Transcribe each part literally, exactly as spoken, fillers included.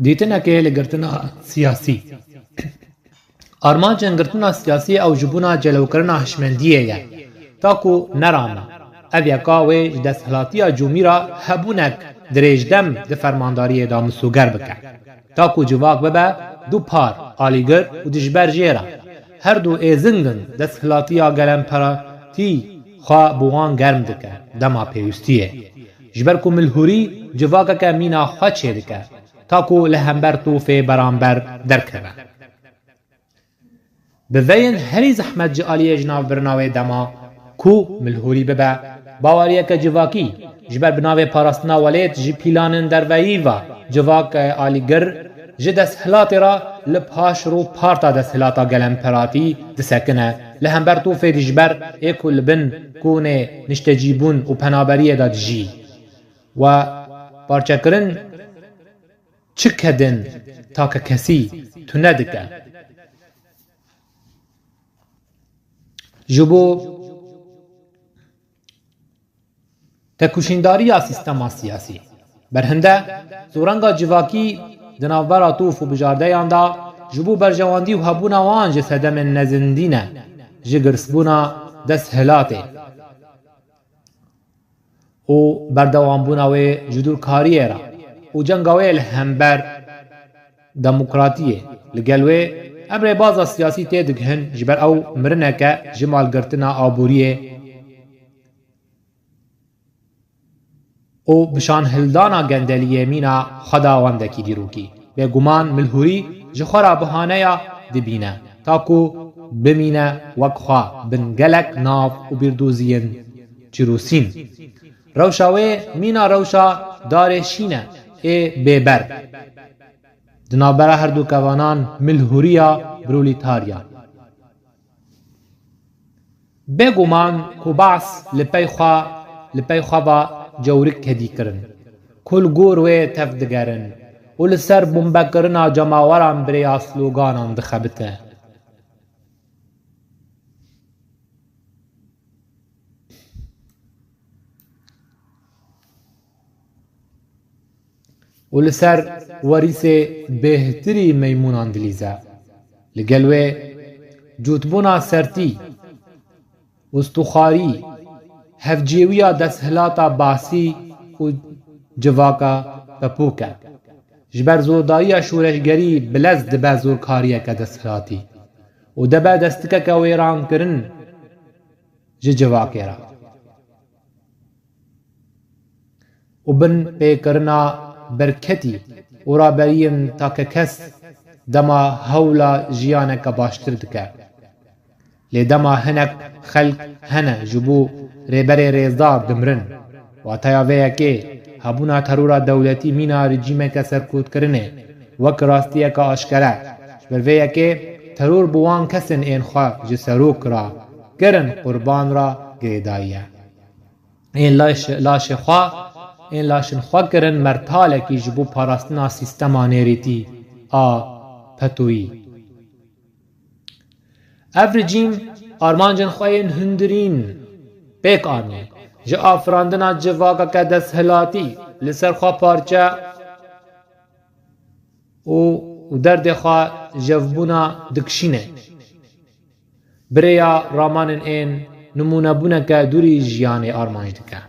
Dîtinekê li girtina siyasî. Armancên girtina siyasî ew ji bona celewkirina hişmendiyê ye. Ta ku nerame, ev yeka wê ji desthilatiya cûmî re hebûnek dirêjdem di fermandariyê de misoger bike. Ta ku civak bibe du par, alîgir û dijber jê re. Her du êzing in, desthilatiya gelemperatî xwe bi wan germ dike dema pêwîstiyê. Ji ber ku milhûrî civakeke mîna xwe çêdike, ta ku li hember tûfê beramber derkeve. Bi vê yên herî zehmet ji aliyê jinavbirina wê dema ku milhûrî bibe, baweriyeke civakî ji ber bi navê parastina welêt ji pîlanên derveyî ve civak, e, alîgir ji desthilatê re li paş rû parta desthilata gelemperatî disekine, li hember tûfê dijber ê ku li bin kûnê niştecîbûn û penaberiyê de dijî. We parçekirin çi kedên takekesî tune dike? Ji bo têkoşîndariya sîstema siyasî. Berhinde, zorenga civakî di navbera tûf û bijardeyan de ji bo berjewendî û hebûna wan ji sedemên nezindî ne, ji girsbûna desthilatê û berdewambûna wê ji dûrkariyê re û cenga wê li hember demokratiyê. Li gel wê, em rêbaza siyasî têdigihin, ji ber ew mirineke ji malgirtina aboriyê û bi şanhildana gendeliyê mîna xwe da wendekî dîrokî. Bêguman milhûrî ji xwe re bihaneya dibîne, ta ku bimîne wek xwe bin gelek nav û bîrdoziyên çirûsîn. Rewşa wê mîna rewşa darê şîn e ê bêber. Di navbera her du kevanan milhûriya proletarya. Bêguman ku behs li pey xwe, li pey xwe ve cewrik kedî kirin, ku li gor wê tev digerin û li ser bombekirina cemaweran bi rêya sloganan dixebite. Û li ser werîsê bêhtirî meymûnan dilîze. Li gel wê cûtbûna sertî, ûstixwarî, hevcêwiya desthilata Basî û civaka pepûk e. Ji ber zordariya şoreşgerî bi lez dibe zorkariyeke desthilatî û dibe destikeke wêrankirin ji civakê re. Û bin pêkirina berketî û raberiyên takekes dema hewla jiyaneke baştir dike. Lê dema hinek xelk hene ji bo rêberê rêzdar dimrin. Wateya vê yekê, hebûna terora dewletî mîna rejîmeke serkotkirinê wek rastiyeke aşkere. Ji ber vê yekê teror bi wan kesên ên xwe ji serok re kirin qurban re girêdayî ye. Ên laş-, laşê xwe, ên laşên xwe kirin mertalekî ji bo parastina sîstema nêrîtî a petoyî. Ev rejîm armancên xwe yên hundirîn pêk anî. Ji afirandina civakeke desthilatî li ser xwe parçe û, û derdê xwe jevbûna dikişîne. Bi rêya ramanên ên nimûnebûneke dûrî jiyanê armanc dike.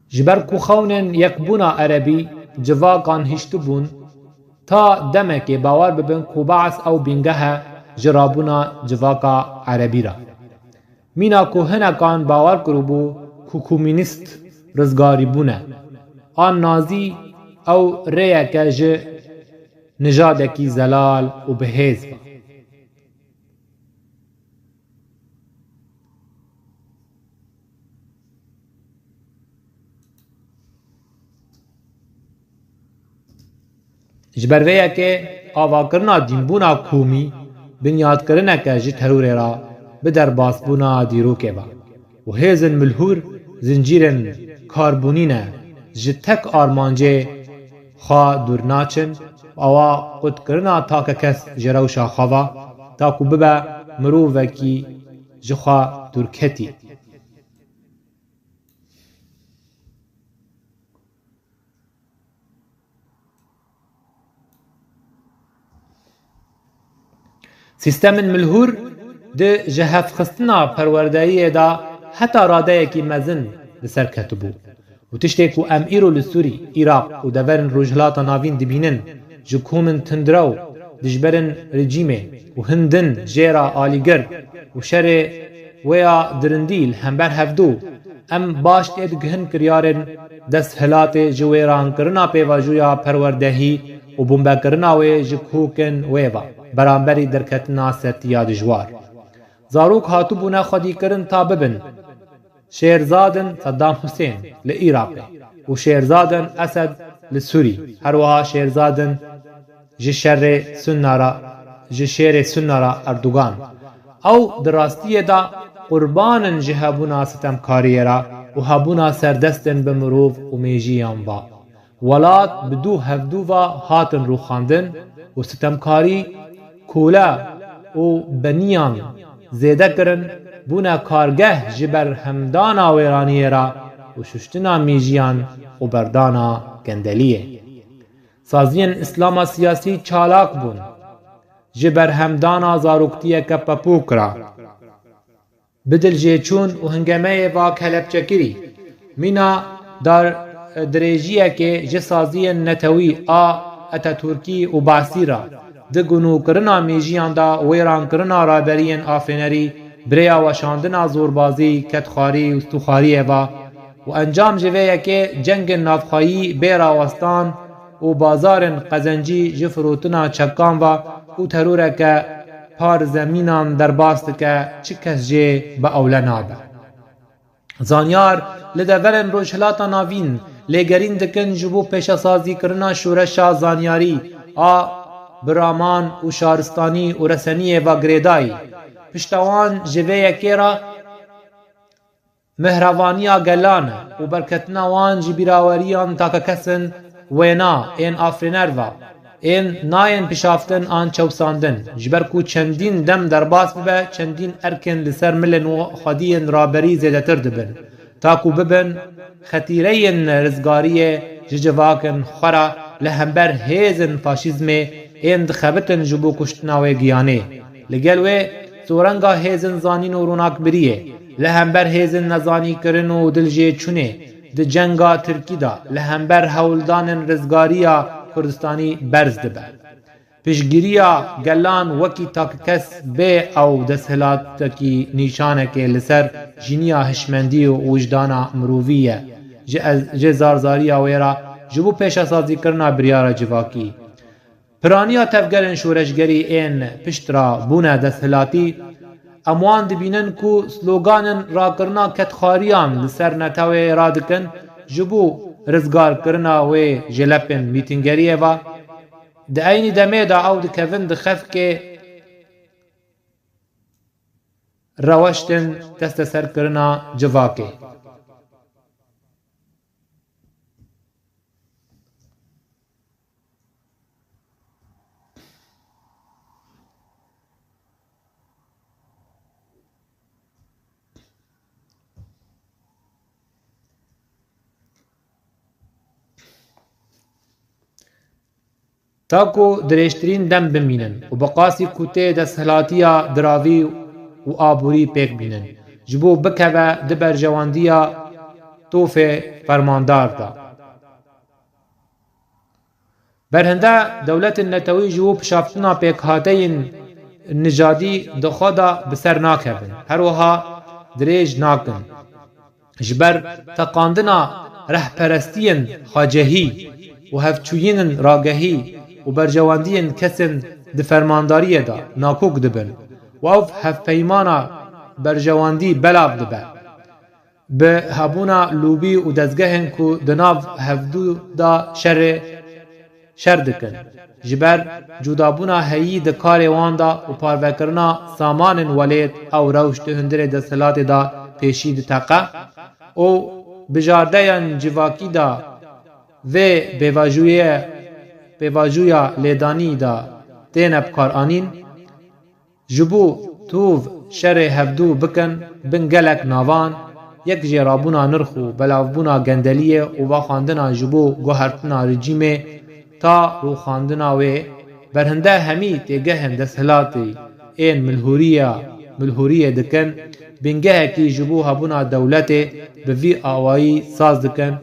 Ji ber ku xewnên yekbûna erebî civakan hiştibûn, ta demekê bawer bibin ku Baas ew bîngeh e ji rabûna civaka erebî re. Mîna ku hinekan bawer kiribû ku komînîst rizgarîbûn e, an nazî ew rêyeke ji nijadekî zelal û bihêz be. Ji ber vê yekê avakirina dînbûna komî binyatkirineke ji terorê re bi derbasbûna dîrokê ve û hêzên milhûr zincîrên karbûnî ne, ji tek armancê xwe dûr naçin û ewa qutkirina takekes ji rewşa xwe ve, ta ku bibe mirovekî ji xwe dûrketî. Sîstemên milhûr di jihevxistina perwerdeyiyê de heta radeyekî mezin li ser ketibû û tiştê ku em îro li Sûrî, Iraq û deverên Rojhilata Navîn dibînin, ji komên tundrew dijberên rejîmê û hin din jê re alîgir û şerê wê ya dirindî li hember hevdû, em baş tê digihin kiryarên desthilatê ji wêrankirina pêvajoya perwerdehî û bombekirina wê ji kokin wê ve beramberî derketina setiya dijwar. Zarok hatibûne xwedîkirin ta bibin şêrzadin Saddam Husên li Iraqê û şêrzadin Esed li Sûrî, her wiha şêrzadin ji şerê Sunna re, ji şêrê Sunna re Erdogan. Ew di rastiyê de qurbanin ji hebûna sitemkariyê re û hebûna serdestên bi mirov û mêjiyan ve. Welat bi dû hevdû ve hatin rûxandin û sitemkarî, kole û beniyan zêde kirin, bûne kargeh ji berhemdana wêraniyê re û şuştina mêjiyan û berdana gendeliyê. Saziyên Îslama siyasî çalak bûn. Ji berhemdana zaroktiyeke pepûk re, bi dilêçûn û hingemeyê va kelepçekirî, mîna dar dirêjiyekê ji saziyên netewî a Atatürkî û Basî re di gunûkirina mêjiyan de wêrankirina raberiyên Afrînerî, bi rêya weşandina zorbazî, kedxwarî û stûxwariyê ve û encam ji vê yekê cengên navxweyî bê rawestan û bazarên qezencî ji firotina çekan ve û teroreke par zemînan derbas dike, çi kes jê bi ewle nabe. Zanyar li deverên Rojhilata Navîn lêgerîn dikin ji bo pêşesazîkirina şoreşa zanyarî a biraman û şaristanî û reseniyê ve girêdayî. Pişta wan ji vê yekê re mihrevaniya gelan e û berketina wan ji bîraweriyan takekes in, wêna ên afirîner ve, ên nayên pişaftin an çewsandin, ji ber ku çendîn dem derbas bibe, çendîn erkên li ser milên xwediyên raberî zêdetir dibin, ta ku bibin xetîreyên rizgariyê ji civakên xwe re li hember hêzên faşîzmê ên dixebitin ji bo kuştina wê giyanê. Li gel wê, sorenga hêzên zanîn û ronakbiriyê li hember hêzên nezanîkirin û dilêçûnê di cenga Tirkî de li hember hewldanên rizgariya Kurdistanî berz dibe. Piştgiriya gelan wekî takekes bê ew desthilatekî nîşanekê li ser jiniya hişmendî û wijdana mirovî ye. Ji ez, ji zarzariya wê re ji bo pêşesazîkirina biryara civakî, piraniya tevgerên şoreşgerî ên pişt re bûne desthilatî, em wan dibînin ku sloganên rakirina kedxwariyan li ser netewê radikin, ji bo rizgarkirina wê ji lepên mîtingeriyê ve. Di eynî demê de ew dikevin di xefkê reweştên desteserkirina civakê. Ta ku dirêjtirîn dem bimînin û bi qasî ku tê desthilatiya diravî û aborî pêk bînin, ji bo bikeve di berjewendiya tofê fermandar de. Berhinde dewletên netewî ji bo pişaftina pêkhateyên nijadî di xwe de bi ser nakevin, her wiha dirêj nakin. Ji ber teqandina rehperestiyên xwecehî û hevçûyînên ragehî û berjewendiyên kesên di fermandariyê de nakok dibin û ev hevpeymana berjewendî belav dibe. Bi hebûna lobî û dezgehên ku di nav hevdû de şerê, şer dikin, ji ber cudabûna heyî di karê wan de û parvekirina samanên welêt ew rewş di hundirê desthilatê de pêşî diteqe û bijardeyên civakî de vê pêvajoyê, pêvajoya lêdanî de têne bikaranîn. Ji bo tûv şerê hevdû bikin bin gelek navan, yek jê rabûna nirx û belavbûna gendeliyê û vexwendina ji bo guhertina rejîmê ta rûxandina wê, berhinde hemî têgehên desthilatî ên milhûriya, milhûriyê dikin, bingehekî ji bo hebûna dewletê bi vî awayî saz dikin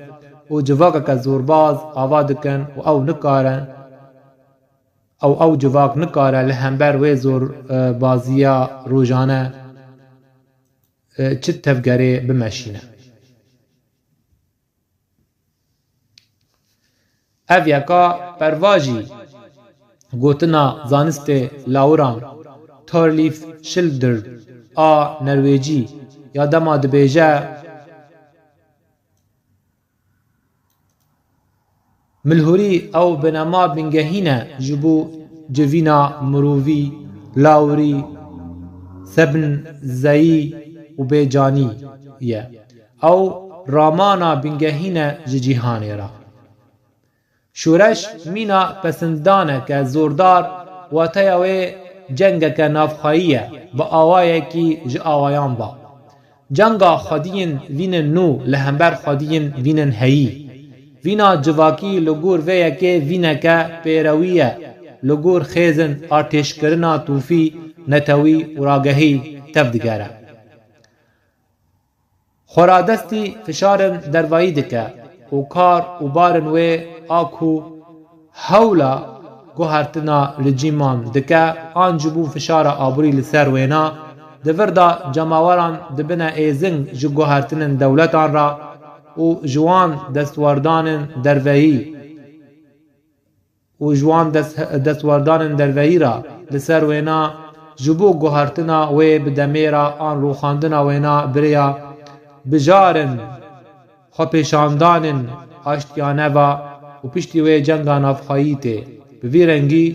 û civakeke zorbaz ava dikin û ew nikare, ew, ew civak nikare li hember wê zor, e, baziya rojane, e, çi tevgerê bimeşîne. Ev yeka perva jî gotina zanistê lawiran Thorleif Schilder a Nerwêcî ya dema dibêje, milhûrî ew binema bingehî ne ji bo civîna mirovî, lawirî, sebnzeyî û bêcanî ye. Ew ramana bingehîn e ji cîhanê re. Şoreş mîna pesindaneke zordar, wateya wê cengeke navxweyî ye, bi awayekî ji awayan ba. Cenga xwediyên vînin nû li hember xwediyên vînin heyî. Vîna civakî li gor vê yekê vîneke pêrewî ye, li gor xêzin artêşkirina tûfî, netewî û ragehî tev digere. Xweradestî fişarên dervayî dike û kar û barên wê a ku hewla guhertina rejîman dike, an ji bo fişara aborî li ser wêna, di vir de cemaweran dibine êzing ji guhertinên dewletan re û ji wan destwerdanên derveyî û ji wan dest-, destwerdanên derveyî re li ser wêna ji bo guhertina wê bi demê re an rûxandina wêna bi rêya bijarên xwepêşandanên aştiyane ve û piştî wê cenga navxweyî tê. Bi vî rengî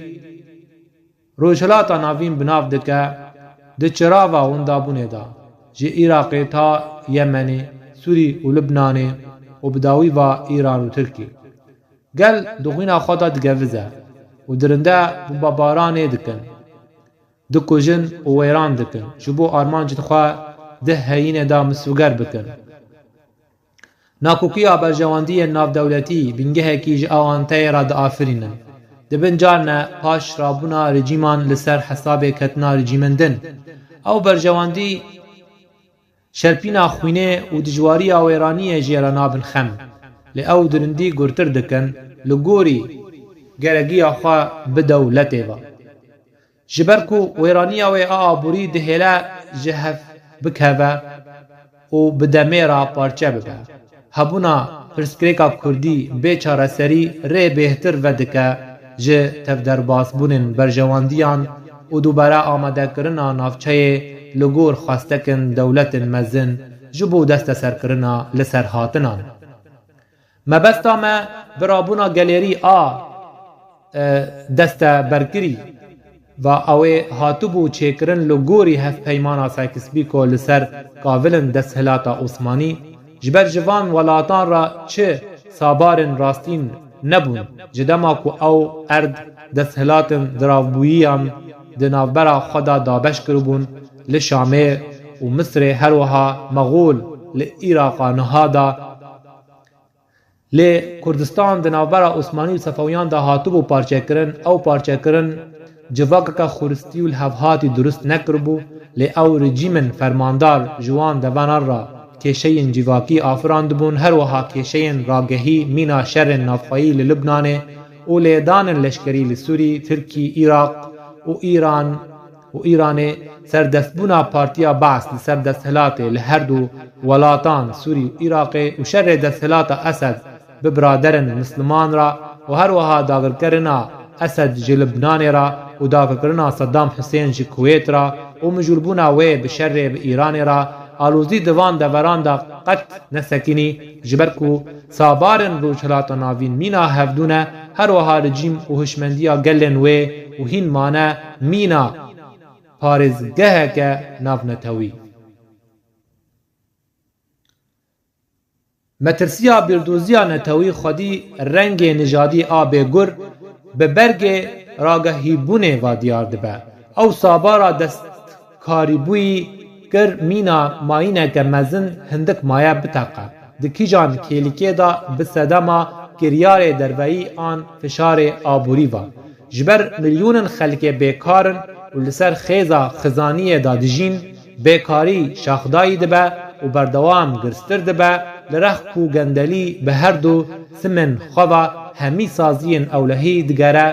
Rojhilata Navîn bi nav dike di çirava windabûnê de ji Iraqê ta Yemenê, Sûrî û Libnanê û bi dawî ve Îran û Tirkî. Gel di xwîna xwe de digevize û dirinde bombebaranê dikin, dikujin û wêran dikin, ji bo armancên xwe di heyînê de misûger bikin. Nakokiya berjewendiyên navdewletî bingehekî ji awanteyê re diafirînin. Di bin carine paş rabûna rejîman li ser hesabê ketina rejîmên din. Ew berjewendî şerpîna xwînê û dijwariya wêraniyê jê re nabin xem. Lê ew dirindî gurtir dikin, li gorî geregiya xwe bi dewletê ve. Ji ber ku wêraniya wê a aborî dihêle ji hev bikeve û bi demê re parçe bibe. Hebûna pirsgirêka kurdî bê çareserî rê bêhtir vedike ji tevderbasbûnên berjewendiyan û dubare amadekirina navçeyê li gor xwestekên dewletên mezin ji bo desteserkirina li ser hatinan. Mebesta me bi rabûna gelêrî a, e, desteberkirî va ew ê hatibû çêkirin li gorî hevpeymana Sykes-Picot li ser kavilên desthilata Osmanî, ji ber ji van welatan re çi sabarên rastîn nebûn, ji dema ku ew erd desthilatên diravbûyiyan di navbera xwe de dabeş kiribûn, li Şamê û Misirê, her wiha Mexol li Îraqa niha de. Lê Kurdistan di navbera Osmanî û Sefewiyan de hatibû parçekirin, ew parçekirin civakeke xuristî û lihevhatî durust nekiribû, lê ew rejîmên fermandar ji wan devanan re kêşeyên civakî afirandibûn, her wiha kêşeyên ragehî mîna şerên navxweyî li Libnanê û lêdanên leşkerî li Sûrî, Tirkî, Îraq û Îran û Îranê, serdestbûna Partiya Baas li ser desthilatê li her du welatan Sûrî û Iraqê û şerê desthilata Esed bi biraderên misliman re û her wiha dagirkerina Esed ji Libnanê re û dagirkirina Saddam Husên ji Kuwêt re û mijûlbûna wê bi şerê bi Îranê re, alozî di van deveran de qet nesekinî, ji ber ku sabarên Rojhilata Navîn mîna hevdû ne, her wiha rejîm û hişmendiya gelên wê û hîn mane mîna parêzgeheke navnetewî. Metirsiya bîrdoziya netewî xwedî rengê nijadî a bêgur bi bergê ragehîbûnê ve diyar dibe. Ew sabara destkarîbûyî kir mîna mayîneke mezin hindik maye biteqe. Di kîjan kêlîkê de bi sedema kiryarê derveyî an fişarê aborî ve. Ji ber milyonên xelkê bêkar in, û li ser xêza xizaniyê de dijîn, bêkarî şaxdayî dibe û berdewam girstir dibe, li rex ku gendelî bi her du simên xwe ve hemî saziyên ewlehî digere,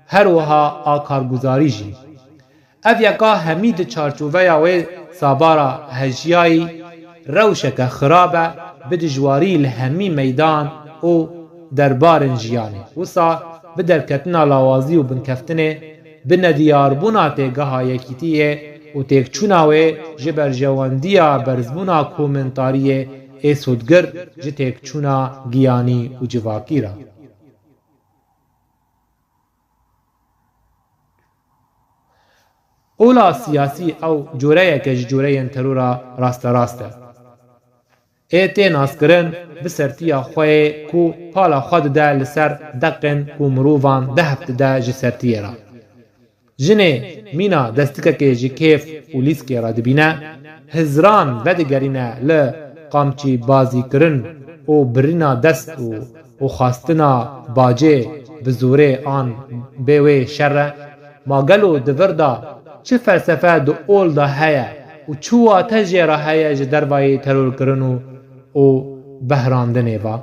her wiha a karguzarî jî. Ev yeka hemî di çarçoveya wê sabara hejiyayî rewşeke xirab e, bi dijwarî li hemî meydan û derbarên jiyanê. Wisa bi derketina lawazî û binkeftinê, bi nediyarbûna têgeha yekîtiyê û têkçûna wê ji berjewendiya berzbûna komentariyê ê sodgir ji têkçûna giyanî û civakî re. Ola siyasî ew coreyeke ji coreyên terora rasterast e. Ê tê naskirin bi sertiya xwe yê ku pala xwe dide li ser deqên ku mirovan dehf dide ji sertiyê re. Jinê mîna destikekê ji kêf û lîskê re dibîne, hizran vedigerîne li qamçîbazîkirin û birîna dest û û xwestina bacê bi zorê an bê wê şer e? Ma gelo di vir de çi felsefe di ol de heye û çi wate jê re heye ji dervayê terorkirin û, û behrandinê ve?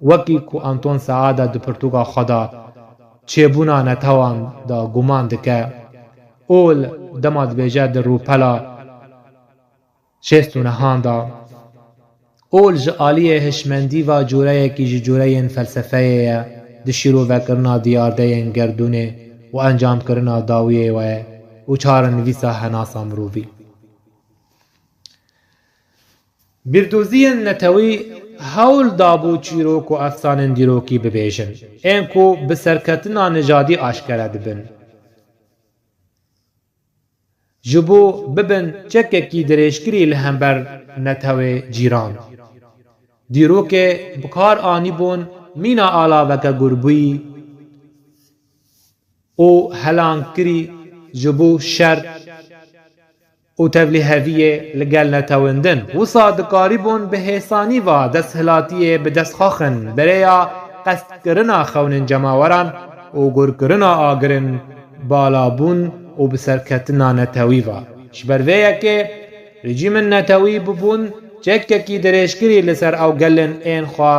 Wekî ku Anton Saada di pirtûka xwe de Çêbûna Netewan de guman dike, ol dema dibêje di rûpela şêst û nehan de, ol ji aliyê hişmendî ve coreyekî ji coreyên felsefeyê ye, di şîrovekirina diyardeyên gerdûnê û encamkirina dawiyê ve ye û çarenivîsa henasa mirovî. Bîrdoziyên netewî hewl dabû çîrok û efsanên dîrokî bibêjin, ên ku bi serketina nijadî aşkere dibin. Ji bo bibin çekekî dirêjkirî li hember netewê cîran. Dîrokê bi kar anîbûn mîna alaveke gurbûyî û helankirî ji bo şer û tevlîheviyê li gel netewin din. Wisa dikarîbûn bi hêsanî va desthilatiyê bi dest xwe xin, bi rêya qestkirina xewnên cemaweran û gurkirina agirin balabûn û bi serketina netewî va. Ji ber vê yekê rejîmên netewî bibûn çekekî dirêjkirî li ser ew gelên ên xwe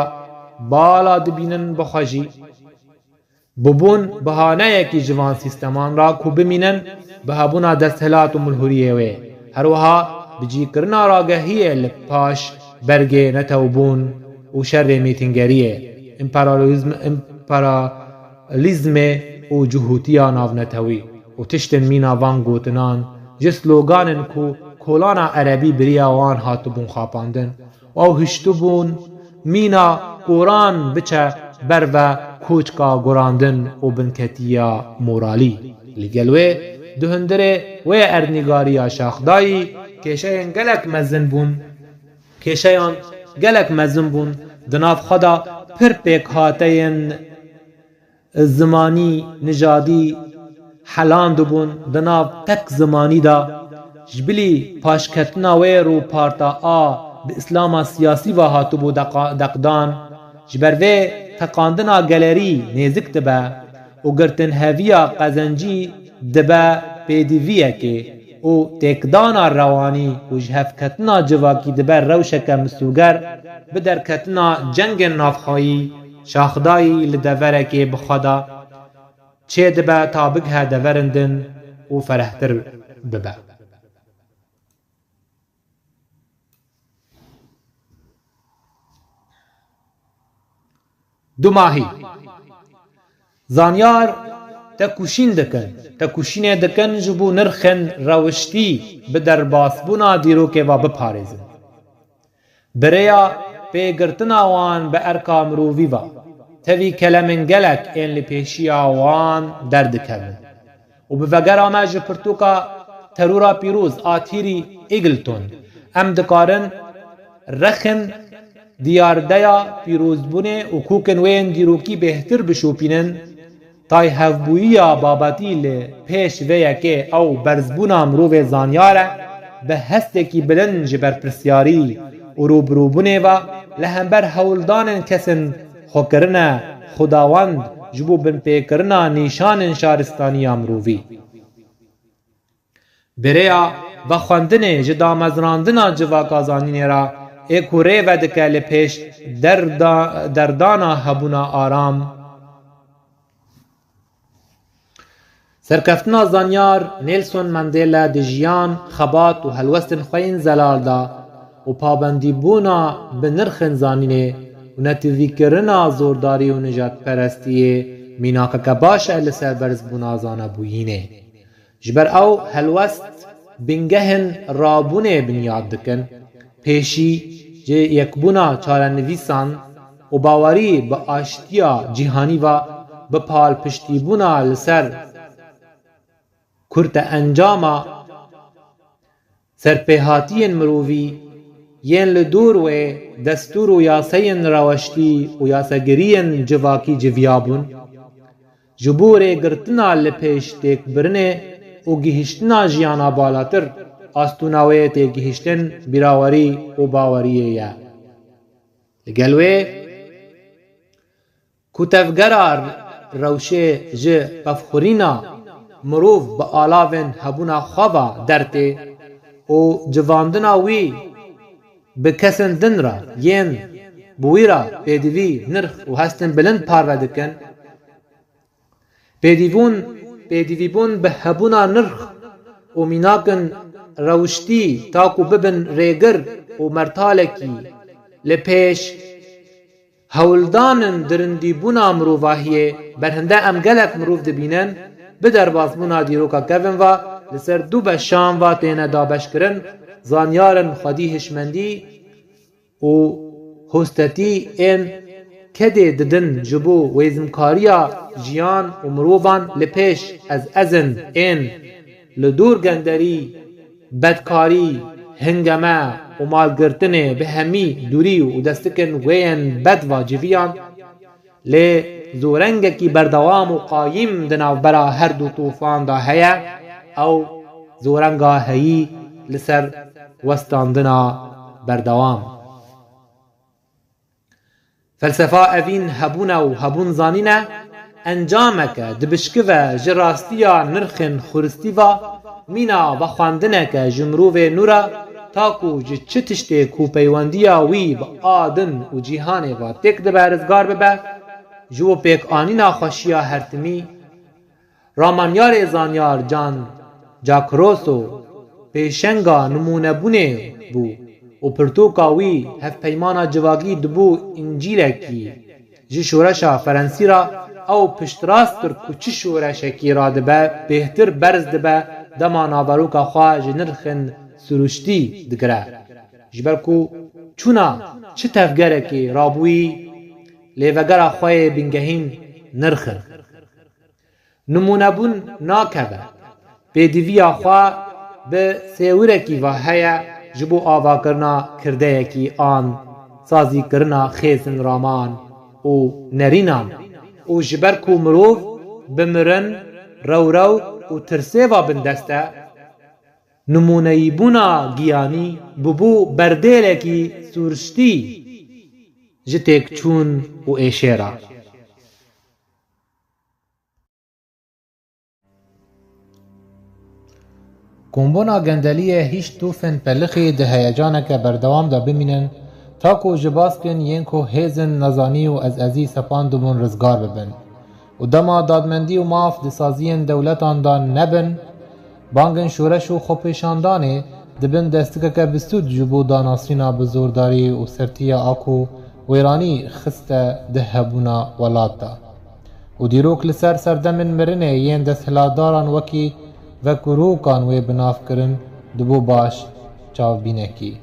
bala dibînin bi xwe jî. Bibûn bihaneyekî ji van sîsteman re ku bimînin bi hebûna desthilat û milhûriyê wê. Her wiha bi cîkirina ragehiyê li paş bergê netewbûn û şerê mîtîngeriyê, împeralîzm-, împeralîzmê û cihûtiya navnetewî û tiştên mîna van gotinan ji sloganên ku kolana erebî bi riya wan hatibûn xapandin, û ew hiştibûn mîna koran biçe ber ve koçka gurandin û binketiya moralî. Li gel wê, di hundirê wê erdnîgariya şaxdayî kêşeyên gelek mezin bûn, kêşeyan gelek mezin bûn, di nav xwe de pir pêkhateyên zimanî, nijadî helandibûn di nav tek zimanî de. Ji bilî paşketina wê rûparta a bi îslama siyasî ve hatibû deqa-, deqdan. Ji ber vê teqandina gelerî nêzik dibe û girtinheviya qezencî dibe pêdiviyekê û têkdana rewanî û ji hevketina civakî dibe rewşeke misûger bi derketina cengên navxweyî, şaxdayî li deverekê bi xwe de çêdibe ta bigihe deverên din û ferehtir bibe. Dumahî. Zanyar tekoşîn dikin. Tekoşînê dikin ji bo nirxên rewiştî bi derbasbûna dîrokê ve biparêzin. Bi rêya pêgirtina wan bi erka mirovî ve, tevî kelemên gelek ên li pêşiya wan derdikevin. Û bi vegera me ji pirtûka Terora Pîroz a Thierry Eagleton, em dikarin rexin diyardeya pîrozbûnê û kokên wê yên dîrokî bêhtir bişopînin. Tay hevbûyiya babetî li pêş vê yekê ew berzbûna mirovê zanyar e, bi hestekî bilind ji berpirsyarî û rûbirûbûnê ve li hember hewldanên kesên xwekirine Xwedawend ji bo binpêkirina nîşanên şaristaniya mirovî. Bi rêya vexwendinê ji damezrandina civaka zanînê re ê ku rê vedike li pêş derda-, derdana hebûna aram. Serkeftina zanyar Nelson Mandela di jiyan, xebat û helwestên xwe yên zelal de û pabendîbûna bi nirxên zanînê û netîvîkirina zordarî û nijadperestiyê mînakeke baş e li ser berzbûna zanebûyînê. Ji ber ew helwest bingehên rabûnê binyat dikin, pêşî ji yekbûna çarenivîsan û bawerî bi aştiya cîhanî ve bi palpiştîbûna li ser kurte encama serpêhatiyên mirovî yên li dûr wê destûr û yaseyên reweştî û yasegiriyên civakî civiyabûn, ji bo rêgirtina li pêş têkbirinê û gihiştina jiyana balatir, astûna wê yê têgihiştin bîrawerî û baweriyê ye. Li gel wê, ku tevgera rewşê ji pevxurîna mirov bi alavên hebûna xwe ve dertê û civandina wî bi kesên din re yên bi wî re pêdivî, nirx û hestên bilind parve dikin, pêdivûn, pêdivîbûn bi hebûna nirx û mînakin rewiştî ta ku bibin rêgir û mertalekî li pêş, hewldanên dirindîbûna mirovahiyê, berhinde em gelek mirov dibînin, bi derbasbûna dîroka kevin ve li ser du beşan ve têne dabeşkirin, zanyarên xwedî hişmendî û hostetî ên kedê didin ji bo wêzimkariya jiyan û mirovan li pêş, ez ezin ên li dûr genderî, bedkarî, hingeme û malgirtinê bi hemî dûrî û destikên wê yên bed ve civiyan, lê zorengekî berdewam û qayîm di navbera her du tofan de heye, ew zorenga heyî li ser westandina berdewam. Felsefa evîn hebûn e û hebûn zanîn e, encameke dibişkive ji rastiya nirxên xuristî ve, mîna vexwendineke ji mirovê nû re, ta ku ji çi tiştê ku peywendiya wî bi a din û cîhanê ve têk dibe rizgar bibe, ji bo pêkanîna xweşiya hertimî, Ramanyarê zanyar Can Jack Rosso pêşenga nimûnebûnê bû û pirtûka wî hevpeymana civakî dibû încîlekî ji şoreşa Ferensî re. Ew piştrast kir ku çi şoreşekî radibe, bêhtir berz dibe dema naveroka xwe ji nirxên siruştî digire. Ji ber ku çûna çi tevgerekê rabûyî, lêvegera xwe yê bingehîn nirx in. Nimûnebûn nakeve. Pêdiviya xwe bi sêwirekî ve heye ji bo avakirina kirdeyekî an sazîkirina xêzin raman û nerînan û ji ber ku mirov bi mirin, rewrew û tirsê ve bindest e, nimûneyîbûna giyanî bûbû berdêlekî sûriştî ji têkçûn û êşê re. Kombûna gendeliyê hişt tûfên pelixî di heyecaneke berdewam de bimînin, ta ku ji baskên yên ku hêzên nezanî û ezezî sepandibûn rizgar bibin û dema dadmendî û maf di saziyên dewletan de nebin, bangên şoreş û xwepêşandanê dibin destikeke bi sûd ji bo danasîna bi zordarî û sertiya a ku wêranî xiste di hebûna welat de. Û dîrok li ser serdemên mirinê yên desthilatdaran wekî vekurûkan wê bi nav kirin dibû baş çavbînekî.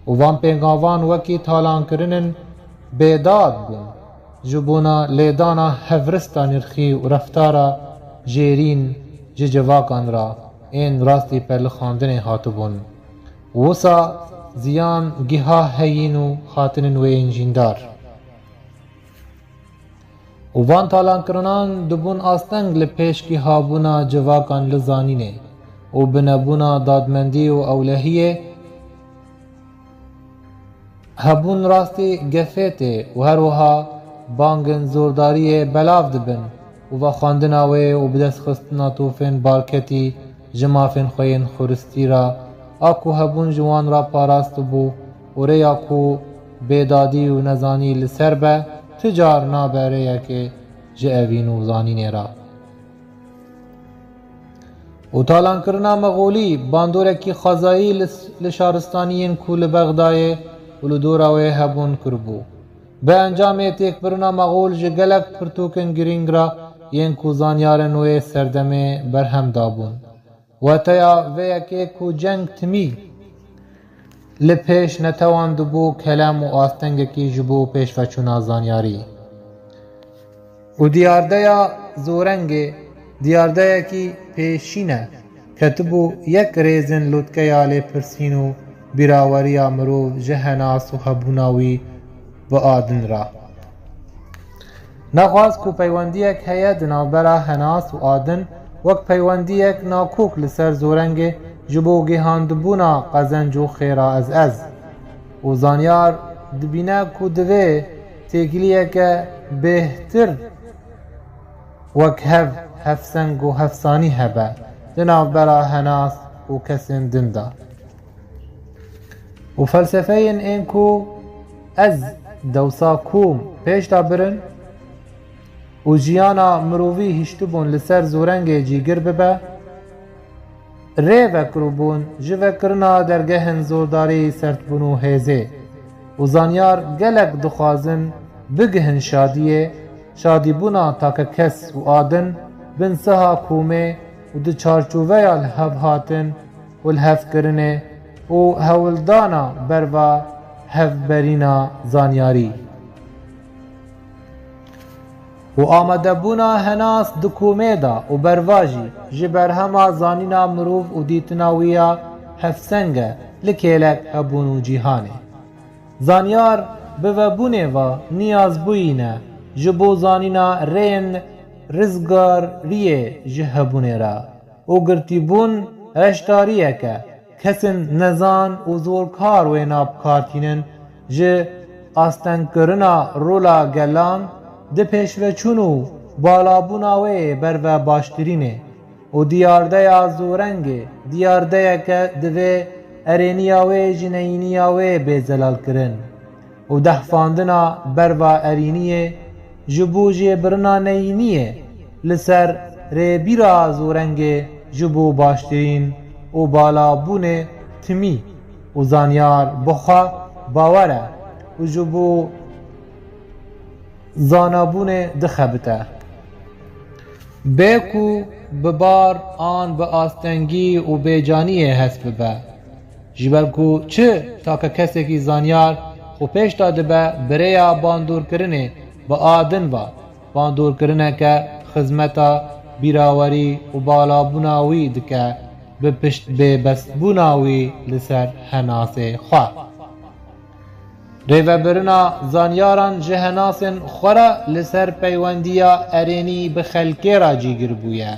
Û van pêngavan wekî talankirinên bêdad bûn, ji bona lêdana hevrista nirxî û reftara jêrîn ji civakan re ên rastî pelixandinê hatibûn. Wisa ziyan giha heyîn û xatinên wê yên jîndar. Û van talankirinan dibûn asteng li pêşkî habûna civakan li zanînê û binebûna dadmendî û ewlehiyê, hebûn rastî gefê tê û her wiha bangên zordariyê belav dibin û vexwendina wê û bidestxistina tofên balketî ji mafên xwe yên xuristî re, a ku hebûn ji wan re parastibû û rêya ku bêdadî û nezanî li ser be, ti car nabe rêyekê ji evîn û zanînê re. Û talankirina Mexolî bandorekî xwezayî li, li şaristaniyên ku li Bexdayê û li dora wê hebûn kiribû. Bi encamê têkbirina Mexol ji gelek pirtûkên girîng re yên ku zanyarên wê serdemê berhem dabûn. Wateya vê yekê ku ceng timî li pêş netewandibû kelem û astengekî ji bo pêşveçûna zanyarî. Û diyardeya Zorengê diyardeyekî pêşîn e, ketibû yek rêzin lûtkeya lêpirsîn û bîraweriya mirov ji Henas û hebûna wî bi Adin re. Nexwaz ku peywendiyek heye di navbera Henas û Adin, wek peywendiyek nakok li ser Zorengê ji bo gihandibûna qezenc û xêra ez ez. Û zanyar dibîne ku divê têkiliyeke bêhtir wek hev, hevseng û hevsanî hebe di navbera Henas û kesên din de. Û felsefeyên ên ku ez dewsa kom pêş de birin û jiyana mirovî hiştibûn li ser Zorengê cîgir bibe, rê vekiribûn ji vekirina dergehên zordarî, serdbûn û hêzê. Û zanyar gelek dixwazin bigihin şadiyê, şadîbûna takekes û Adin bin siha komê û di çarçoveya lihevhatin û lihevkirinê û hewldana berva hevberîna zanyarî. Û amadebûna Henas di komê de û berva jî ji berhema zanîna mirov û dîtina wî ya hevseng e li kêlek hebûn û cîhanê. Zanyar bi vebûnê ve niyazbûyî ne ji bo zanîna rêyên rizgariyê ji hebûnê re û girtîbûn reştariyeke kesên nezan û zorkar wêna bi kar tînin ji astengkirina rola gelan di pêşveçûn û balabûna wê berve baştirînê û diyardeya Zorengê diyardeyeke divê erêniya wê ji neyîniya wê bê zelalkirin û dehfandina berva erîniyê ji bo jêbirina neyîniyê li ser rêbîra Zorengê ji bo baştirîn û balabûnê timî û zanyar bi xwe bawer e û ji bo zanabûnê dixebite. Bê ku bi bar an bi astengî û bêcaniyê hest bibe. Ji ber ku çi takekesekî zanyar xwe pêş de dibe bi rêya bandorkirinê bi Adin ve, bandorkirineke xizmeta bîrawerî û balabûna wî dike bi piştbêbestbûna wî li ser Henasê xwe. Rêvebirina zanyaran ji Henasên xwe re li ser peywendiya erênî bi xelkê re cîgir bûye.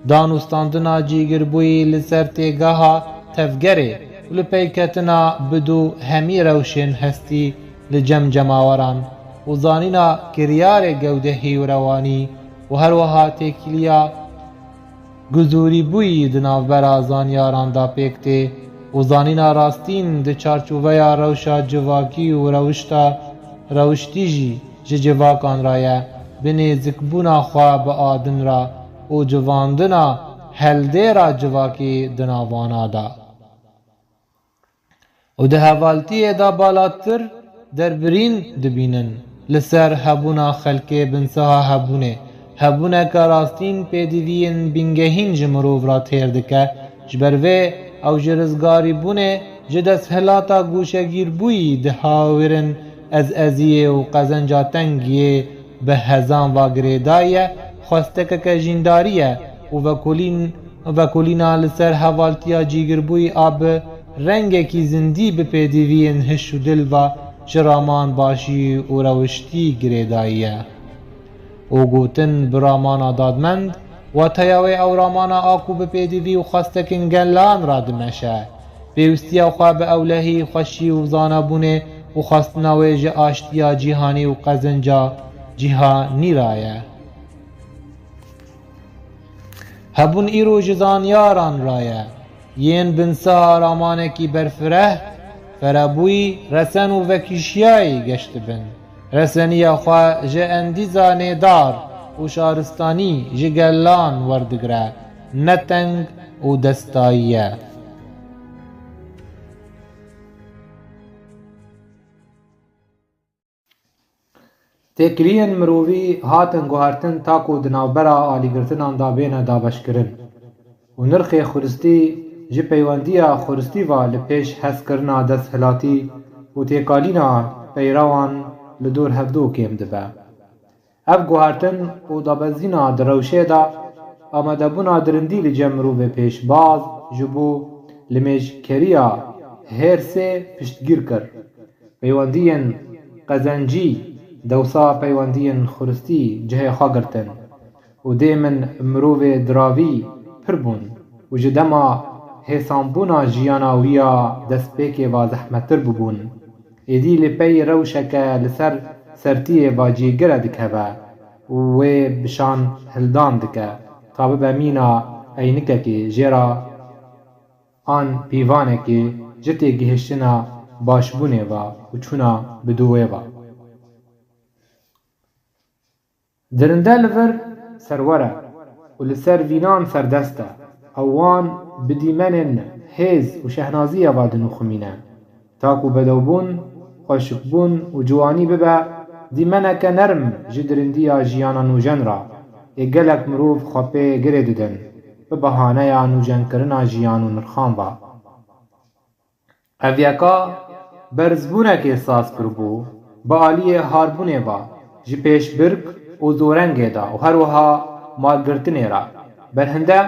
Dan û standina cîgirbûyî li ser têgeha tevgerê û li peyketina bi dû hemî rewşên hestî li cem cemaweran û zanîna kiryarê gewdehî û rewanî û her wiha têkiliya guzûrîbûyî di navbera zanyaran de pêk tê û zanîna rastîn di çarçoveya rewşa civakî û rewişta rewiştî jî ji civakan re ye, bi nêzikbûna xwe bi Adin re û civandina heldêra civakî di navana de. Û di hevaltiyê de balatir derbirîn dibînin li ser hebûna xelkê binsiha hebûnê. Hebûneke rastîn pêdiviyên bingehîn ji mirov re têr dike. Ji ber vê ew ji rizgarîbûnê, ji desthilata gûşegîrbûyî dihawîrin ezeziyê û qezenca tengiyê bi hezan ve girêdayî ye, xwestekeke jîndarî ye û vekolîn, vekolîna li ser hevaltiya cîgirbûyî a bi rengekî zindî bi pêdiviyên hiş û dil ve ji raman başî û rewiştî girêdayî ye. Û gotin bi ramana dadmend, wateya wê ew ramana a ku bi pêdivî û xwestekên gelan re dimeşe. Pêwîstiya xwe bi ewlehî, xweşî û zanabûnê û xwestina wê ji aştiya cîhanî û qezenca cîhanî re ye. Hebûn îro ji zanyaran re ye. Yên binsiha ramanekî berfireh, ferebûyî, resen û vekişiyayî geştibin. Reseniya xwe ji endîza nêdar û şaristanî ji gelan werdigire, ne teng û destayî ye. Têkiliyên mirovî hatin guhertin ta ku di navbera alîgirtinan de bêne dabeşkirin û nirxê xuristî ji peywendiya xuristî ve li pêş hezkirina desthilatî û têkalîna peyrewan li dor hevdu kêm dibe. Ev guhertin û dabezîna di rewşê de amadebûna dirindî li cem mirovê pêşbaz ji bo limêjkeriya hêrsê piştgîr kir. Peywendiyên qezencî dewsa peywendiyên xuristî cihê xwe girtin û dê min mirovê diravî pir bûn û ji dema hêsanbûna jiyana wî ya destpêkê ve zehmettir bûbûn. Êdî li pey rewşeke li ser sertiyê ve cîgire dikeve û wê bi şan hildan dike, ta bibe mîna eynikekê jê re an pîvanekê ji têgihiştina başbûnê ve û çûna bi dûwê ve. Dirinde li vir serwer e û li ser vînan serdest e. Ew wan bi dîmenên hêz û şehnaziyê ve dinûximîne. Ta ku bedewbûn, xweşikbûn û ciwanî bibe dîmeneke nerm ji dirindiya jiyana nûjen re, ê gelek mirov xwe pê girê didin, bi behaneya nûjenkirina jiyan û nirxan ve. Ev yeka berzbûnekê saz kiribû, bi aliyê harbûnê ve, ji pêşbirk û zorengê de û her wiha malgirtinê re. Berhinde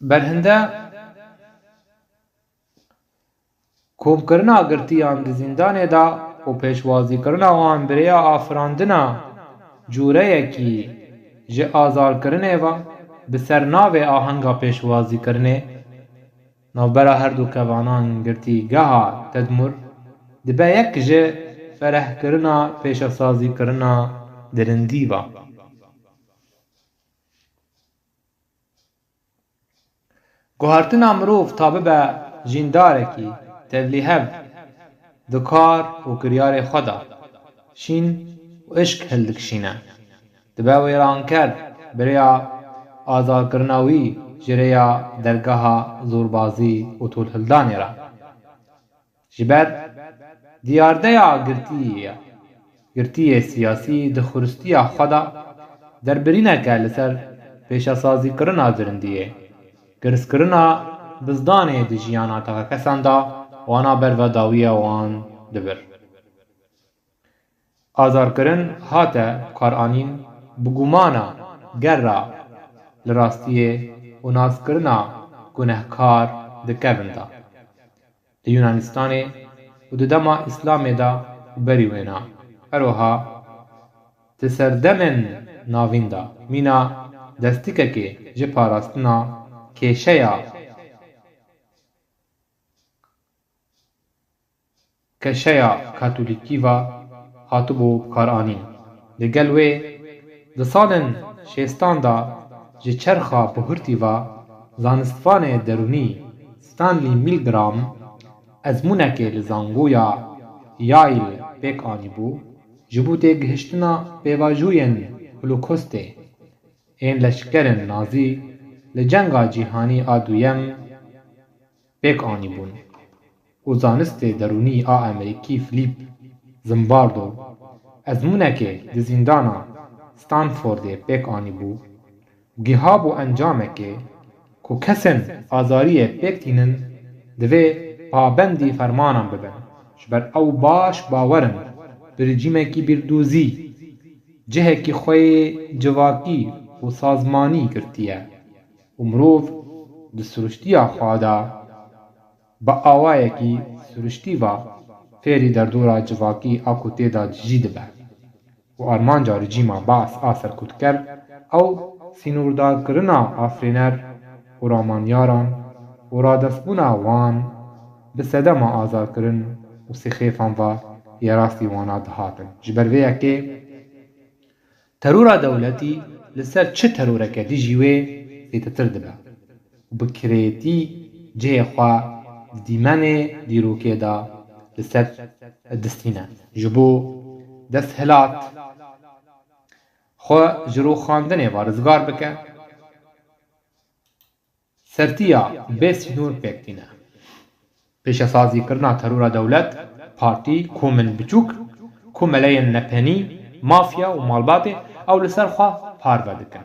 Berhinde komkirina girtiyan di zîndanê de û pêşwazîkirina wan bi rêya afirandina cûreyekî ji azarkirinê ve bi ser navê ahenga pêşwazîkirinê navbera her du kevanan girtîgeha Tedmur dibe yek ji ferehkirina pêşesazîkirina dirindî ve. Guhertina mirov ta bibe jîndarekî tevlîhev di kar û kiryarê xwe de şîn û hişk hildikişîne. Dibe wêranker bi rêya azarkirina wî ji rêya dergeha zorbazî û tolhildanê re. Ji ber diyardeya girtiyê, girtiyê siyasî di xuristiya xwe de derbirîneke li ser pêşesazîkirina dirindiyê, girizkirina bizdanê di jiyana tekekesan de wana ber ve dawiya wan dibir. Azarkirin hate karanîn bi gumana gerra li rastiyê û naskirina gunehkar di kevin de. Di Yunanistanê û di dema Îslamê de û berî wêna, her wiha di serdemên navîn de mîna destikekê ji parastina kêşeya keşeya Katolîkî ve hatibû bikaranîn. Li gel wê, di salên şêstan de ji çerxa buhurtî ve zanistvanê derûnî Stanley Milgram ezmûnekê li zangoya Yale pêk anîbû, ji bo têgihiştina pêvajoyên Holokostê ên leşkerên Nazî li Cenga Cîhanî a Duyem pêk anîbûn û zanistê derûnî a Amerîkî Philip Zimbardo ezmûnekê di zîndana Stanfordê pêk anîbû û gihabû encamekê ku kesên azariyê pêk tînin divê pabendî fermanan bibin, ji ber ew baş bawer in bi rejîmekî bîrdûzî cihekî xwe yê civakî û sazmanî girtiye û mirov di siruştiya xwe de bi awayekî siruştî ve fêrî derdora civakî a ku tê de dijî dibe û armanca rejîma Baas a serkutker ew sînordarkirina afirîner û ramanyaran û radestbûna wan bi sedema azarkirin û sixêfan ve yê rastî wana dihatin. Ji ber vê yekê terora dewletî li ser çi teroreke dijî wê zêdetir dibe û bi kirêtî cihê xwe di dîmenê dîrokê de li ser distîne. Ji bo desthilat xwe ji rûxandinê ve rizgar bike, sertiya bê sînor pêk tîne. Pêşesazîkirina terora dewlet, partî, komên biçûk, komeleyên nepenî, mafya û malbatê ew li ser xwe parve dikin.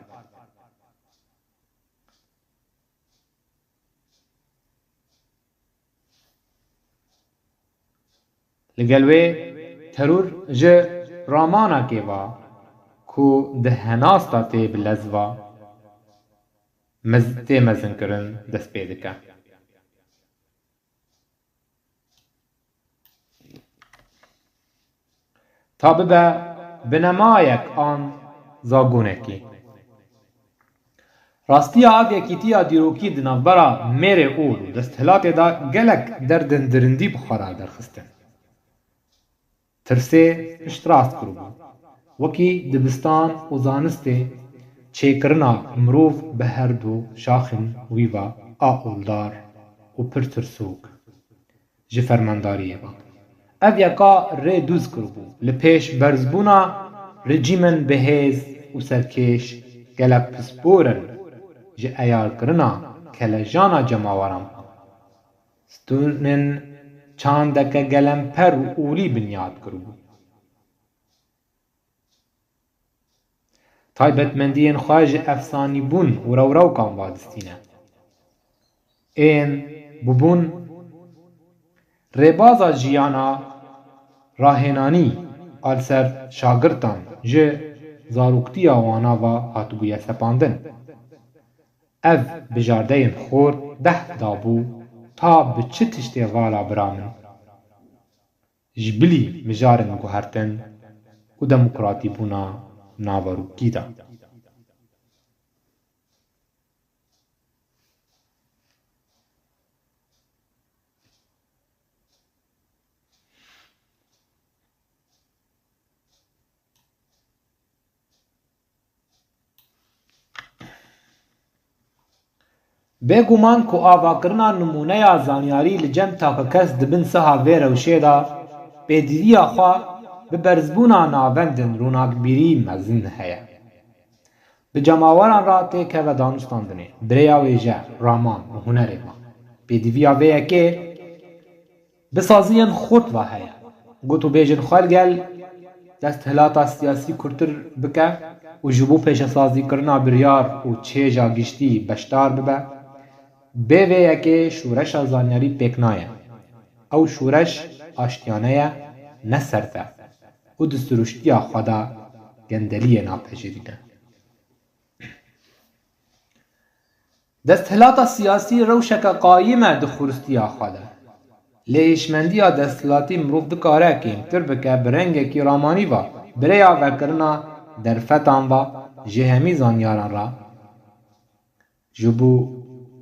Li gel wê teror ji ramanakê ve ku di henasta tê bi lez ve mez-, tê mezinkirin dest pê dike. Ta bibe binemayek an zagonekî. Rastiya ev yekîtiya dîrokî di navbera mêrê ol û desthilatê de gelek derdên dirindî bi xwe re derxistin. Tirsê piştrast kiribû. Wekî dibistan û zanistê çêkirina mirov bi her du şaxên wî ve a oldar û pir tirsok ji fermandariyê ve. Ev yeka rê dûz kiribû. Li pêş berzbûna rejîmên bihêz û serkêş gelek pisporin ji eyarkirina kelejana cemaweran ve. Stûnên çandeke gelemper û olî binyat kiribû. Taybetmendiyên xwe ji efsanîbûn û rewrewkan ve distîne. Ên bûbûn rêbaza jiyana rahênanî a li ser şagirtan ji zaroktiya wana ve hatibûye sepandin. Ev bijardeyên xort behs dabû ta bi çi tiştê vala bira min ji bilî mijarên guhertin û demokratîbûna naverokî de. Bêguman ku avakirina nimûneya zanyarî li cem takekes di bin siha vê rewşê de pêdiviya xwe bi berzbûna navendên ronakbîrî mezin heye. Bi cemaweran re têkeve danûstandinê, bi rêya wêje, raman û hunerê ve. Pêdiviya vê yekê bi saziyên xurt ve heye. Gotûbêjên xwe li gel desthilata siyasî kurtir bike û ji bo pêşesazîkirina biryar û çêja giştî beşdar bibe, bê vê yekê şoreşa zanyarî pêk nayê. Ew şoreş aştiyane ye, ne sert e û di siruştiya xwe de gendeliyê napejirîne. Desthilata siyasî rewşeke qayîm e di xuristiya xwe de. Lê hişmendiya desthilatî mirov dikare kêmtir bike bi rengekî ramanî ve, bi rêya vekirina derfetan ve ji hemî zanyaran re, ji bo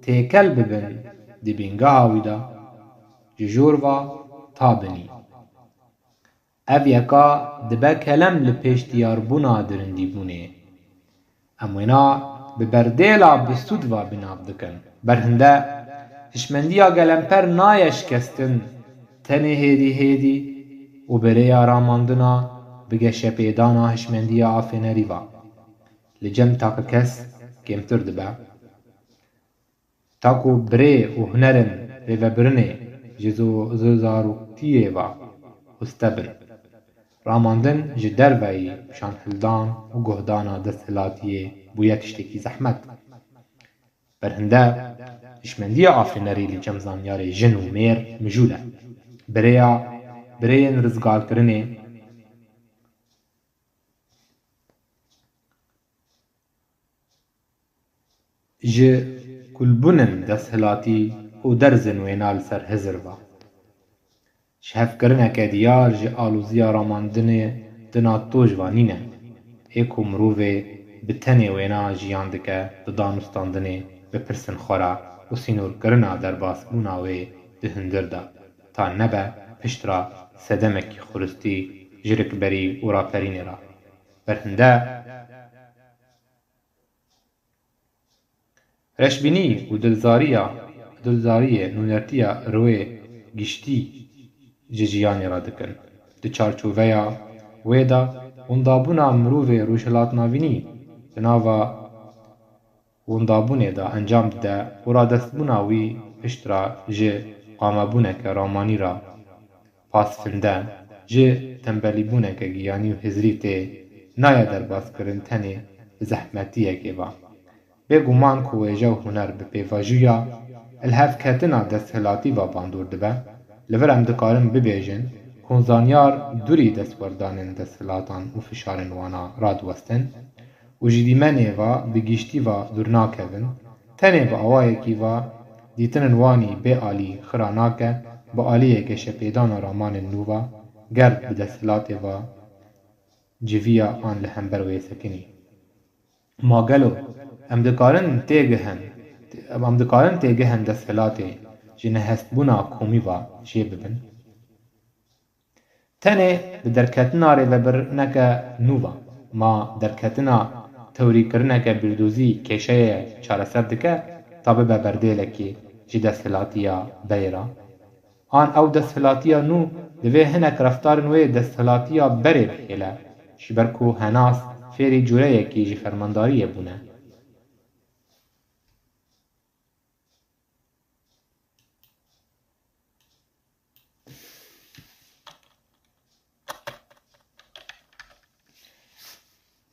têkel bibin di bîngeha wî de, ji jor ve ta binî. Ev yeka dibe kelem li pêş diyarbûna dirindîbûnê. Em wêna bi berdêla bi sûd ve bi nav dikin. Berhinde hişmendiya gelemper nayê şikestin, tenê hêdî hêdî û bi rêya ramandina bi geşepêdana hişmendiya afênerî ve li cem takekes kêmtir dibe. Ta ku bi rê û hunerên rêvebirinê ji zo-, ji zaroktiyê ve hûste bin. Ramandin ji derveyî şanhildan û guhdana desthilatiyê bûye tiştekî zehmet. Berhinde hişmendiya afênerî li cem zanyarê jin û mêr mijûl e. Bi rêya, bi rêyên rizgarkirinê, ji kulbûnên desthilatî û derzên wêna li ser hizir ve. Ji hevkirineke diyar ji alozîya ramandinê di NATO ji ve nîne. Ê ku mirovê bi tenê wêna jiyan dike di danûstandinê bi pirsên xwe re û sînorkirina derbasbûna wê di hundir de, ta nebe piştre sedemekî xuristî ji rikberî û raperînê re. Berhinde reşbînî û dilzariya, dilzariyê nûnertiya rûyê giştî ji jiyanê re dikin. Di çarçoveya wê de, windabûna mirovê rojhilatnavînî di nava windabûnê de encam dide û radestbûna wî piştre ji qamebûneke ramanî re pasfinde, ji tembelîbûneke giyanî û hizrî tê, naye derbaskirin tenê bi zehmetiyekê ve. Bêguman ku wêje û huner bi pêvajoya lihevketina desthilatî ve bandor dibe. Li vir em dikarin bibêjin ku zanyar dûrî destwerdanên desthilatan û fişarên wana radiwestin û ji dîmenê ve bi giştî ve dûr nakevin, tenê bi awayekî ve dîtinên wanî bê alî xira nake, bi aliyê geşepêdana ramanên nû ve, ger bi desthilatê ve civiya an li hember wê sekinî. Ma gelo em dikarin têgihin, em dikarin têgihên desthilatê ji nehestbûna komî ve jê bibin? Tenê bi derketina rêvebirineke nû ve, ma derketina tewrîkirineke bîrdozî kêşeyê çareser dike, ta bibe berdêlekê ji desthilatiya berê re? An ew desthilatiya nû divê hinek reftarên wê desthilatiya berê bihêle, ji ber ku henas fêrî cureyekî ji fermandariyê bûne?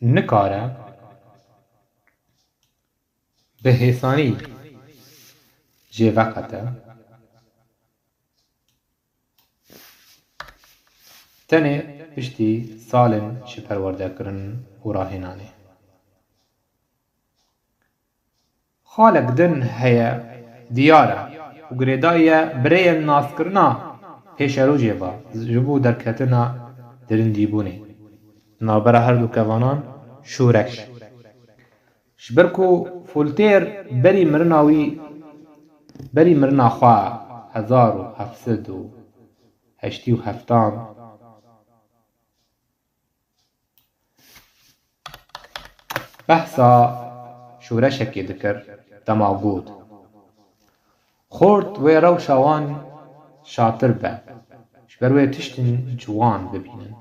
Nikare bi hêsanî jê veqete. Tenê piştî salên ji perwerdekirin û rahênanê. Xalek din heye, diyar e û girêdayî ye bi rêyên naskirina pêşerojê ve ji bo derketina dirindîbûnê di navbera her du kevanan şoreş. Ji ber ku Voltaire berî mirina wî, berî mirina xwe hezar û heft sed û heştî û heftan behsa şoreşekê dikir, dema got: "Xort wê rewşa wan şatir be, ji ber wê tiştên ciwan bibînin."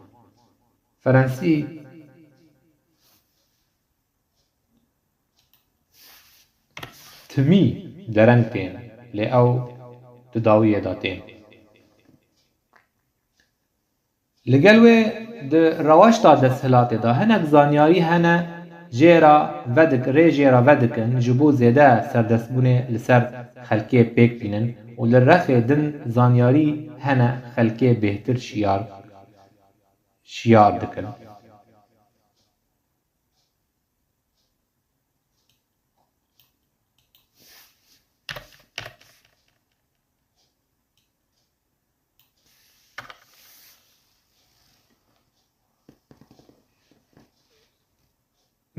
Ferensî timî dereng tên, lê ew di dawiyê de tên. Li gel wê, di rewaşta desthilatê de hinek zanyarî hene jê re vedik-, rê jê re vedikin, ji bo zêde serdestbûnê li ser xelkê pêk bînin û li rexê din zanyarî hene xelkê bêhtir şiyar, şiyar dikin.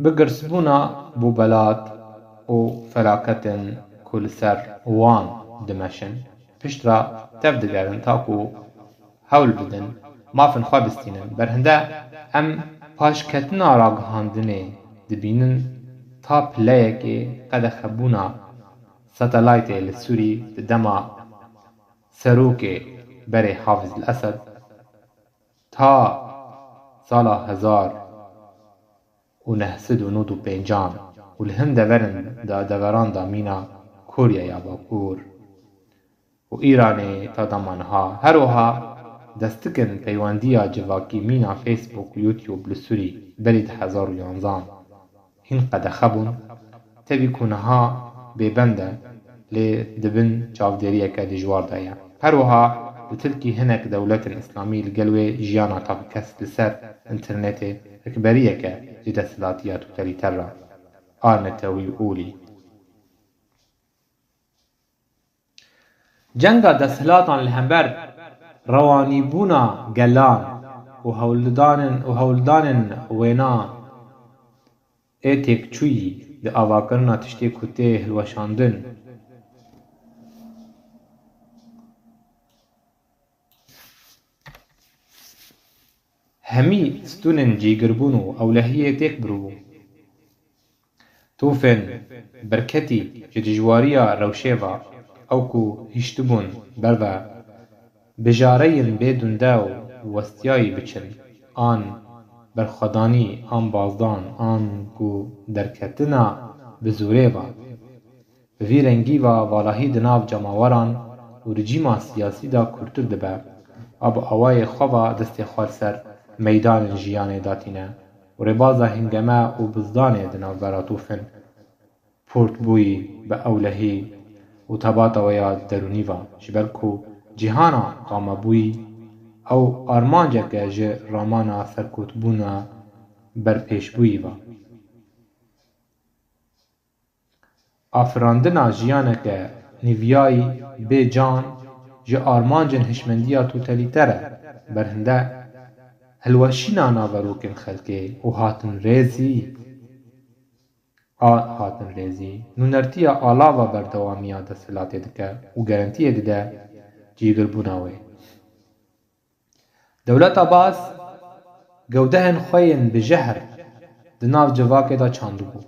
Bi girsbûna bo belat û felaketên ku li ser wan dimeşin, piştre tev digerin ta ku hewl bidin mafên xwe bistînin. Berhinde em paşketina ragihandinê dibînin ta pileyekê qedexebûna satelaytê li Sûrî di dema serokê berê Hafiz el-Esed ta sala hezar û neh sed û nod û pêncan û li hin deverên de, deveran de mîna Koreya ya Bakur û Îranê ta dema niha. Her wiha destikên peywendiya civakî mîna Facebook û YouTube li Sûrî berî di hezar û yanzan hîn qedexe bûn, tevî ku niha bêbend e, lê di bin çavdêriyeke dijwar de ye. Her wiha li Tirkî hinek dewletên îslamî li gel wê jiyana takekes li ser înternetê rikberiyeke ji desthilatiya totalîter re a netewî û olî. Cenga desthilatan li hember rewanîbûna gelan û hewldanên, û hewldanên wêna ê têkçûyî di avakirina tiştê ku tê hilweşandin. Hemî stûnên cîgirbûn û ewlehiyê têk birûbû. Tûfên berketî ji dijwariya rewşê ve, ew ku hiştibûn berve bijareyên bê dunde û westiyayî biçin, an berxwedanî, an bazdan, an ku derketina bi zorê ve. Bi vî rengî ve valahî di nav cemaweran û rejîma siyasî de kûrtir dibe. A bi awayê xwe ve destê xwe li ser meydanên jiyanê datîne û rêbaza hingeme û bizdanê di navbera tûfên portbûyî bi ewlehî û tebata wê ya derûnî ve, ji ber ku cîhana qamebûyî ew armanceke ji ramana serkotbûna berpêşbûyî ve. Afirandina jiyaneke nîviyayî bê can ji armancên hişmendiya totalîter e. Berhinde hilweşîna naverokên xelkê û hatinrêzî, a hatinrêzî, nûnertiya alava berdewamiya desthilatê dike û gerentiyê dide cîgirbûna wê. Dewleta Baas gewdehên xwe yên bi jehr di nav civakê de çandibû.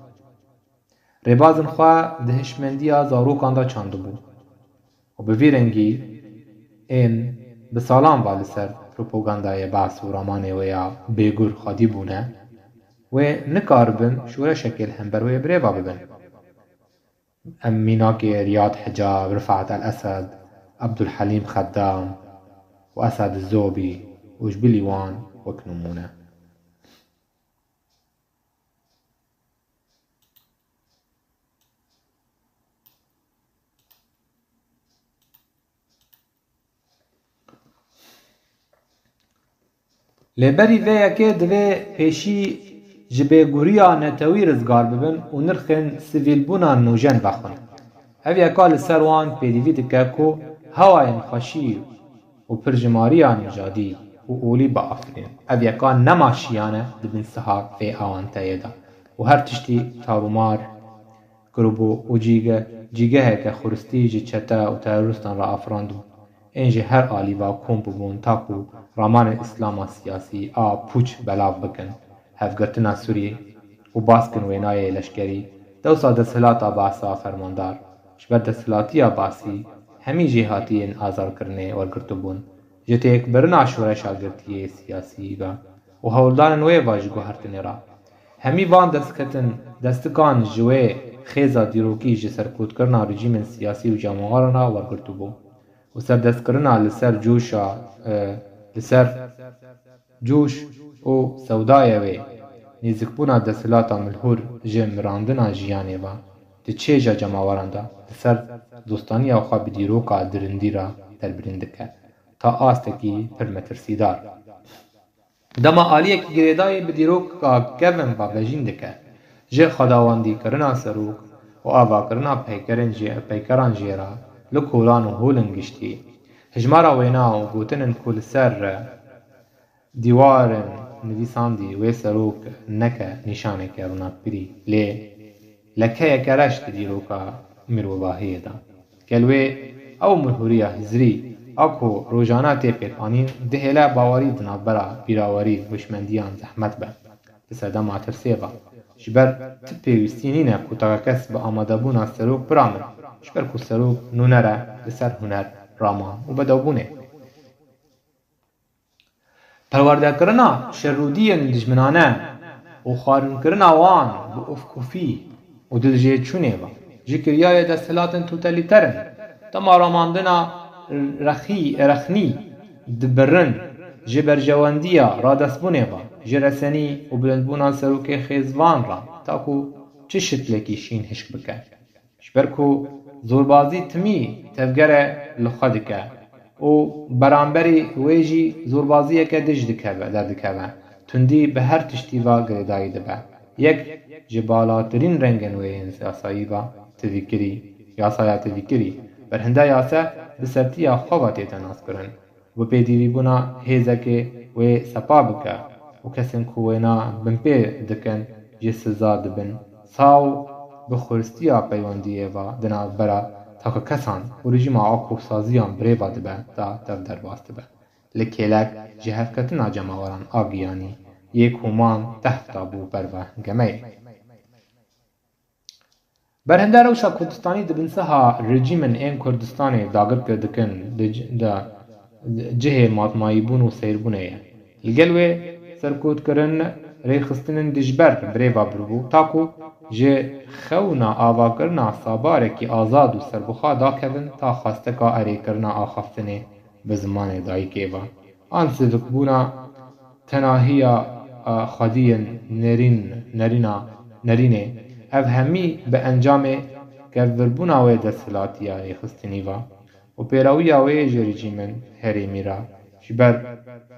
Rêbazên xwe di hişmendiya zarokan de çandibû û bi vî rengî ên bi salan ve li ser propagandayê Baas û ramanê wê ya bêgur xwedî bûne, wê nikaribin şoreşekê li hember wê birêve bibin. Em mînakê Riyad Hicab, Rifat El Esed, Abdulhelîm Xeddam û Esed Zobî û ji bilî wan wek nimûne. Lê berî vê yekê divê pêşî ji bêguriya netewî rizgar bibin û nirxên sivîlbûna nûjen vexwin. Ev yeka li ser wan pêdivî dike ku hewayên xweşî û pirjimariya nijadî û olî biafirînin. Ev yeka nema şiyane di bin siha vê awanteyê de û her tiştî tarûmar kiribû û cîge-, cîgeheke xuristî ji çete û terorîstan re afirandibû. Ên ji her alî ve kom bûbûn ta ku ramanên Îslama siyasî a pûç belav bikin, hevgirtina Sûriyê û baskin wênayê leşkerî, dewsa desthilata Baasa fermandar, ji ber desthilatiya Baasî hemî jêhatiyên azarkirinê wergirtibûn, ji têkbirina şoreşa girtiyê siyasî ve û hewldanên wê ve ji guhertinê re. Hemî van destketin, destikan ji wê xêza dîrokî ji serkotkirina rejîmên siyasî û cemaweran re wergirtibû û serdestkirina li ser coşa, e, li ser coş û sewdayê wê, nêzikbûna desthilata milhûr ji mirandina jiyanê ve di çêja cemaweran de li ser dostaniya xwe bi dîroka dirindî re derbirîn dike, ta astekî pir metirsîdar. Dema aliyekî girêdayî bi dîroka kevin ve vejîn dike, ji xwedawendîkirina serok û avakirina peykerên jê, peykeran jê re li kolan û holên giştî, hijmara wêna û gotinên ku li ser dîwarên nivîsandî wê serok neke nîşaneke ronakbirî, lê lekeyeke reş di dîroka mîrovahiyê de. Gel wê ew mirhûriya hizrî a ku rojane tê pêkanîn, dihêle bawerî di navbera bîrawerî hişmendiyan zehmet be. Di serdema tirsê ve, ji ber ti pêwîstî nîne ku taxa kes bi amadebûna serok biramîn, ji ber ku serok nûner e li ser huner, raman û bedewbûnê. Perwerdekirina şerûdiyên dijminane û xwarinkirina wan bi ofkofî û diljêçûnê ve ji kiryayê desthilatên totalîter in. Dema ramandina rexî, rexnî dibirin ji berjewendiya radestbûnê ve, ji resenî û bilindbûna serokê xêzvan re, ta ku çi şitlekî şîn hişk bike. Ji ber ku zorbazî timî tevgere li xwe dike û beramberî wê jî zorbaziyeke dij dikeve, derdikeve, tundî bi her tiştî ve girêdayî dibe. Yek ji balatirîn rengên wê yên yasayî ve tivîkirî, yasaya tivîkirî, berhinde yase bi sertiya xwe ve tête naskirin. Bi pêdivîbûna hêzekê wê sepa bike û kesên ku wêna binpê dikin jê siza dibin. Saw bi xuristiya peywendiyê ve di navbera takekesan û rejîma a kovsaziyan birêve dibe da tev derbas dibe. Li kêlek ji hevketina cemaweran a giyanî yê koman tehf dabû ber ve gemeyê. Berhinde rewşa Kurdistanî di bin siha rejîmên ên Kurdistanê dagir kir dikin, di c-, de cihê matmayîbûn û seyrbûnê ye. Li gel wê serkotkirin rêxistinên dijber birêve biribû, ta ku ji xewna avakirina sabarekî azad û serbixwe dakevin ta xwesteka erêkirina axaftinê bi zimanê dayikê ve. An sivikbûna tenahiya, a, xwediyên nerîn, nerîna, nerînê, ev hemî bi encamê kevvirbûna wê desthilatiya rêxistinî ve û pêrewiya wê ji rejîmên herêmî re, ji ber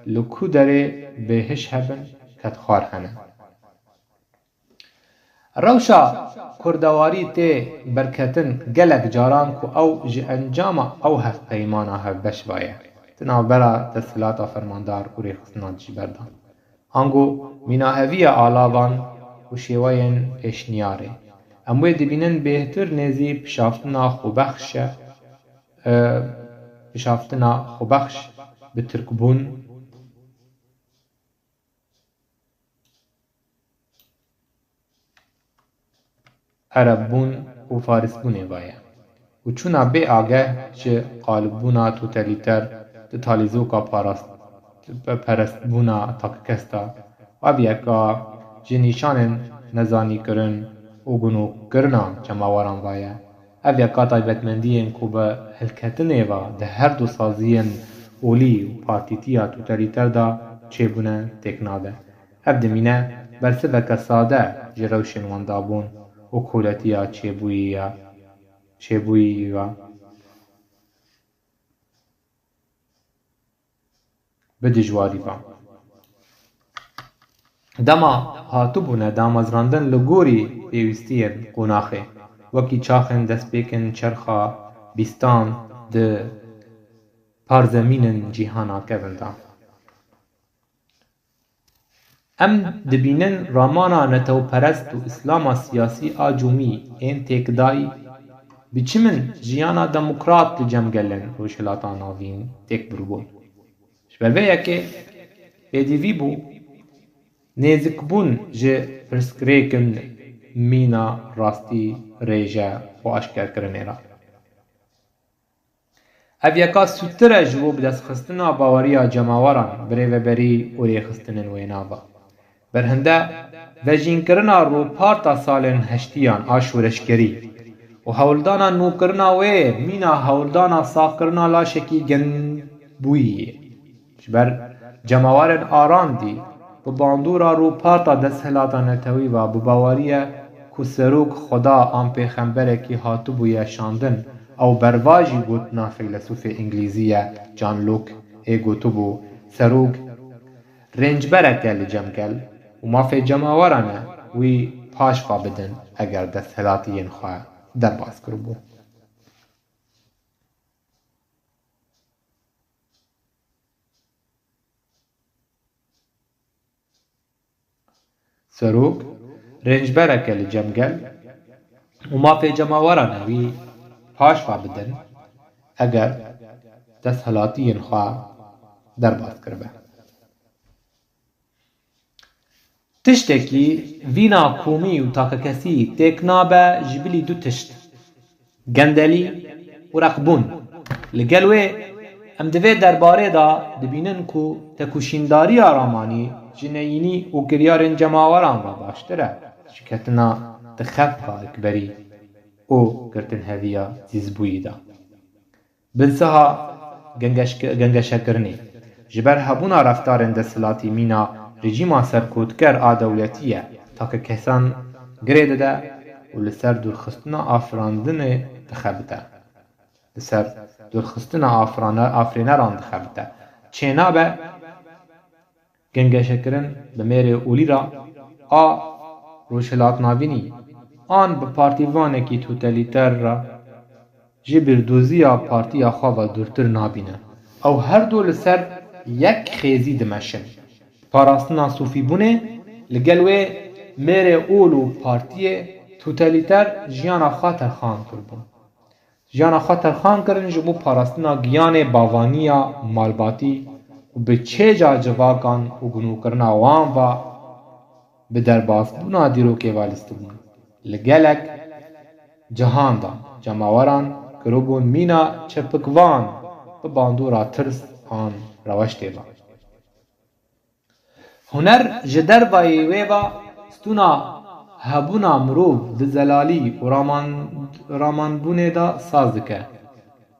li ku derê bêhiş hebin, kedxwar hene. Rewşa kurdewarî tê berketin gelek caran ku ew ji encama ew hevpeymana hevbeş ve ye, di navbera desthilata fermandar û rêxistina dijber de. Ango mînaheviya alavan û şêweyên pêşniyarê. Em wê dibînin bêhtir nêzî pişaftina xwebexş e, e, pişaftina xwebexş bi tirkbûn, erebûn û farisbûnê ve ye û çûna bê ageh ji qalibûna totalîter di talîzoka parast-, perestbûna takekes de. Ev yeka ji nîşanên nezanîkirin û gunokirina cemaweran ve ye. Ev yeka taybetmendiyên ku bi hilketinê ve di her du saziyên olî û partîtiya totalîter de çêbûne têk nade. Ev dimîne bersiveke sade ji rewşên wendabûn û koletiya çêbûyî ya, çêbûyî ya bi dijwarî ve. Dema hatibûne damezrandin li gorî pêwîstiyên qonaxê, wekî çaxên destpêkên çerxa bîstan di parzemînên cîhana kevin de. Em dibînin ramana netewperest û îslama siyasî a cûmî ên têkdayî bi çimin jiyana demokrat li cem gelên Rojhilata Navîn têk biribûn. Ji ber vê yekê pêdivî bû nêzikbûn ji pirsgirêkin mîna rastî rêje xwe aşkerkirinê re. Ev yeka sûdtir e ji bo bidestxistina baweriya cemaweran bi rêveberî û rêxistinên wêna ve. Berhinde vejînkirina rûparta salên heştiyan a şoreşgerî û hewldana nûkirina wê mîna hewldana saxkirina laşekî genbûyî ye. Ji ber cemawerên Arandî bi bandora rûparta desthilata netewî ve bi baweriye ku serok Xweda an pêxemberekî hatibûye şandin, ew berva jî gotina feylesûfê îngilîzî ye John Locke ê gotibû, serok rêncberek e li cem gel û mafê cemaweran e wî paş ve bidin eger desthilatiyên xwe derbas kiribû. Serok rêncberek e li cem gel û mafê cemaweran e wî paş ve bidin eger desthilatiyên xwe derbas kiribe. Tiştekî vîna komî û takekesî têk nabe ji bilî du tişt, gendelî û reqbûn. Li gel wê em di vê derbarê de dibînin ku tekoşîndariya ramanî ji neyînî û kiryarên cemaweran ve baştir e, ji ketina di xev ve rikberî û girtinheviya zîzbûyî de. Binsiha gengeşk-, gengeşekirinê, ji ber hebûna reftarên desthilatî mîna rejîma serkotker a dewletî ye, takekesan girê dide û li ser dûrxistina afirandinê dixebite. Li ser dûrxistina afirane-, afirêneran dixebite. Çênabe gengeşekirin bi mêrê olî re a Rojhilat Navînî an bi partîvanekî totalîter re ji bîrdoziya partiya xwe ve dûrtir nabîne. Ew her du li ser yek xêzî dimeşin. Parastina sofîbûnê li gel wê mêrê ol û partiyê totalîter jiyana xwe terxan kiribûn. Jiyana xwe terxan kirin ji bo parastina giyanê bavaniya malbatî û bi çêca civakan û gunûkirina wan ve bi derbasbûna dîrokê ve listibûn. Li gelek cihan de cemaweran kiribûn mîna çepikvan bi bandora tirs an reweştê ve. Huner ji dervayî wê ve stûna hebûna mirov di zelalî û raman-, ramanbûnê de saz dike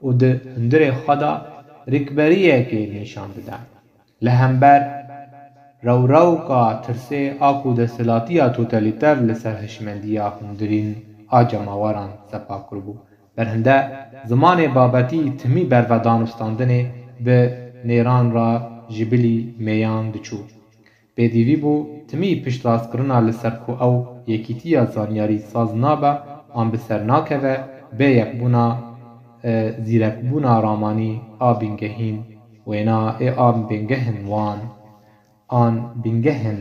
û di hundirê xwe de rikberiyekê nîşan dide. Li hember rewrewka tirsê a ku desthilatiya totalîter li ser hişmendiya hundirîn a cemaweran sepa kiribû, berhinde zimanê babetî timî berve danûstandinê bi nêran re ji bilî mêyan diçû. Pêdivî bû timî piştrastkirina li ser ku ew yekîtiya zanyarî saz nabe an bi ser nakeve bê yekbûna, e, zîrekbûna ramanî a bingehîn wêna ê a bingehên wan an bingehên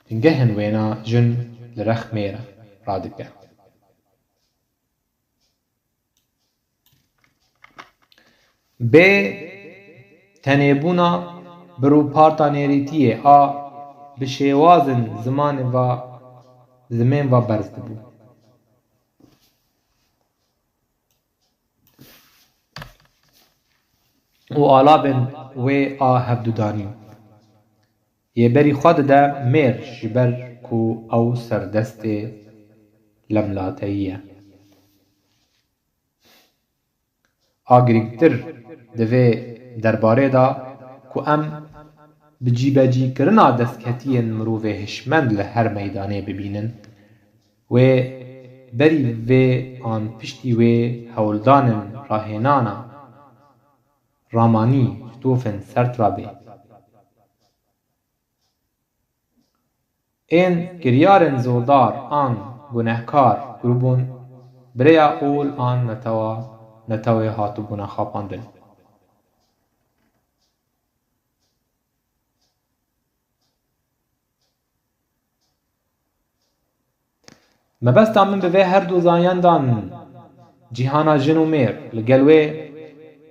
bingehên wêna jin li rex mêr radike. Bê tenêbûna bir û parta nêrîtiyê a bi şêwazên zimanê ve zimên ve berz dibû. Û alabên wê a hevdudanî yê berî xwe dide mêr, ji ber ku ew serdestê lemlateyî ye. A girîngtir di vê derbarê de ku em bi cîbecîkirina destketiyên mirovê hişmend li her meydanê bibînin, wê berî vê an piştî wê hewldanên rahênana ramanî ji tovên sert re bê. Ên kiryarên zordar an gunehkar kiribûn, bi rêya ol an netewa, netewê hatibûne xapandin. Mebesta min bi vê her du zayendan cîhana jin û mêr, li gel wê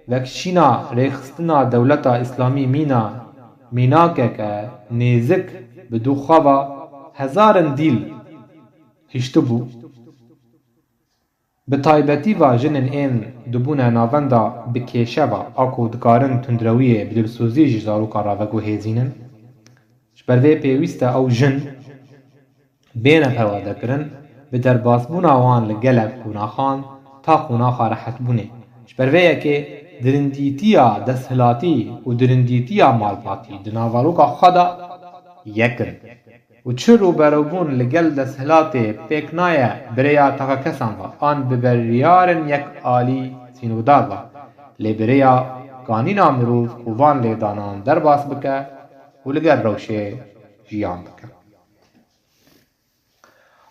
vekşîna rêxistina dewleta îslamî mîna mînakeke nêzik bi dû xwe ve hezarin dîl hiştibû. Bi taybetî va jinên ên dibûne navenda bi kêşe va a ku dikarin tundrewiyê bi dilsozî ji zarokan re veguhêzînin. Ji ber vê pêwîst e ew jin bêne perwerdekirin, bi derbasbûna wan li gelek qonaxan ta qonaxa rehetbûnê. Ji ber vê yekê dirindîtiya desthilatî û dirindîtiya malbatî di navaroka xwe de yek in. Û çi rûberûbûn li gel desthilatê pêk naye bi rêya takekesan ve an bi biryarên yek alî sînordar ve, lê bi rêya kanîna mirov ku van lêdanan derbas bike û li gel rewşê jiyan bike.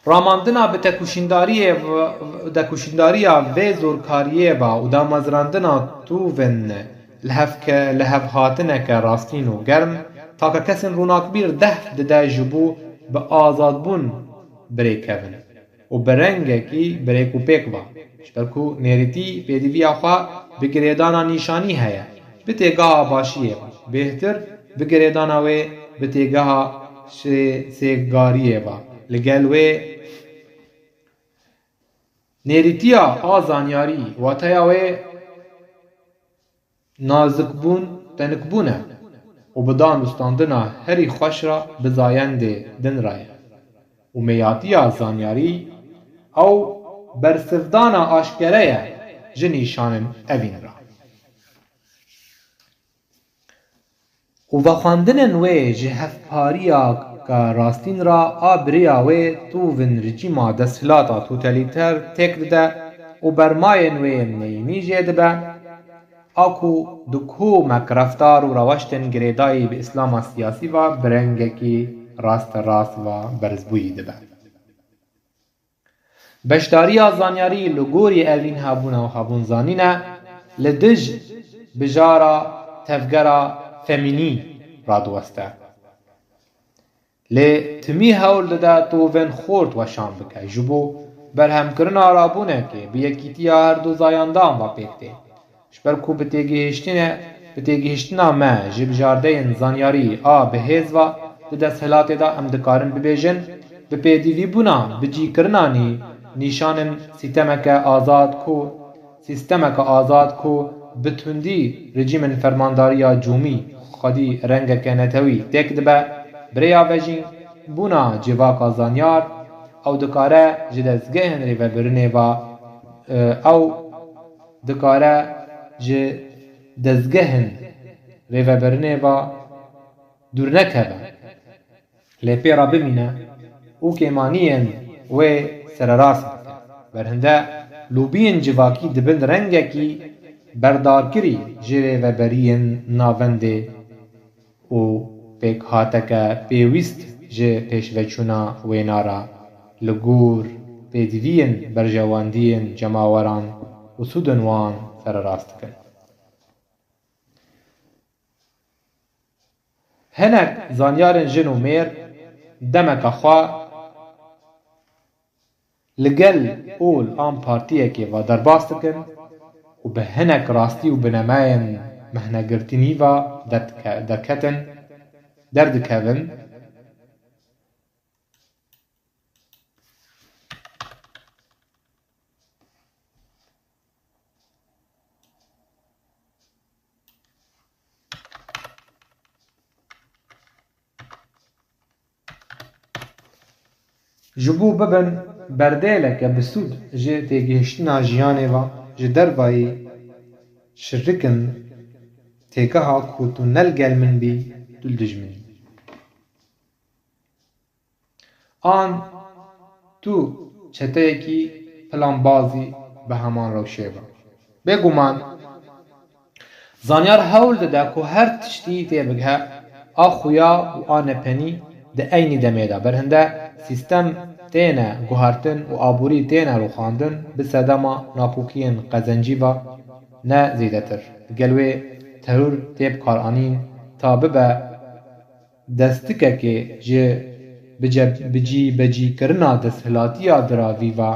Ramandina bi tekûşîndariyê v-, tekûşîndariya vê zorkariyê ve û damezrandina tovên lihevke-, lihevhatineke rastîn û germ, takekesên ronakbîr dehf dide ji bo bi azadbûn birêkevin û bi rengekî birêk û pêk ve. Ji ber ku nêrîtî pêdiviya xwe bi girêdana nîşanî heye, bi têgeha başiyê ve, bêhtir bi girêdana wê bi têgeha şê-, sêgariyê ve. Li gel wê nêrîtiya a zanyarî, wateya wê nazikbûn, tenikbûn e û bi danûstandina herî xweş re bi zayendê din re ye û mêyatiya zanyarî ew bersivdana aşkere ye ji nîşanên evîn re. Û vexwendinên wê ji hevpariyeke rastîn re a bi rêya wê tovên rejîma desthilata totalîter têk dide û bermayên wê neyînî jê dibe, a ku di komek reftar û reweştên girêdayî bi îslama siyasî ve bi rengekî rasterast ve berzbûyî dibe. Beşdariya zanyarî li gorî evîn hebûna û hebûnzanîn e, li dij bijara tevgera femînî radiweste. Lê timî hewl dide tovên xort weşan bike. Ji bo berhemkirina rabûnekê bi yekîtiya her du zayandan ve pêk tê. Ji ber ku bi têgihiştine, bi têgihiştina me ji bijardeyên zanyarî a bihêz ve di desthilatê de em dikarin bibêjin, bi pêdivîbûna bicîkirina nî nîşanin sîstemeke azad ku, sîstemeke azad ku bi tundî rejîmên fermandariya cûmî xwedî rengeke netewî têk dibe, bi rêya vejîn bûna civaka zanyar, ew dikare ji dezgehên rêvebirinê ve, e, ew dikare ji dezgehên rêvebirinê ve dûr nekeve, lê pê re bimîne û kêmaniyên wê sererast bike. Berhinde lobiyên civakî dibin rengekî berdarkirî ji rêveberiyên navendê û pêkhateke pêwîst ji pêşveçûna wêna re li gor pêdiviyên berjewendiyên cemaweran û sûdên wan sererast dikin. Hinek zanyarên jin û mêr demeke xwe li gel ol an partiyekê ve derbas dikin û bi hinek rastî û binemeyên mehnegirtinî ve derdike-, derketin, derdikevin. Ji bo bibin berdêleke bi sûd ji têgihiştina jiyanê ve, ji dervayî şirikin têgeha ku tu ne li gel min bî, tu li dijmin î. An tu çeteyekî planbazî bi heman rewşê be. Bêguman, zanyar hewl dide ku her tiştî têbigihe, a xuya û a nepenî di eynî demê de. Berhinde sîstem têne guhertin û aborî têne rûxandin, bi sedema nakokiyên qezencî ve ne zêdetir. Li gel wê teror tê bikaranîn ta bibe destikekê ji bice-, bicî-, becîkirina desthilatiya diravî ve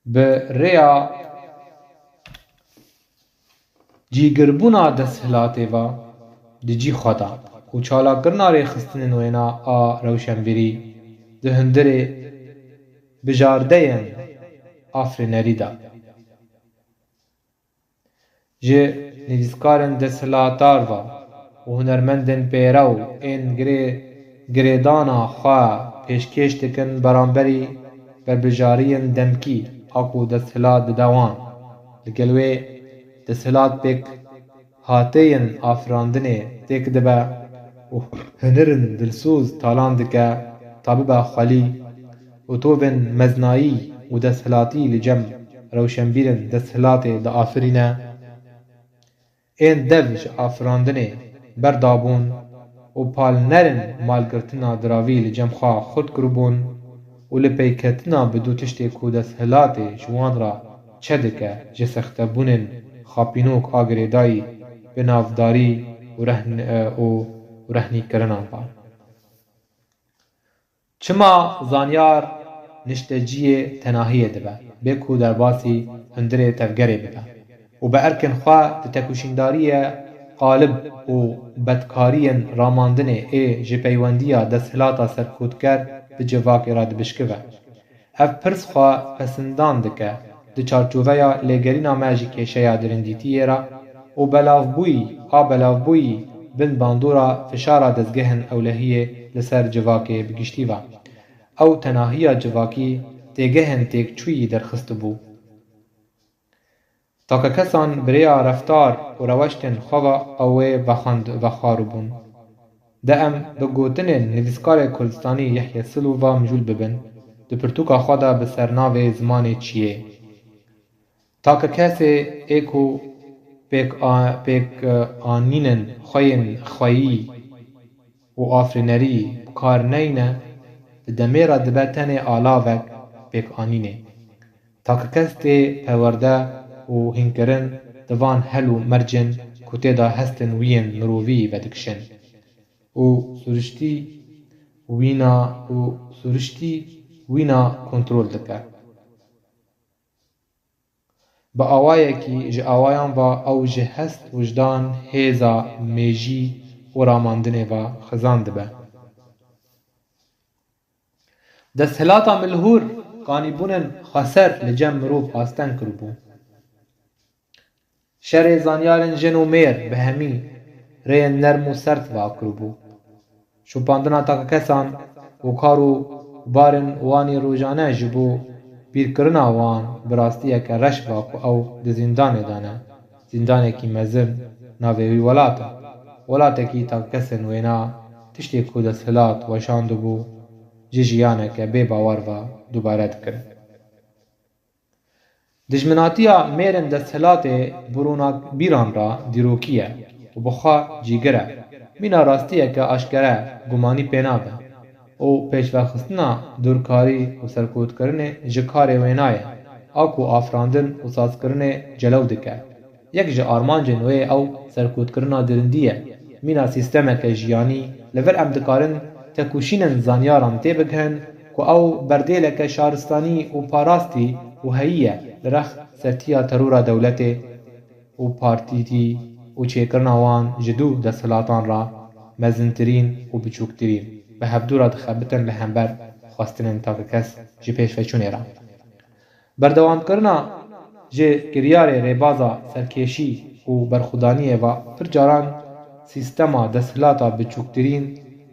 bi rêya cîgirbûna desthilatê ve di cî xwe de û çalakirina rêxistinên wêna a rewşenbîrî di hundirê bijardeyên afirînerî de. Ji nivîskarên desthilatdar ve û hunermendên pêrew ên girê-, girêdana xwe pêşkêş dikin beramberî berbijariyên demkî a ku desthilat dide wan. Li gel wê desthilat pêk hateyên afirandinê têk dibe û hunerin dilsoz talan dike ta bibe xwelî û tovên meznayî û desthilatî li cem rewşenbîrên desthilatê diafirîne. Ên dev ji afirandinê berdabûn û palnerên malgirtina diravî li cem xwe xurt kiribûn û li peyketina bi du tiştê ku desthilatê ji wan re çedike, ji sextebûnên xapînok a girêdayî bi navdarî û rehn-, û, û rehnîkirinan ve. Çima zanyar nişteciyê tenahiyê dibe, bê ku derbasî hundirê tevgerê bibe û bi erkên xwe di têkoşîndariyê qalib û bedkariyên ramandinê ê ji peywendiya desthilata serkotker bi civakê re dibişkive? Ev pirs xwe pesindan dike di çarçoveya lêgerîna me ji kêşeya dirindîtiyê re û belavbûyî a belavbûyî bin bandora fişara dezgehên ewlehiyê li ser civakê bi giştî ve. Ew tenahiya civakî têgehên têkçûyî derxistibû. Takekesan bi rêya reftar û reweştên xwe ve ew ê vexwend-, vexwaribûn. De em bi gotinên nivîskarê Kurdistanî Yehya Silo ve mijûl bibin, di pirtûka xwe de bi sernavê Zimanê Çiyê. Takekesê ê ku pêk a-, pêk, e, anînên xweyên xweyî û afirînerî bi kar neyne, di demê re dibe tenê alavek pêkanînê. Takekes tê perwerde û hînkirin di van hel û mercên ku tê de hestên wî yên mirovî vedikişin û suriştî wîna û suriştî wîna kontrol dike. Bi awayekî ji awayan ve ew ji hest, wijdan, hêza, mêjî û ramandinê ve xizan dibe. Desthilata milhûr qanîbûnên xweser li cem mirov asteng kiribû. Şerê zanyarên jin û mêr bi hemî rêyên nerm û sert ve kiribû. Şopandina takekesan û kar û barên wan ê rojane ji bo bîrkirina wan bi rastiyeke reş ve ku ew di zîndanê de ne. Zîndanekî mezin navê wî welat e. Welatekî takekesên wêna tiştê ku desthilat weşandibû, ji jiyaneke bê bawer ve dubare dikin. Dijminatiya mêrên desthilatê bi ronakbîran re dîrokî ye û bi xwe cîgir e. Mîna rastiyeke aşkere gumanî pê nabe û pêşvexistina dorkarî û serkotkirinê ji karê wêna ye, a ku afirandin û sazkirinê celew dike. Yek ji armancên wê ew serkotkirina dirindî ye. Mîna sîstemeke jiyanî li vir em dikarin tekoşînên zanyaran tê bigihin ku ew berdêleke şaristanî û parastî û heyî ye li rex sertiya terora dewletê û partîtî û çêkirina wan ji du desthilatan re mezintirîn û biçûktirîn bi hevdû re dixebitin li hember xwestinên takekes ji pêşveçûnê re. Berdewamkirina ji kiryarê rêbaza serkêşî û berxwedaniyê ve pir caran sîstema desthilata biçûktirîn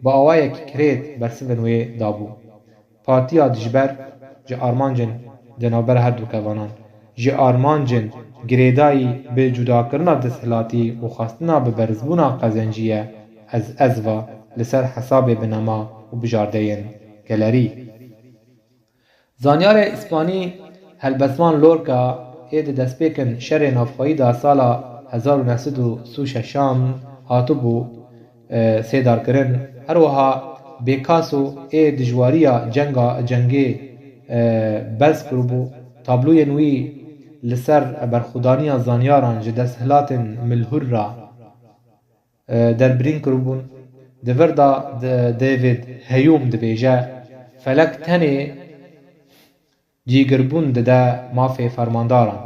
bi awayekî kirêt bersivên wê dabû. Partiya dijber ji armancên di navbera her du kevanan, ji armancên girêdayî bi cudakirina desthilatî û xwestina bi berzbûna qezencî ye, ez ez ve li ser hesabê binema û bijardeyên gelerî. Zanyarê îspanî Helbestvan Lorca ê di destpêkên şerê navxweyî de sala hezar û neh sed û sî û şeşan hatibû, e, sêdarkirin. Her wiha Picasso ê dijwariya cenga, cengê, e, berz kiribû. Tabloyên wî li ser berxwedaniya zanyaran ji desthilatên milhûr re, e, derbirîn kiribûn. Di vir de D-, David Hume dibêje, felek tenê cîgirbûn dide mafê fermandaran,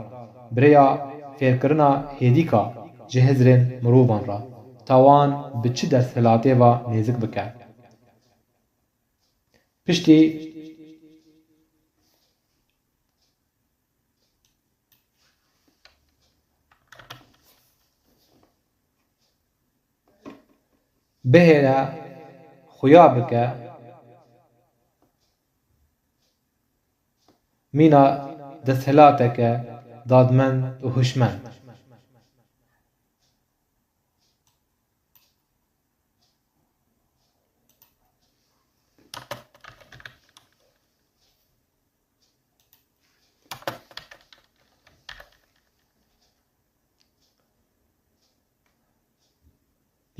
bi rêya fêrkirina hêdîka ji hizrên mirovan re, ta wan bi çi desthilatê ve nêzik bike. Piştî bihêle, xuya bike, mîna desthilateke dadmend û hişmend.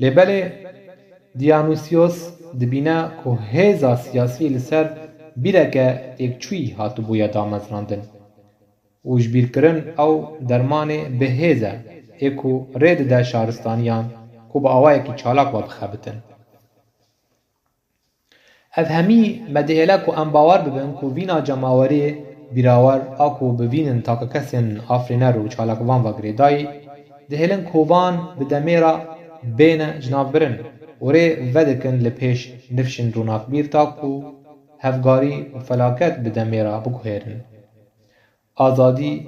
Lê belê Dionysios dibîne ku hêza siyasî li ser bîreke têkçûyî hatibûye damezrandin û ji bîrkirin ew dermanê bi hêz e, ê ku rê dide şaristaniyan ku bi awayekî çalak ve bixebitin. Ev hemî me dihêle ku em bawer bibin ku vîna cemawerê bîrawer a ku bi vînin takekesên afirîner û çalakvan ve girêdayî, dihêlin ku van bi demê re bêne jinavbirin û rê vedikin li pêş nifşên ronakbîr ta ku hevgarî û felaket bi demê re biguhêrin. Azadî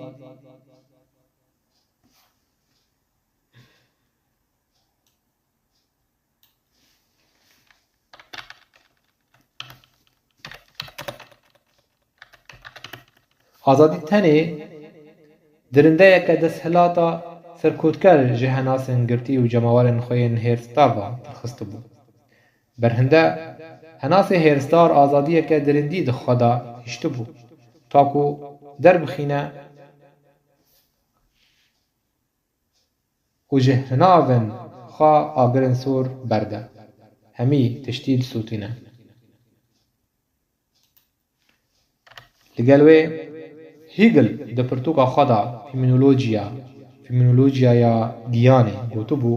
Azadî tenê dirindeyeke desthilata serkotker ji henasên girtî û cemawerên xwe yên hêrstar ve derxistibû. Berhinde henasê hêrstar azadiyeke dirindî di xwe de hiştibû, ta ku derbixîne û ji hinavên xwe agirên sor berde. Hemî tiştî disûtîne. Li gel wê Hegel di pirtûka xwe de Fenomenolojiya Îmûnolojiyaya giyanê gotibû,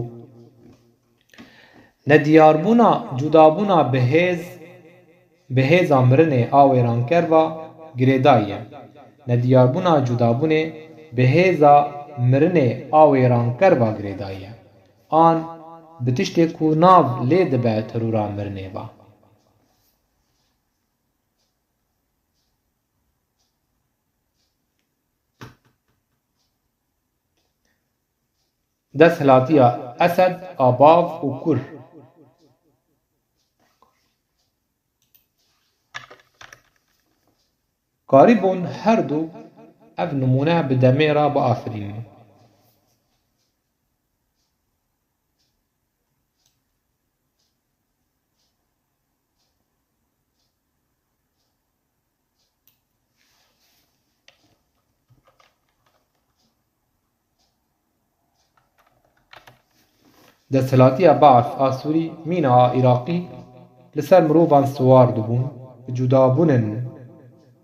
nediyarbûna cudabûna bi hêz, bi hêza mirinê a wêranker ve girêdayî ye. Nediyarbûna cudabûnê bi hêza mirinê a wêranker ve girêdayî ye. An bi tiştê ku nav lê dibe terora mirinê ve. Desthilatiya Esed a bav û kur. Karîbûn her du ev nimûne bi demê re biafirînin. Desthilatiya Baath a Sûrî, mîna a Iraqî, li ser mirovan siwar dibûn, bi cudabûnên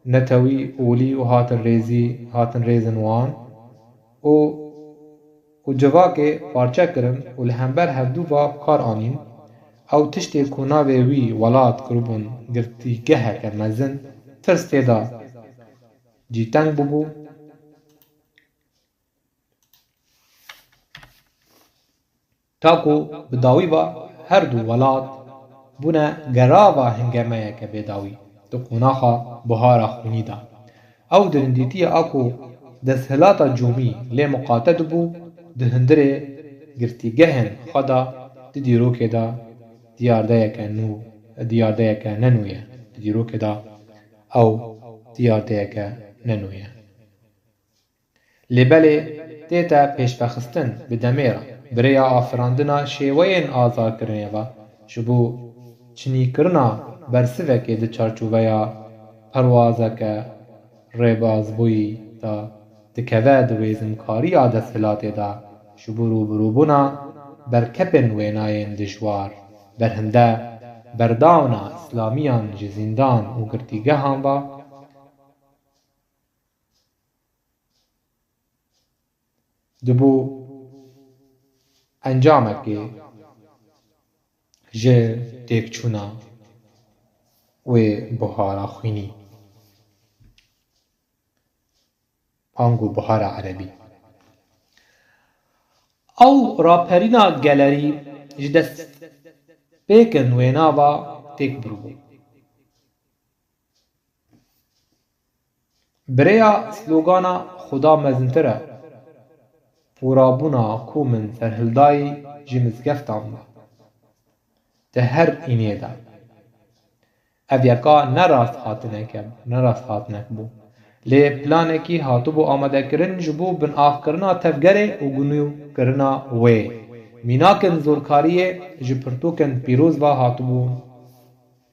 netewî olî û hatin rêzî, hatin rêzin wan û û civakê parçe kirin û li hember hevdû va bi kar anîn, ew tiştê ku navê wî welat kiribûn girtîgeheke mezin, tirs tê de cîteng bûbû. Ta ku bi dawî ve her du welat bûne gerava hingemeyeke bêdawî di qonaxa buhara xwînî de. Ew dirindîtiyê a ku desthilata Comî lê miqate dibû, di hundirê girtîgehên xwe de di dîrokê de diyardeyeke nû, diyardeyeke ne nû ye. Di dîrokê de ew diyardeyeke ne nû ye. Lê belê tête pêşvexistin bi demê re bi rêya afirandina şêweyên azarkirinê ve ji bo çinîkirina bersivekê di çarçoveya perwazeke rêbazbûyî de dikeve di wêzimkariya desthilatê de ji bo rûbirûbûna berkepên wênayên dijwar, berhinde berdawna îslamiyan ji zîndan û girtîgehan ve dibû encamekê ji têkçûna wê buhara xwînî. Ango buhara erebî. Ew raperîna gelerî ji destpêkin wêna ve têk birûbû. Bi rêya slogana Xuda mezintir e, porabûna ku min serhildayî ji mizgeftan ve di her înê de. Ev yeka ne rast hatineke, ne rast hatinek bû. Lê planekî hatibû amadekirin ji bo binavkirina tevgerê û gunûkirina wê. Mînakên zorkariyê ji pirtûkên pîroz ve hatibûn,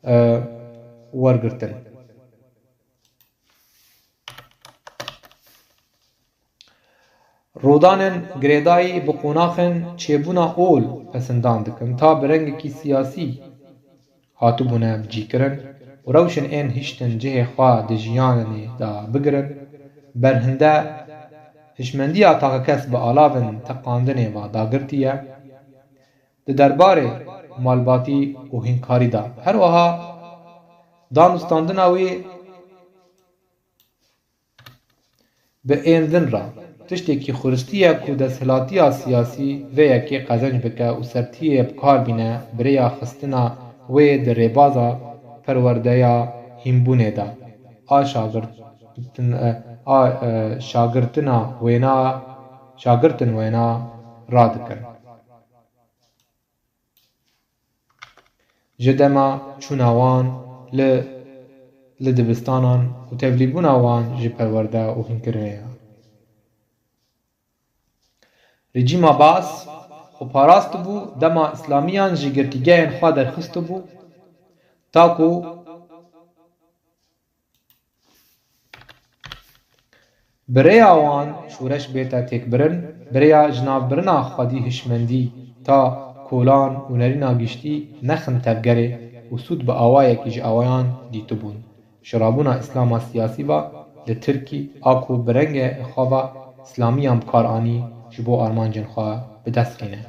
e, wergirtin. Rodanên girêdayî bi qonaxên çêbûna ol pesindan dikin, ta bi rengekî siyasî hatibûne bicîkirin û rewşên ên hiştin cihê xwe di jiyanê de bigirin, berhinde hişmendiya takekes bi alavên teqandinê ve dagirtî ye. Di derbarê malbatî û hînkarî de, her wiha danûstandina wî bi ên din re tiştekî xuristî ye ku desthilatiya siyasî vê yekê qezenc bike û sertiyê bi kar bîne bi rêya xistina wê di rêbaza perwerdeya hînbûnê de a şagirtin, a, e, şagirtina wêna, şagirtin wêna radikin. Ji dema çûna wan li, li dibistanan û tevlîbûna wan ji perwerde û hînkirinê ye. Rejîma Baas xwe parastibû, dema îslamiyan ji girtîgehên xwe derxistibû, ta ku bi rêya wan şoreş bête têkbirin, bi rêya jinavbirina xwedî hişmendî ta kolan û nerîna giştî nexin tevgerê û sûd bi awayekî ji awayan dîtibûn. Ji rabûna Îslama siyasî ve li Tirkî a ku bi rengê xwe ve Îslamiyan bi kar anî, ji bo armancên xwe bi dest xîne.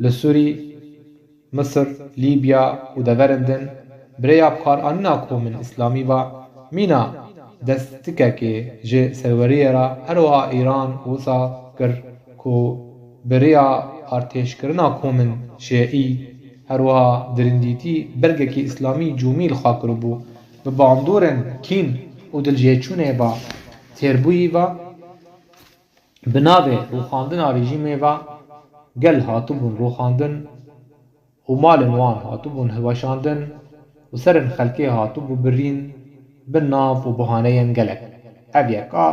Li Sûrî, Misir, Lîbya û deverên din bi rêya bikaranîna komên îslamî ve mîna destikekê ji serweriyê re her wiha Îran wisa kir ku bi rêya artêşkirina komên şêî her wiha dirindîtî belgekî îslamî cûmî li xwe kiribû. Bi bandorên kîn û diljêçûnê ve têrbûyî ve bi navê rûxandina rejîmê ve gel hatibûn rûxandin û malên wan hatibûn hilweşandin û serên xelkê hatibû birîn bi nav û bahaneyên gelek. Ev yeka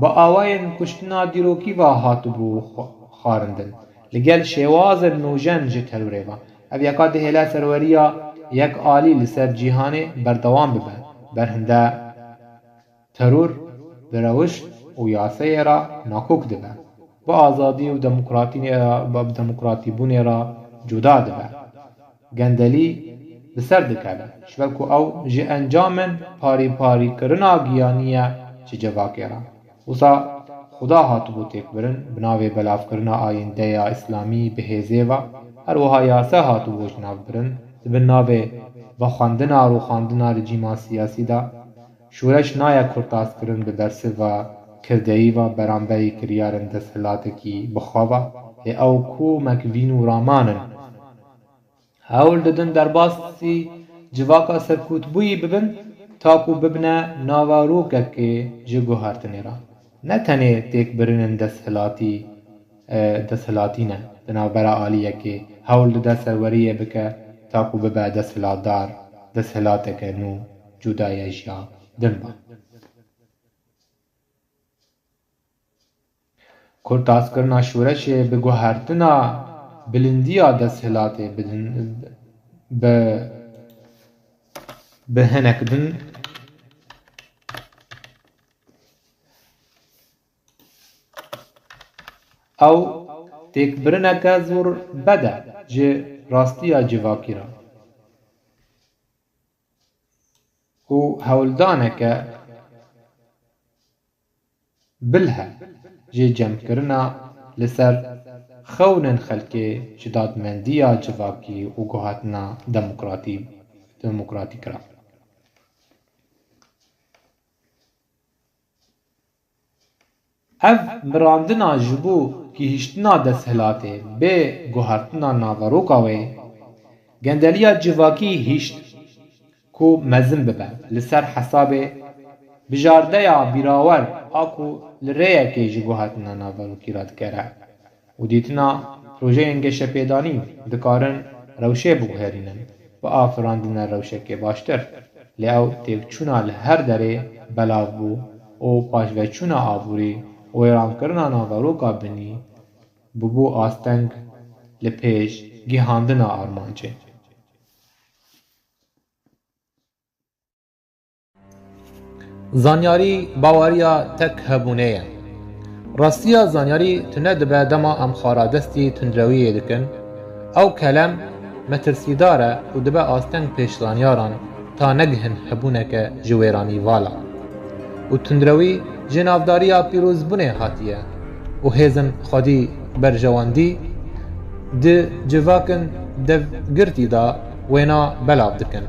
bi awayên kuştina dîrokî ve hatibû xwe-, xwarindin. Li gel şêwazên nûjen ji terorê ve. Ev yeka dihêle serweriya yek alî li ser cîhanê berdewam bibe. Berhinde teror bi rewişt û yasayê re nakok dibe. Bi azadî û demokratî re, bi demokratîbûnê re cuda dibe. Gendelî bi ser dikeve. Ji ber ku ew ji encamên parîparîkirina giyanî ye ji civakê re. Wisa Xuda hatibû têkbirin, bi navê belavkirina ayîndeya îslamî bi hêzê ve, her wiha yasa hatibû jinavbirin, di bin navê vexwendina rûxandina rejîma siyasî de. Şoreş nayê kurtaskirin bi bersiva kirdeyî ve beramberî kiryarên desthilatekî bi xwe ve, lê ew komek vîn û raman in. Hewl didin derbasî civaka serkûtbûyî bibin, ta ku bibine navarokekê ji guhertinê re. Ne tenê têkbirinên desthilatî, e, desthilatî ne, di navbera aliyekê hewl dide serweriyê bike, ta ku bibe desthilatdar, desthilateke nû cuda ye ji ya din be. Kurtaskirina şoreşê bi guhertina bilindiya desthilatê bidin, bi, bi hinek din ew têkbirineke zor bede ji rastiya civakî re û hewldaneke bilhe ji cemkirina li ser xewnên xelkê ji dadmendiya civakî û guhatina demokratî-, demokratîk re. Ev mirandina ji bo gihîştina desthilatê bê guhertina naveroka wê, gendeliya civakî hişt ku mezin bibe li ser hesabê bijardeya bîrawer a ku li rêyekê ji guhertina naverokî re digere û dîtina projeyên geşepêdanî dikarin rewşê biguherînin, biafirandine rewşekê baştir. Lê ew têkçûna li her derê belav bû û paşveçûna aborî û wêrankirina naveroka binî bûbû asteng li pêş gihandina armancê. Zanyarî baweriya tek hebûnê ye. Rastiya zanyarî tune dibe dema em xwaradestî tundrewiyê dikin. Ew kelem metirsîdar e û dibe asteng pêş zanyaran ta negihin hebûneke ji wêranî vala. Û tundrewî ji navdariya pîrozbûnê hatiye û hêzin xwedî berjewendî di civakin devgirtî de wêna belav dikin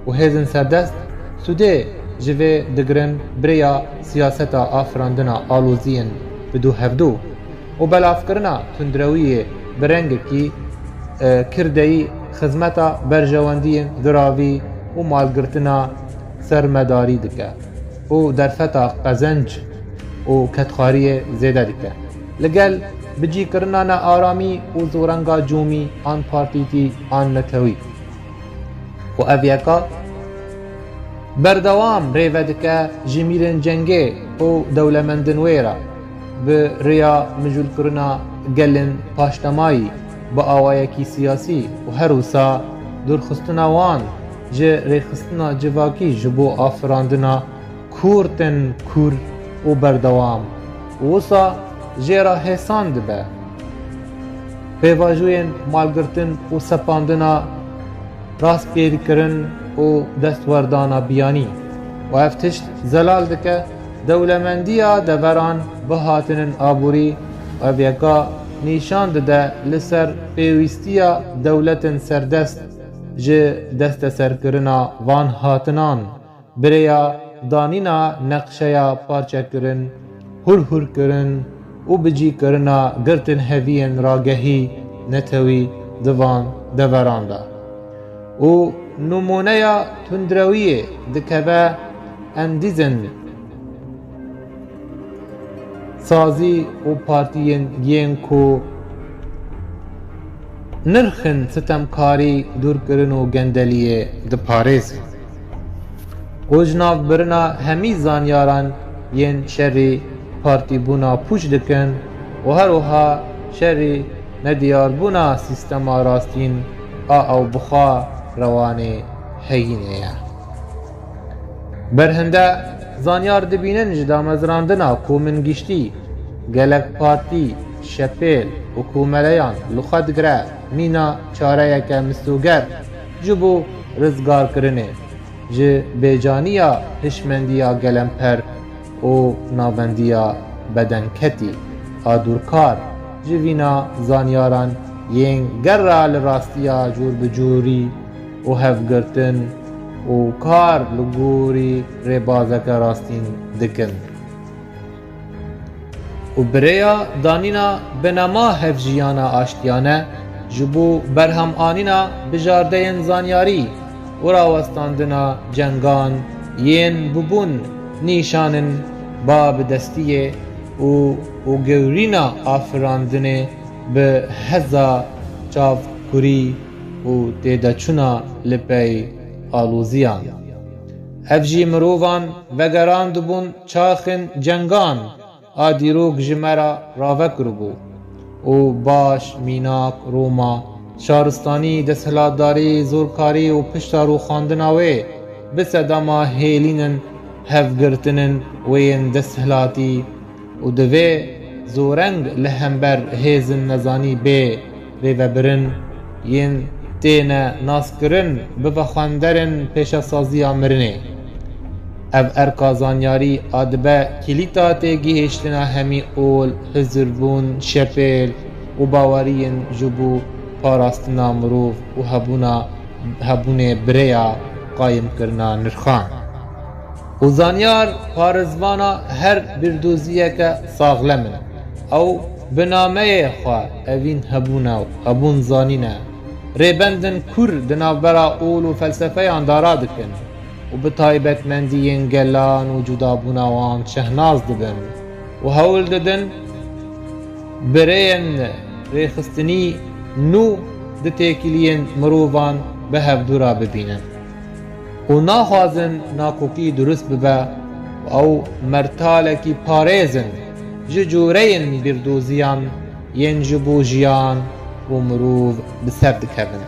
û hêzin serdest sûdê ji vê digirin bi rêya siyaseta afirandina aloziyên bi dû hevdû û belavkirina tundrewiyê bi rengekî, e, kirdeyî xizmeta berjewendiyên diravî û malgirtina sermedarî dike û derfeta qezenc û kedxwariyê zêde dike. Li gel bicîkirina nearamî û zorenga cûmî an partîtî an netewî. Û ev yeka berdewam rêve dike ji mîrên cengê û dewlemendin wê re bi rêya mijûlkirina gelên paşdemayî bi awayekî siyasî û her wisa dûrxistina wan ji rêxistina civakî ji bo afirandina kûr tên kûr û berdewam û wisa jê re hêsan dibe. Pêvajoyên malgirtin û sepandina rastgêrkirin û destwerdana biyanî û ev tişt zelal dike dewlemendiya deveran bi hatinên aborî Ev yeka nîşan dide li ser pêwîstiya dewletên serdest ji desteserkirina van hatinan, bi rêya danîna neqşeya parçekirin, hûrhûrkirin û bicîkirina girtinheviyên ragehî netewî di van deveran de. Û nimûneya tundrewiyê dikeve endîzên sazî û partiyên yên ku nirxên sitemkarî, dûrkirin û gendeliyê diparêzin û ji nav birina hemî zanyaran yên şerî partîbûna pûç dikin û her wiha şerî nediyarbûna sîstema rastîn a ew bi xwe rewanê heyînê ye. Berhinde zanyar dibînin ji damezrandina ku min giştî gelek partî, şepêl û komeleyan li xwe digire mîna çareyeke misoger ji bo rizgarkirinê ji bêcaniya hişmendiya gelemper û navendiya bedenketî a dûrkar ji vîna zanyaran yên gerra li rastiya cûr bi cûrî û hevgirtin û kar li gorî rêbazeke rastîn dikin. Û bi rêya danîna binema hevjiyana aştiyane ji bo berhemanîna bijardeyên zanyarî û rawestandina cengan yên bibûn nîşanên babidestiyê û, û gewrîna afirandinê bi heza çavkurî û têdeçûna li pey aloziyan. Ev jî mirovan vegerandibûn çaxên cengan a dîrok ji me re rave kiribû û baş, mînak, Roma, şaristanî, desthilatdarî, zorkarî û pişta rûxandina wê bi sedema hêlînin hevgirtinin wê yên desthilatî û divê zoreng li hember hêzin nezanî bê rêvebirin yên têne naskirin bibe xwenderên pêşesaziya mirinê. Ev erka zanyarî a dibe kilîta têgihiştina hemî ol, hizirbûn, şepêl û baweriyên ji bo parastina mirov û hebûna, hebûnê bi rêya qayimkirina nirxan. Û zanyar parêzvana her bîrdoziyeke saxlem in. Ew bi nameyê xwe evîn hebûne û hebûn zanîne. Rêbendin kûr di navbera ol û felsefeyan de radikin û bi taybetmendiyên gelan û cudabûna wan şehnaz dibin û hewl didin bireyên rêxistinî nû di têkiliyên mirovan bi hevdû re bibînin. Û naxwazin nakokî durust bibe û ew mertalekî parêz in ji cûreyên bîrdoziyan yên ji bo jiyan û mirov bi ser dikevin.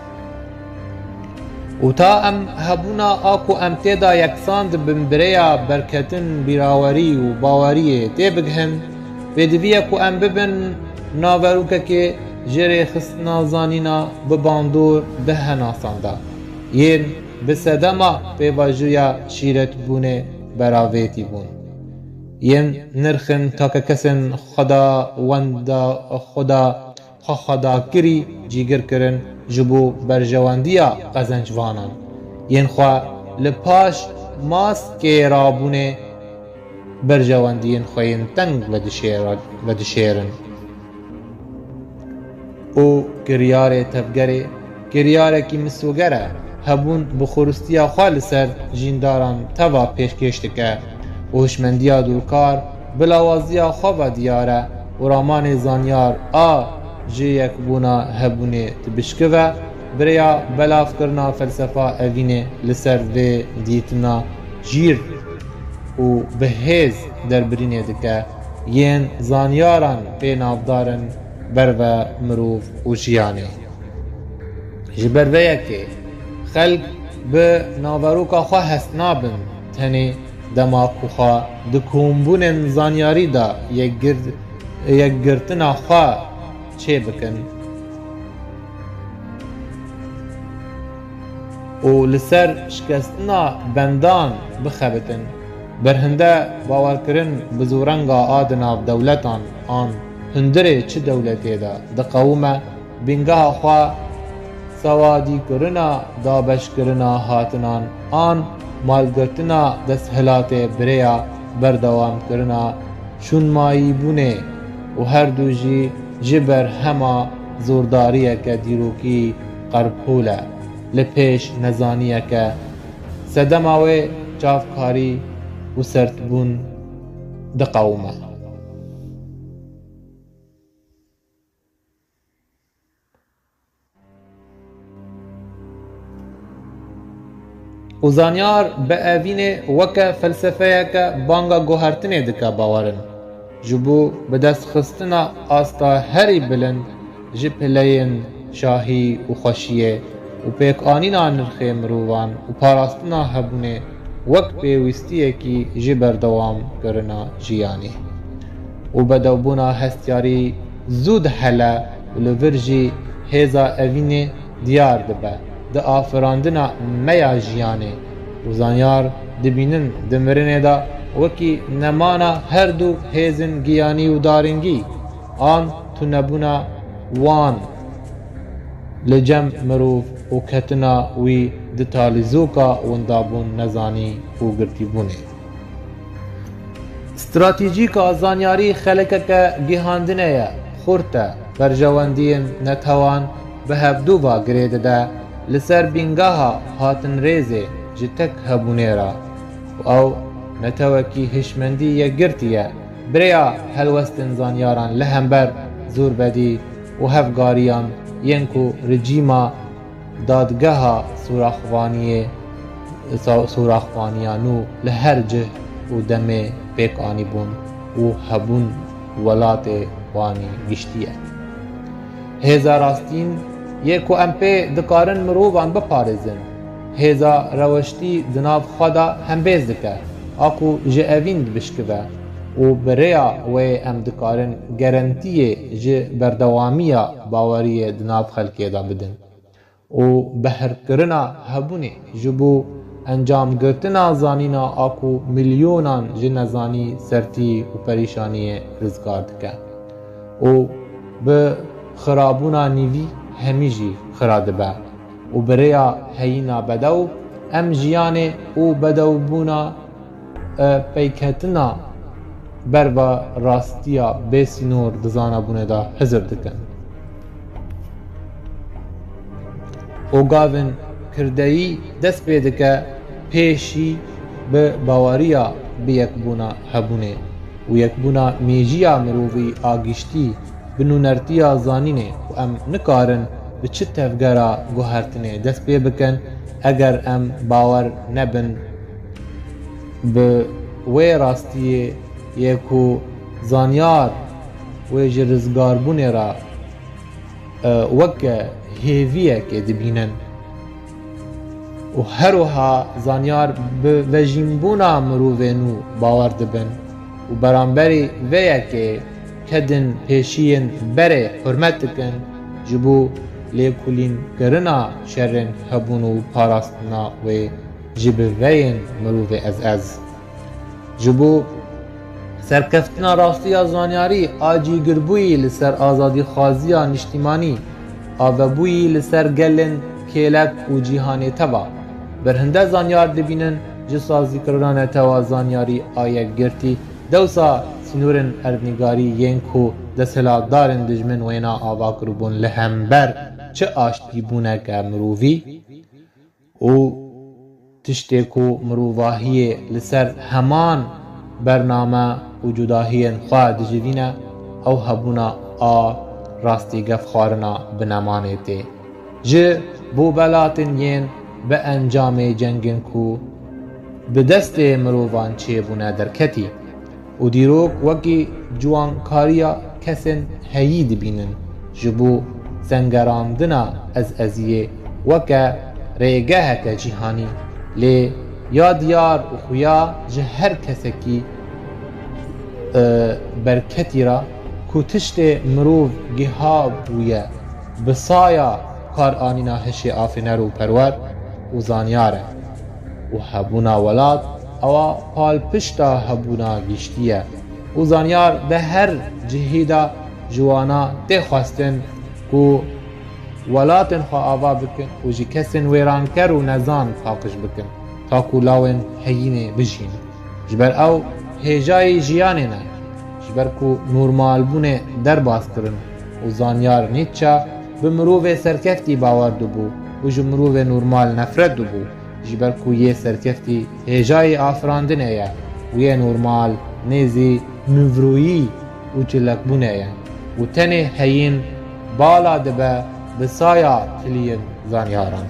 Û ta em hebûna a ku em tê de yeksan dibin bi rêya berketin, bîrawerî û baweriyê tê bigihin, pêdivî ye ku em bibin naverokekê ji rêxistina zanîna bi bandor di henasan de yên bi sedema pêvajoya şîretbûnê beravêtî bûn. Yên nirxên takekesên xweda wenda xweda xwe xwedakirî cîgir kirin ji bo berjewendiya qezencvanan. Yên xwe li paş maskê rabûnê berjewendiyên xwe yên teng vedişêra-, vedişêrin. Û kiryarê tevgerê kiryarekî misoger e. Hebûn bi xuristiya xwe li ser jîndaran teva pêşkêş dike û hişmendiya dûrkar bi lawaziya xwe ve diyar e û ramanê zanyar a ji yekbûna hebûnê dibişkive, bi rêya belavkirina felsefa evînê li ser vê dîtina jîr û bi hêz derbirînê dike, yên zanyaran pê navdar in berve mirov û jiyanê. Ji ber vê yekê xelk bi naveroka xwe hest nabin, tenê dema ku xwe di kombûnên zanyarî de yekgir-, yekgirtina xwe çêbikin û li ser şikestina bendan bixebitin. Berhinde bawerkirin bi zorenga a di nav dewletan an hundirê çi dewletê de diqewime, bîngeha xwe sewadîkirina dabeşkirina hatinan an malgirtina desthilatê bi rêya berdewamkirina şûnmayîbûnê û her du jî ji berhema zordariyeke dîrokî qerpûl e, li pêş nezaniyeke sedema wê çavkarî û sertbûn diqewime. Û zanyar bi evînê weke felsefeyeke banga guhertinê dike bawerin. Ji bo bidestxistina asta herî bilind ji pileyên şahî û xweşiyê û pêkanîna nirxê mirovan û parastina hebûnê wek pêwîstiyekî ji berdewamkirina jiyanê û bedewbûna hestiyarî zû dihele û li vir jî hêza evînê diyar dibe di afirandina me ya jiyanê û zanyar dibînin di mirinê de wekî nemana her du hêzên giyanî û daringî an tunebûna wan li cem mirov û ketina wî di talîzoka windabûn, nezanî û girtîbûnê. Stratejîka zanyarî xelekeke gihandine ye, xurt e, berjewendiyên netewan bi hevdû ve girê dide li ser bîngeha hatinrêzê ji tek hebûnê re û ew netewekî hişmendî yekgirtî ye, bi rêya helwestên zanyaran li hember zorbedî û hevgariyan yên ku rejîma dadgeha soraxvaniyê, so-, soraxvaniya nû li her cih û demê pêk anîbûn û hebûn welatê wanî giştî ye. Hêza rastîn yê ku em pê dikarin mirovan biparêzin, hêza reweştî di nav xwe de hembêz dike, a ku ji evîn dibişkive û bi rêya wê em dikarin gerentiyê ji berdewamiya baweriyê di nav xelkê de bidin û behrkirina hebûnê ji bo encamgirtina zanîna a ku milyonan ji nezanî, sertî û perîşaniyê rizgar dike û bi xirabûna nîvî hemî jî xira dibe û bi rêya heyîna bedew em jiyanê û bedewbûna e, peyketina berva rastiya bêsînor di zanabûnê de hizir dikin. Û gavin kirdeyî dest pê dike pêşî bi baweriya bi yekbûna hebûnê û yekbûna mêjiya mirovî a giştî bi nûnertiya zanînê û em nikarin bi çi tevgera guhertinê dest pê bikin eger em bawer nebin bi wê rastiyê yê ku zanyar wê ji rizgarbûnê re, e, weke hêviyekê dibînin. Û her wiha zanyar bi vejînbûna mirovên nû bawer dibin û beramberî vê yekê kedin pêşiyên berê hurmet dikin ji bo lêkolînkirina şerên hebûn û parastina wê ji bi veyên mirovê ez ez. Ji bo serkeftina rastiya zanyarî a cîgirbûyî li ser azadîxwaziya niştîmanî, avebûyî li ser gelên kêlek û cîhanê teva. Berhinde zanyar dibînin ji sazîkirina netewa zanyarî a yekgirtî, dewsa sînorên erdnîgarî yên ku desthilatdarên dijmin wêna ava kiribûn li hember çi aştîbûneke mirovî û tiştê ku mirovahiyê li ser heman bername û cudahiyên xwe dijivîne, ew hebûna a rastî gefxwarina bi nemanê tê. Ji bo belatên yên bi encamê cengên ku bi destê mirovan çêbûne derketî. Û dîrok wekî ciwankariya kesên heyî dibînin, ji bo sengerandina ezeziyê weke rêgeheke cîhanî, lê ya diyar û xuya ji her kesekî, e, berketî re ku tiştê mirov giha bûye bi saya karanîna hişê afêner û perwer û zanyar e. Û hebûna welat ewa palpişta hebûna giştî ye û zanyar di her cihî de ji wana tê xwestin ku welatên xwe ava bikin û ji kesên wêranker û nezan paqij bikin, ta ku lawên heyînê bijîn. Ji ber ew hêjayî jiyanê ne. Ji ber ku normalbûnê derbas kirin û zanyar Nietzsche bi mirovê serkeftî bawer dibû û ji mirovê normal nefret dibû, ji ber ku yê serkeftî hêjayî afirandinê ye û yê normal nêzî nûvroyî û çilekbûnê ye û tenê heyîn bala dibe bi saya tiliyên zanyaran.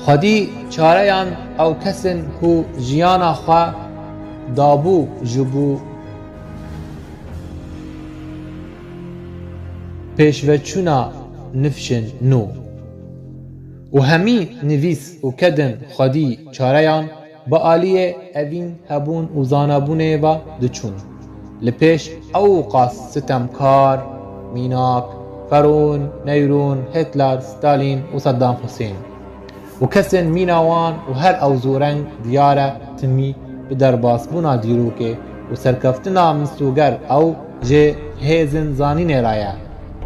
Xwedî çareyan ew kes in ku jiyana xwe dabû ji bo pêşveçûna nifşên nû. Û hemî nivîs û kedên xwedî çareyan bi aliyê evîn hebûn û zanabûnê ve diçûn. Li pêş ew qas sitemkar, mînak, Ferûn, Neyrûn, Hitler, Stalin û Saddam Husên û kesên mîna wan û her ew zoreng diyar e timî bi derbasbûna dîrokê û serkeftina misoger ew ji hêzên zanînê re ye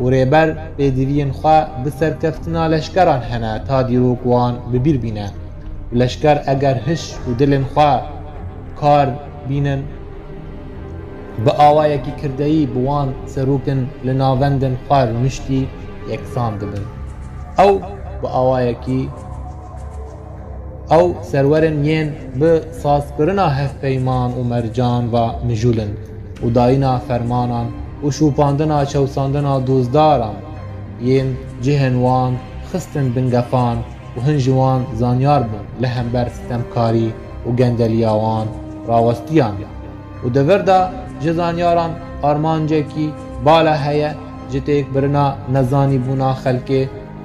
û rêber pêdiviyên xwe bi serkeftina leşkeran hene ta dîrok wan bi bîr bîne û leşker eger hiş û dilên xwe kar bînin, bi awayekî kirdeyî bi wan serokên li navendên xwe rûniştî yeksan dibin. Ew bi awayekî, ew serwerên yên bi sazkirina hevpeyman û mercan ve mijûl in û dayîna fermanan û şopandina çewsandina dozdaran yên cihên wan xistin bin gefan û hin ji wan zanyar bûn li hember sitemkarî û gendeliya wan rawestiyan. Û di vir de ji zanyaran armancekî bala heye, ji têkbirina nezanîbûna xelkê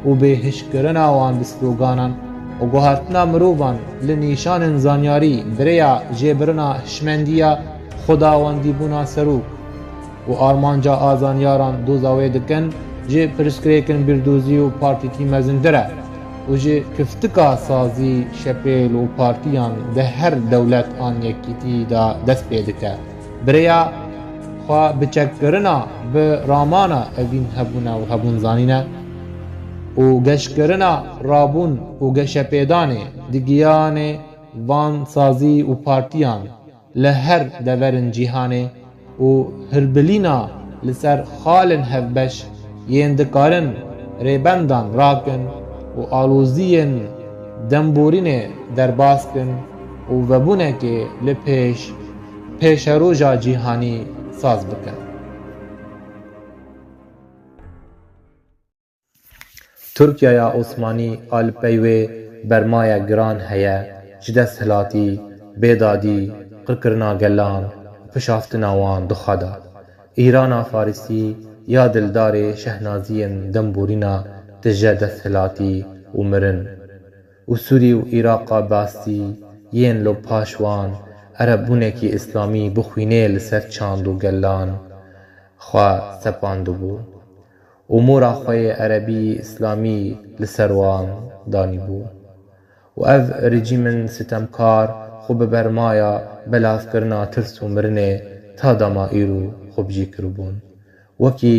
û bêhişkirina wan bi sloganan û guhertina mirovan li nîşanên zanyarî bi rêya jêbirina hişmendiya xwedawendîbûna serok. Û armanca a zanyaran doza wê dikin, ji pirsgirêkên bîrdozî û partîtî mezintir e û ji kiftika sazî, şepêl û partiyan di her dewlet an yekîtî de dest pê dike. Bi rêya xwe bi çekkirina bi ramana evîn hebûne û hebûn zanîne û geşkirina rabûn û geşepêdanê di giyanê van sazî û partiyan li her deverên cîhanê û hilbilîna li ser xalên hevbeş yên dikarin rêbendan rakin û aloziyên demborînê derbas kin û vebûnekê li pêş pêşeroja cîhanî saz bikin. Tirkiyaya Osmanî a li pey wê bermaya giran heye ji desthilatî, bêdadî, qirkirina gelan û pişaftina wan di xwe de. Îrana Farisî ya dildarê şehnaziyên demborîna tije desthilatî û mirin û Sûrî û Îraqa Basî yên li paş wan erebûnekî îslamî bi xwînê li ser çand û gelan xwe sepandibû û mora xwe yê erebî îslamî li ser wan danîbû. Û ev rejîmên sitemkar xwe bi bermaya belavkirina tirs û mirinê ta dema îro xwe bijî kiribûn. Wekî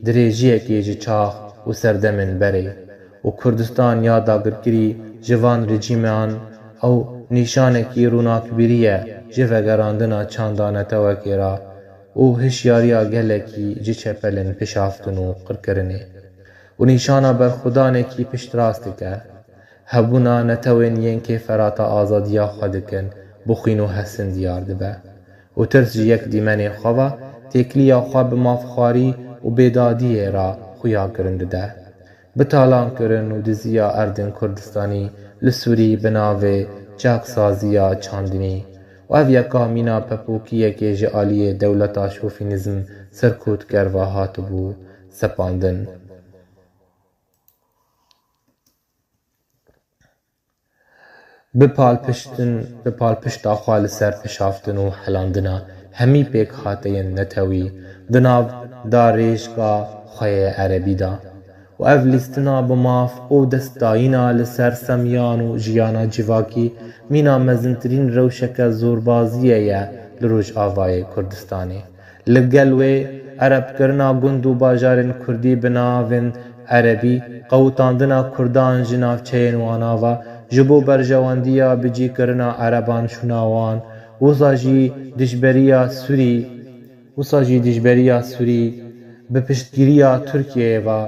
dirêjiyekê ji çax û serdemên berê û Kurdistan ya dagirkirî ji van rejîman ew nîşanekî rûnakbîrî ye ji vegerandina çanda netewekê re û hişyariya gelekî ji çepelên pişaftin û qirkirinê û nîşana berxwedanekî piştrast dike. Hebûna netewên yên kêferata azadiya xwe dikin, bi xwîn û hesin diyar dibe û tirs ji yek dîmenê xwe ve têkiliya xwe bi mafxwarî û bêdadiyê re xuya kirin dide. Bi talankirin û diziya erdên Kurdistanî li Sûrî bi navê çaksaziya çandinî û ev yeka mîna pepokiyekê ji aliyê dewleta şofînîzm serkotker ve hatibû sepandin. Bi palpiştin, bi palpişta xwe li ser pişaftin û helandina hemî pêkhateyên netewî di nav darêjka xwe yê erebî de û ev lîstina bi maf û destdayîna li ser semiyan û jiyana civakî mîna mezintirîn rewşeke zorbaziyê ye li Rojavayê Kurdistanê. Li gel wê erebkirina gund û bajarên kurdî bi navên erebî, qewitandina kurdan ji navçeyên wana ve, ji bo berjewendiya bicîkirina ereban şûna wan, wisa jî dijberiya Sûrî, wisa jî dijberiya Sûrî bi piştgiriya Tirkiyeyê ve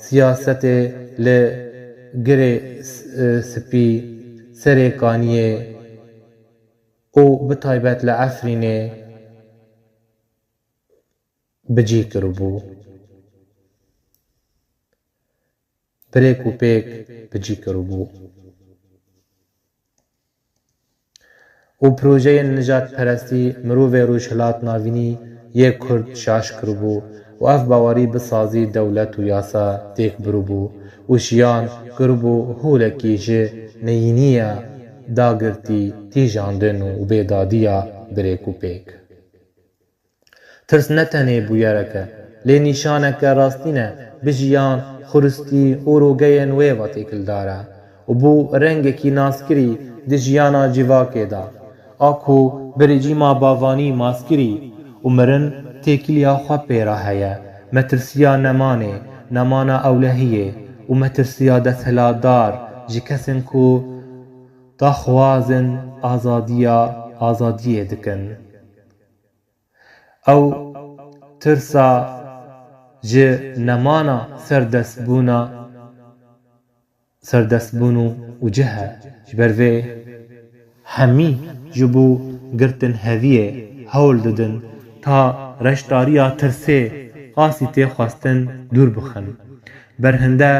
siyasetê li Girê S-, Spî, Serê Kaniyê û bi taybet li Efrînê bi cî kiribû. Bi rêk û pêk bi cî kiribû. Û projeyên nijadperestî mirovê Rojhilat Navînî yê Kurd şaş kiribû û ev bawerî bi sazî dewlet û yasa têk biribû û jiyan kiribû holekî ji neyîniya dagirtî, tîjandin û bêdadiya bi rêk û pêk. Tirs ne tenê bûyerek e, lê nîşaneke rastîn e bi jiyan, xuristî û rogeyên wê ve têkildar e û bû rengekî naskirî di jiyana civakê de. A ku bi rejîma bavanî maskirî û mirin têkiliya xwe pê re heye, metirsiya nemanê, nemana ewlehiyê û metirsiya desthilatdar ji kesên ku daxwazên azadiya, azadiyê dikin. Ew tirsa ji nemana serdestbûna, serdestbûn û, û cih e. Ji ber vê hemî ji bo girtin heviyê hewl didin ta reşdariya tirsê qasî tê xwestin dûr bixin. Berhinde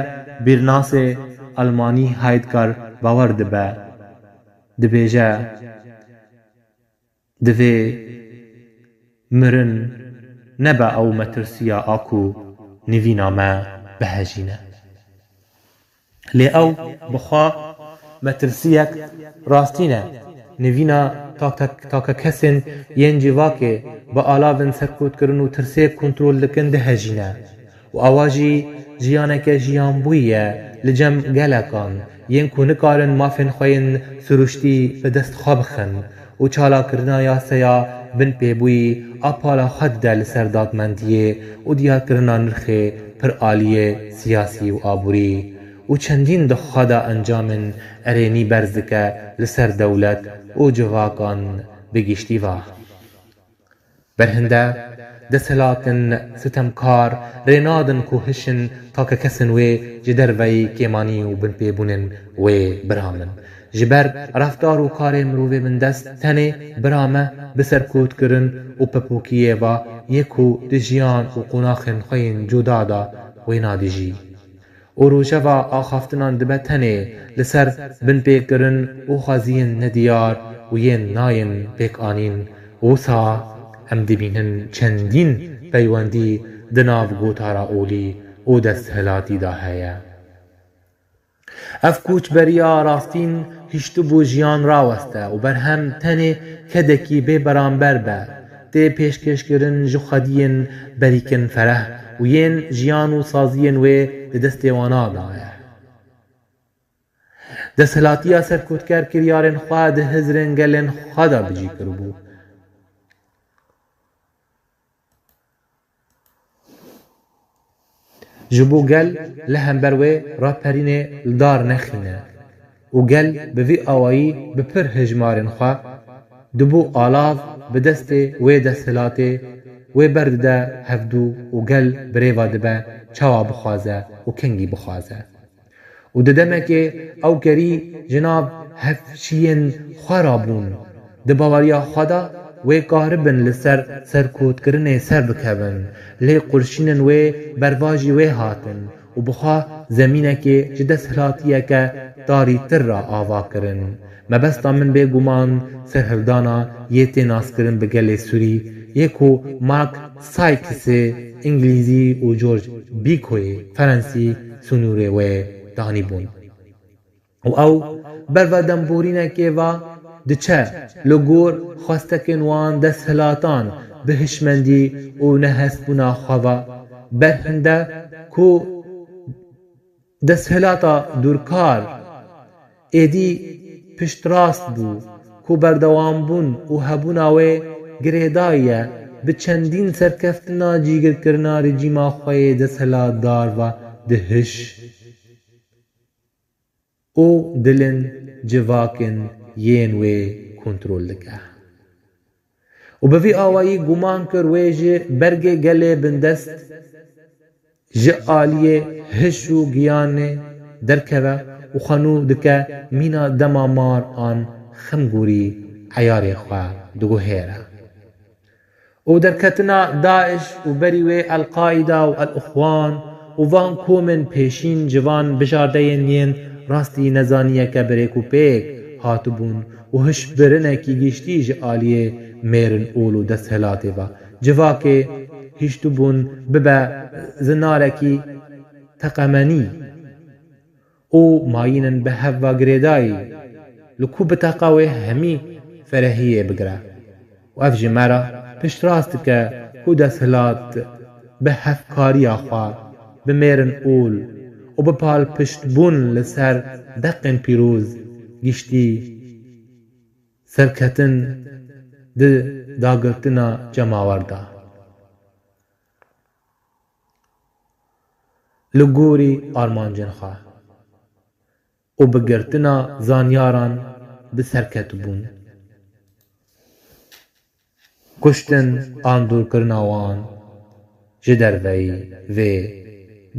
bîrnasê Almanî Heidegger bawer dibe, dibêje, Divê mirin nebe ew metirsiya a ku nivîna me bihejîne. Lê ew bi xwe metirsiyek rastîn e. Nivîna tak-, tak-, takekesên yên civakê bi alavên serkotkirin û tirsê kontrol dikin dihejîne. Û awa jî jiyaneke jiyanbûyî ye li cem gelekan yên ku nikarin mafên xwe yên siruştî bi dest xwe bixin û çalakirina yaseya binpêbûyî a pala xwe dide li ser dadmendiyê û diyarkirina nirxê piraliyê siyasî û aborî û çendîn di xwe de encamên erênî berz dike li ser dewlet û civakan bi giştî ve. Berhinde, desthilatên sitemkar rê nadin ku hişin takekesên wê ji derveyî kêmanî û binpêbûnên wê biramin. Ji ber reftar û karê mirovê bindest tenê birame bi serkotkirin û pepokiyê ve yê ku di jiyan û qonaxên xwe yên cuda de wê nadijî. û rojeva axaftinan dibe tenê li ser binpêkirin û xweziyên nediyar û yên nayên pêkanîn. Wisa em dibînin çendîn peywendî di nav gotara olî û desthilatî de heye. Ev koçberiya rastîn hiştibû jiyan raweste û berhem tenê kedekî bê beramber be, tê pêşkêşkirin ji xwediyên berîkin fereh û yên jiyan û saziyên wê di destê wana de ye. Desthilatiya serkotker kiryarên xwe di hizrên gelên xwe de bi cî kiribû. Ji bo gel li hember wê raperînê li dar nexîne û gel bi vî awayî bi pir hejmarên xwe dibû alav bi destê wê desthilatê wê berdide hevdû û gel bi rê ve dibe çawa bixwaze û kengî bixwaze. Û di demekê ew kerî ji nav hevşiyên xwe rabûn. Di baweriya xwe de wê karibin li ser serkotkirinê ser bikevin, lê qurşînên wê bervajî wê hatin û bi xwe zemînekê ji desthilatiyeke tarîtir re ava kirin. Mebesta min bêguman serhildana yê tê naskirin bi gelê Sûrî, yê ku Mark Sykesê Îngilîzî û George Bikoyê Ferensî sînorê wê danîbûn. Û ew berva demborînekê ve diçe, li gor xwestekên wan desthilatan bi hişmendî û nehestbûna xwe ve berhinde ku desthilata dûrkar êdî piştrast bû, ku berdewambûn û hebûna wê girêdayî ye bi çendîn serkeftina cîgirkirina rejîma xwe yê desthilatdar ve dihiş û dilin civakên yên wê kontrol dike. Û bi vî awayî guman kir wê ji bergê gelê bindest ji aliyê hiş û giyanê derkeve û xwe nû dike mîna dema mar an xemgûrî eyarê xwe diguhêre. Û derketina DAIŞ û berî wê El-Qaîda û El-Ixwan û van komên pêşîn ji van bijardeyên yên rastî nezaniyeke birêk û pêk hatibûn û hişbirinekî giştî ji aliyê mêrin ol û desthilatê ve civakê hiştibûn bibe zinarekî teqemenî û mayînin bi hev ve girêdayî, li ku biteqa wê hemî ferehiyê bigire. Û ev ji me re piştrast dike ku desthilat bi hevkariya xwe bi mêrin ol û bi palpiştbûn li ser deqên pîroz giştî serketin di dagirtina cemawer de. Li gorî armancên xwe û bi girtina zanyaran bi serketibûn, kuştin an dûrkirina wan ji derveyî vê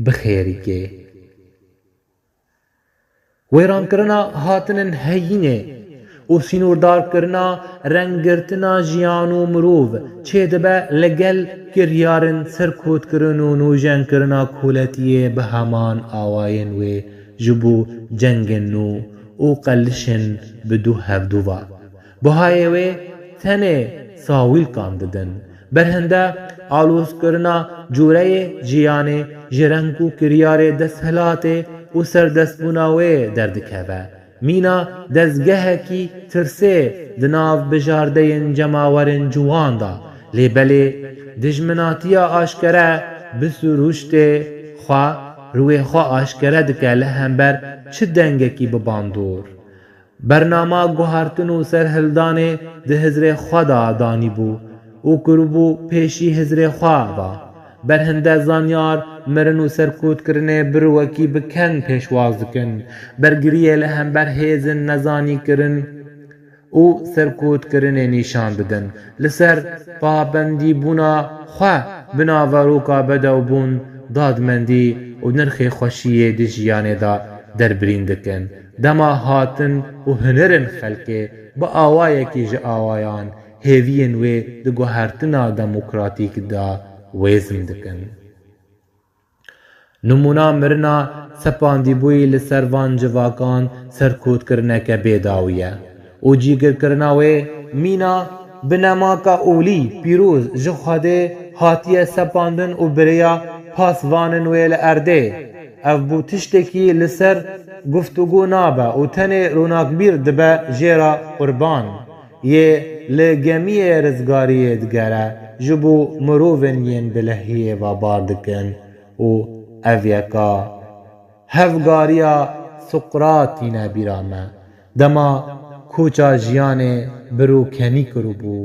bi xêrîkê. Wêrankirina hatinin heyînê û sînordarkirina renggirtina jiyan û mirov çêdibe li gel kiryarên serkotkirin û nûjenkirina koletiyê bi heman awayên wê ji bo cengên nû û qelişên bi du hevdu ve. Buhayê wê tenê sawîlkan didin. Berhinde alozkirina cûreyê jiyanê ji reng û kiryarê desthilatê û serdestbûna wê derdikeve. Mîna dezgehekî tirsê di nav bijardeyên cemawerên ciwan de, lê belê dijminatiya aşkere bi sirûştê xwe, rûyê xwe aşkere dike li hember çi dengekî bi bandor. Bernama guhertin û serhildanê di hizrê xwe de danîbû û kiribû pêşî hizrê xwe ve. Berhinde zanyar mirin û serkotkirinê bi rûwekî bi ken pêşwaz dikin. Bergiriyê li hember hêzên nezanîkirin û serkotkirinê nîşan didin. Li ser pabendîbûna xwe bi naveroka bedewbûn, dadmendî û nirxê xweşiyê di jiyanê de derbirîn dikin. Dema hatin û hunirên xelkê bi awayekî ji awayan hêviyên wê di guhertina demokratîk de wêzim dikin. Nimûna mirina sepandîbûyî li ser van civakan serkotkirineke bêdawî ye û cîgirkirina wê mîna binemaka olî, pîroz, ji Xwedê hatiye sepandin û bi rêya pasvanên wê li erdê. Ev bû tiştekî li ser guftûgû nabe û tenê ronakbîr dibe jê re qurban yê li gemiyê rizgariyê digere, ji bo mirovên yên bi lehiyê ve bar dikin û ev yeka hevgariya Suqrat tîne bîra me. Dema koça jiyanê bi rûkenî kiribû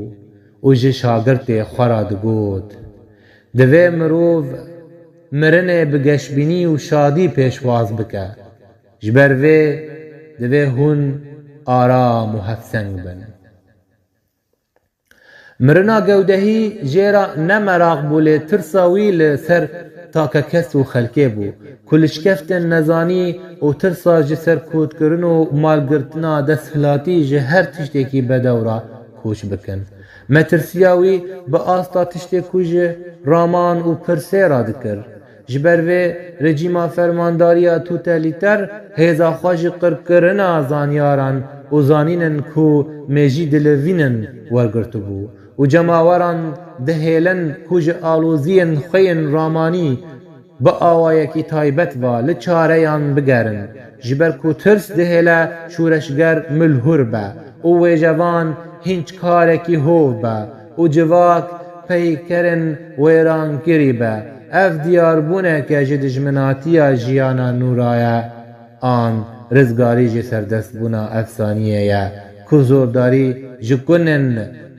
û ji şagirtê xwe re digot, Divê mirov mirinê bi geşbînî û şadî pêşwaz bike. Ji ber vê divê hûn aram û hevseng bin. Mirina gewdehî jê re ne meraq bû, lê tirsa wî li ser takekes û xelkê bû, ku li şikeftên nezanî û tirsa ji serkotkirin û malgirtina desthilatî ji her tiştekî bedew re koç bikin. Metirsiya wî bi asta tiştê ku ji raman û pirsê re dikir. Ji ber vê rejîma fermandariya totalîter hêza xwe ji qirkirina zanyaran û zanînên ku mêjî dilivînin wergirtibû û cemaweran dihêlin ku ji aloziyên xwe yên ramanî bi awayekî taybet ve li çareyan bigerin, ji ber ku tirs dihêle şoreşger milhûr be û wêjevan hînçkarekî hov be û civak peykerên wêrankirî be. Ev diyarbûneke ji dijminatiya jiyana nû re ye an rizgarî ji serdestbûna efsaniyê ye, ku zordarî ji kunên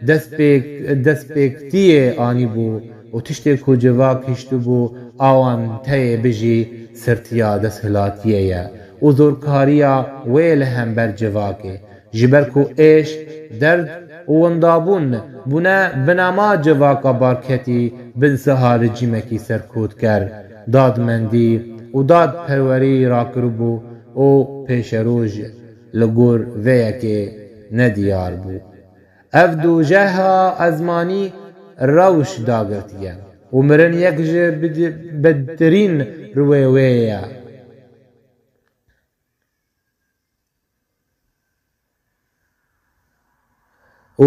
destpêk-, destpêktiyê anîbû û tiştê ku civak hiştibû a wan teyê bijî sirtiya desthilatiyê ye û zorkariya wê li hember civakê. Ji ber ku êş, derd û windabûn bûne binama civaka barketî bin siha rejîmekî serkotker, dadmendî û dadperwerî rakiribû û pêşeroj li gor vê yekê nediyar bû. Ev dojeha ezmanî rewş dagirtiye û mirin yek ji bid-, bedtirîn rûyê wê ye.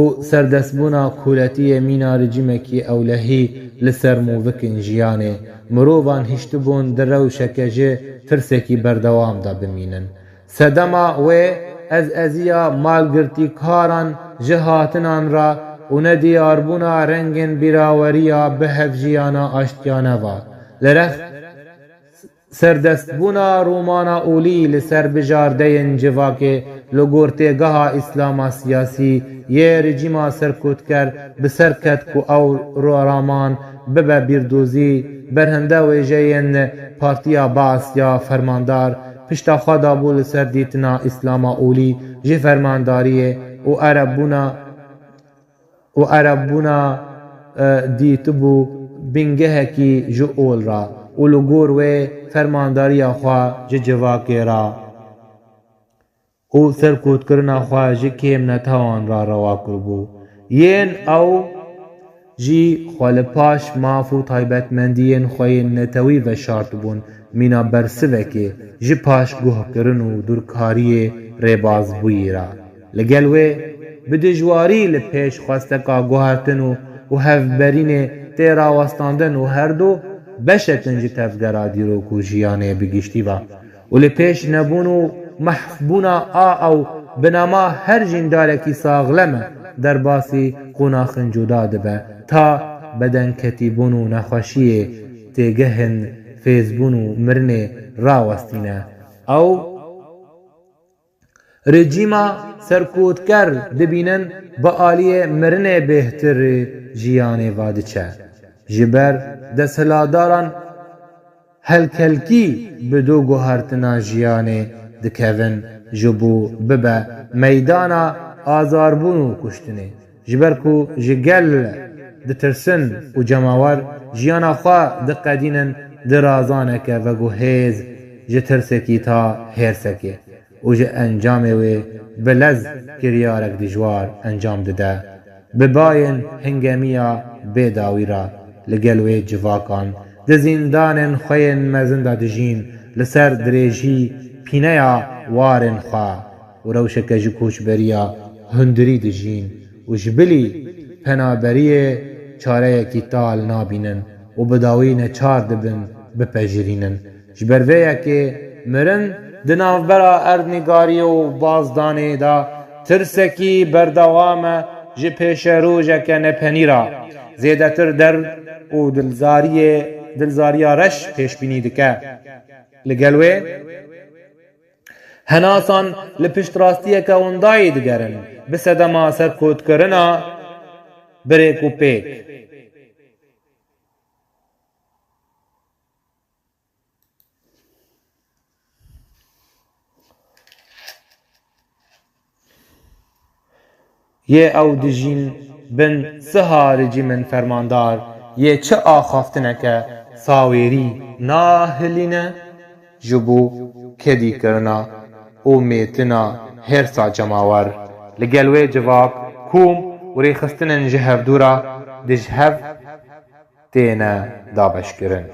û serdestbûna koletiyê mîna rejîmekî ewlehî li ser movikên jiyanê mirovan hiştibûn di rewşeke ji tirsekî berdewam de bimînin. Sedema wê ez eziya malgirtîkaran ji hatinan re û nediyarbûna rengên bîraweriya bi hevjiyana aştiyane ve. Li rex Serdestbûna Romana Olî li ser bijardeyên civakê li gor têgeha Îslama siyasî yê rejîma serkotker bi ser ket ku ew roman bibe bîrdozî, berhende wêjeyên Partiya Baas ya Fermandar pişta xwe dabû li ser dîtina Îslama Olî ji fermandariyê û erebûna û erebûna, e, dîtibû bingehekî ji ol re û li gor wê fermandariya xwe ji civakê re û serkotkirina xwe ji kêm netewan re rewa kiribû. Yên ew jî xwe li paş maf û taybetmendiyên xwe yên netewî veşartibûn, mîna bersivekê ji paşguhkirin û dûrkariyê rêbazbûyî re. Li gel wê, bi dijwarî li pêş xwesteka guhertin û, û hevberînê tê rawestandin û her du beşek in ji tevgera dîrok û jiyanê bi giştî ve û li pêş nebûn û mehfbûna a ew binama her jîndarekî saxlem e derbasî qonaxin cuda dibe ta bedenketîbûn û nexweşiyê têgehên fêzbûn û mirinê rawestîne. Ew Rejîma serkotker dibînin bi aliyê mirinê bêhtir jiyanê va diçe. Ji ber desthilatdaran helkelkî bi du guhertina jiyanê dikevin, ji bo bibe meydana azarbûn û kuştinê. Ji ber ku ji gel ditirsin û cemawer jiyana xwe diqedînin di razaneke veguhêz ji tirsekî ta hêrsekê û ji encamê wê bi lez kiryarek dijwar encam dide. Bi bayên hingemiya bêdawî re li gel wê civakan di zîndanên xwe yên mezin de dijîn, li ser dirêjî pîneya warên xwe û rewşeke ji koçberiya hundirî dijîn û ji bilî penaberiyê çareyekî tal nabînin û bi dawî neçar dibin bipejirînin. Ji ber vê yekê mirin di navbera erdnîgariyê û bazdanê de tirsekî berdewam e ji pêşerojeke nepenî re. Zêdetir derd û dilzariyê, dilzariya reş pêşbînî dike. Li gel wê, henasan li piştrastiyeke windayî digerin, bi sedema serkotkirina birêk û pêk. Yê ew dijîn bin siha rejîmên fermandar yê çi axaftineke sawêrî nahilîne ji bo kedîkirina û mêtina hêrsa cemawer li gel wê civak, kom û rêxistinên ji hevdû re dij hev têne dabeşkirin.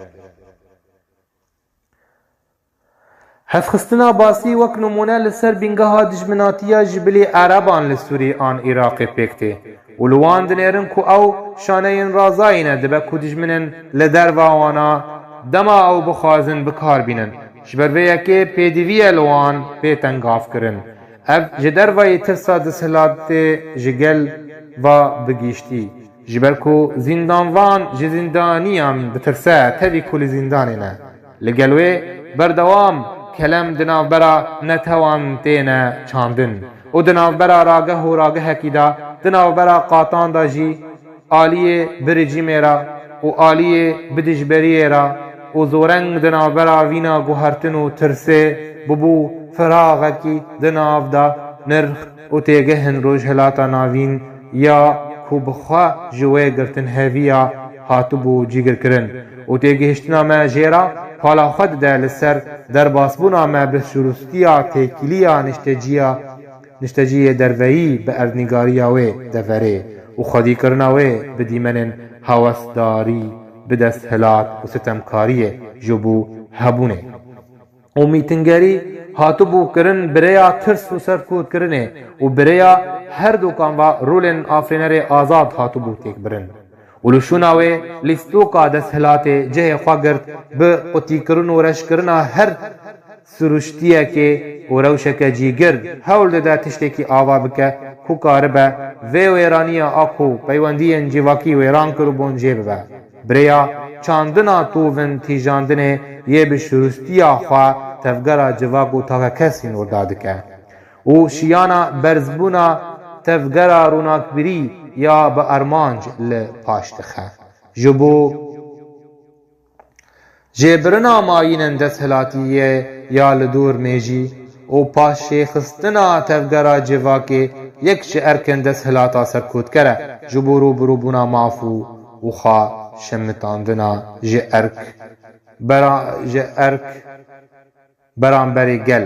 Hevxistina Basî wek nimûne li ser bîngeha dijminatiya ji bilî Ereban li Sûrî an Iraqê pêk tê û li wan dinêrin ku ew şaneyên razayî ne, dibe ku dijminên li derva wana dema ew bixwazin bi kar bînin. Ji ber vê yekê pêdivî ye li wan bê tengavkirin. Ev ji dervayî tirsa desthilatê ji gel va bi giştî. Ji ber ku zîndanvan ji zîndaniyan ditirse, tevî ku li zîndanê ne. Li gel wê berdewam kelem di navbera netewan têne çandin û di navbera rageh û ragehekî de Di navbera qatan de jî aliyê bi rejîmê re û aliyê bi dijberiyê re û zoreng di navbera vîna guhertin û tirsê bibû firaxekî di nav de nirx û têgehên Rojhilata Navîn ya ku bi xwe ji wê girtinheviya hatibû cîgirkirin û têgihiştina me jê re pala xwe dide li ser derbasbûna me bi şurûstiya têkiliya nişteciya nişteciyê derveyî bi erdnîgariya wê deverê û xwedîkirina wê bi dîmenên hewesdarî bi desthilat û sitemkariyê ji bo hebûnê û mîtingerî hatibû kirin, bi rêya tirs û serkûtkirinê û bi rêya her dukan ve rolên afirînerê azad hatibû têkbirin. Û li şûna wê lîstoka desthilatê cihê xwe girt bi qutîkirin û reşkirina her siruştiyekê û rewşeke cîgir hewl dide tiştekî ava bike ku karibe vê wêraniya a ku peywendiyên civakî wêran kiribûn jê bibe. Bi rêya çandina tovin tîjandinê yê bi şurûstiya xwe tevgera civak û takekesî nûrda dike û şiyana berzbûna tevgera ronakbirî ya bi armanc li paş dixe. Ji bo jêbirina mayînên desthilatiyê ya li dûr mêjî û paşêxistina tevgera civakê yek ji erkên desthilata serkûtker e ji bo rûbirûbûna maf û û xwe şemitandina ji erk bera, ji erk beramberî gel.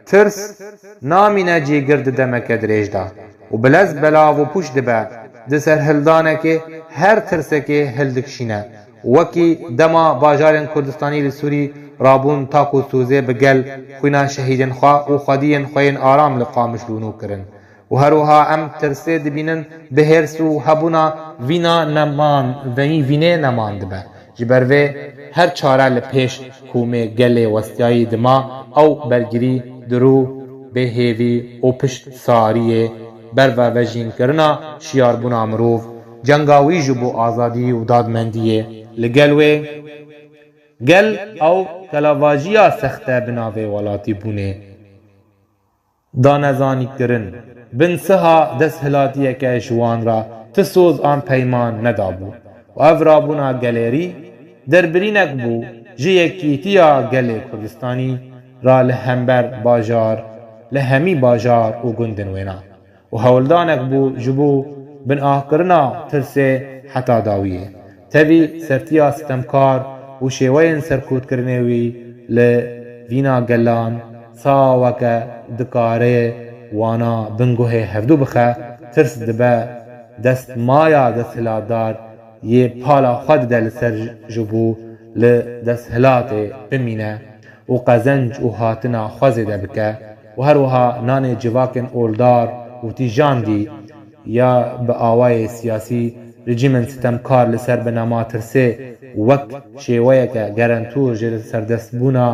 Tirs namîne cîgir di demeke dirêj de û bi lez belav û pûç dibe, di serhildanekê her tirsekê hildikişîne. Wekî dema bajarên Kurdistanî li Sûrî rabûn tak û sozê bi gel xwîna şehîdên xwe û xwediyên xwe yên aram li Qamişlo nû kirin. Û her wiha em tirsê dibînin bi hêrs û hebûna vîna neman, vî-, vînê neman dibe. Ji ber vê her çare li pêş komê gelê westiyayî dima ew bergirî, dirû, bêhêvî û pişt sariyê berve vejînkirina şiyarbûna mirov, cenga wî ji bo azadî û dadmendiyê. Li gel wê gel ew kelavajiya sexte bi navê welatîbûnê da nezanîkirin. Bin siha desthilatiyeke ji wan re ti soz an peyman nedabû û ev rabûna gelêrî derbirînek bû ji yekîtiya gelê Kurdistanî re li hember bajar, li hemî bajar û gundên wêna û hewldanek bû ji bo binahkirina tirsê heta dawiyê. Tevî sertiya sitemkar û şêweyên serkûtkirinê wî li vîna gelan saweke dikare wana binguhê hevdû bixe, tirs dibe destmaya desthilatdar yê pala xwe dide li ser ji bo li desthilatê bimîne û qezenc û hatina xwe zêde bike û her wiha nanê civakên oldar û tîjandî ya bi awayê siyasî rejîmên sitemkar li ser binema tirsê wek şêweyeke gerentûr ji serdestbûna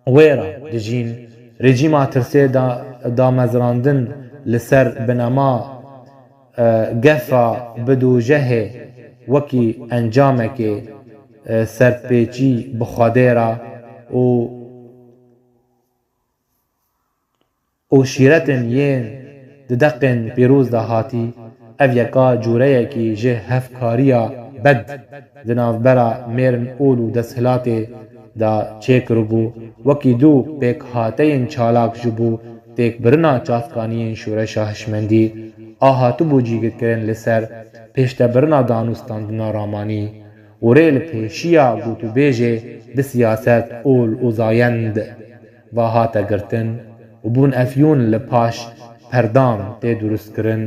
wê re dijîn. Rejîma tirsê da, damezrandin li ser binema, e, gefa bi dojehê wekî encamekê, e, serpêçî bi Xwedê re û û şîretên yên di deqên pîroz de hatî, ev yeka cûreyekî ji hevkariya bed di navbera mêrin ol û desthilatê de çêkiribû, wekî du pêkhateyên çalak ji bo têkbirina çavkaniyên şoreşa hişmendî a hatibû cîgirkirin li ser pêştebirina danûstandina ramanî û rê li pêşiya gotûbêjê bi siyaset ol û zayend va hate girtin û bûn efyûn li paş perdan tê durustkirin.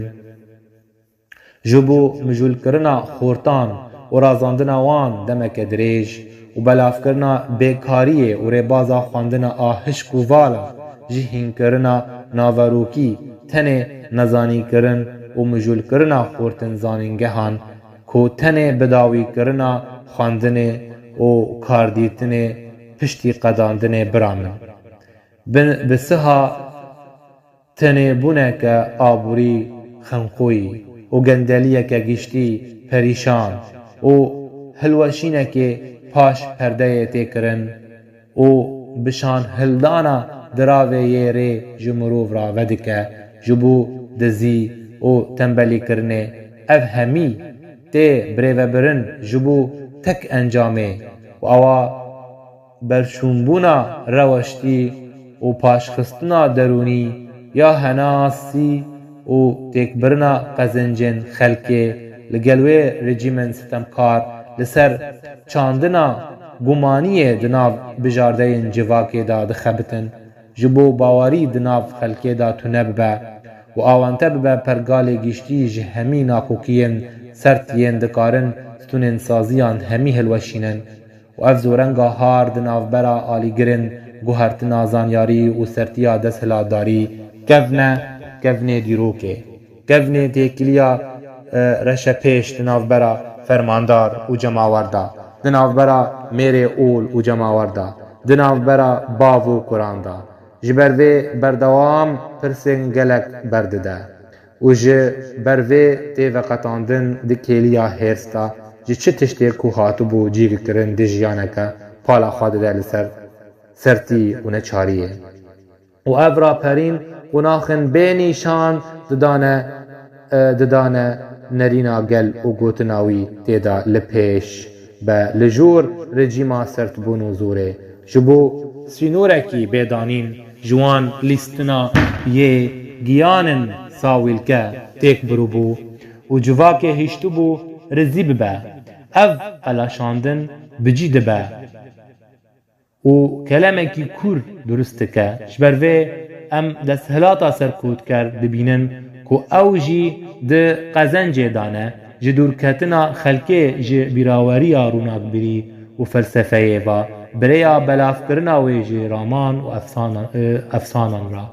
Ji bo mijûlkirina xortan û razandina wan demeke dirêj û belavkirina bêkariyê û rêbaza xwendina a hişk û vala ji hînkirina naverokî tenê nezanîkirin û mijûlkirina xortin zanîngehan ku tenê bidawîkirina xwendinê û kardîtinê piştî qedandinê bira min. Bi, bi siha tenêbûneke aborî xenqoyî û gendeliyeke giştî perîşan û hilweşînekê paş perdeyê tê kirin û bi şanhildana diravê yê rê ji mirov re vedike, ji bo dizî û tembelîkirinê, ev hemî tê birêvebirin ji bo tek encamê û ewa berçûnbûna reweştî û paşxistina derûnî ya henasî û têkbirina qezencên xelkê li gel wê rejîmên sitemkar li ser çandina gumaniyê di nav bijardeyên civakê de dixebitin, ji bo bawerî di nav xelkê de tune bibe û awante bibe pergalê giştî ji hemî nakokiyên sert yên dikarin stûnên saziyan hemî hilweşînin û ev zorenga har di navbera alîgirin guhertina zanyarî û sertiya desthilatdarî kevne kevnê dîrokê. Kevnê têkiliya, e, reşepêş di navbera fermandar û cemawer de, di navbera mêrê ol û cemawer de, di navbera bav û kuran de. Ji ber vê berdewam pirsên gelek berdide û ji ber vê tê veqetandin di kêliya hêrs de ji çi tiştê ku hatibû cîgikirin di jiyaneke pala xwe dide li ser sertî û neçariyê. Û ev raperîn qonaxên bê nîşan didane, e, didane nerîna gel û gotina wî tê de li pêş be li jor rejîma sertbûn û zorê. Ji bo sînorekî bêdanîn ji wan lîstina yê giyanin sawîlke têk birûbû û civakê hiştibû rizî bibe. Ev qelaşandin bi cî dibe. û kelemekî kûr durust dike. Ji ber vê em desthilata serkotker dibînin ku ew jî di qezencê de ne, ji dûrketina xelkê ji bîraweriya rûnakbirî û felsefeyê ve, bi rêya belavkirina wê ji raman û efsana-, e, efsanan re,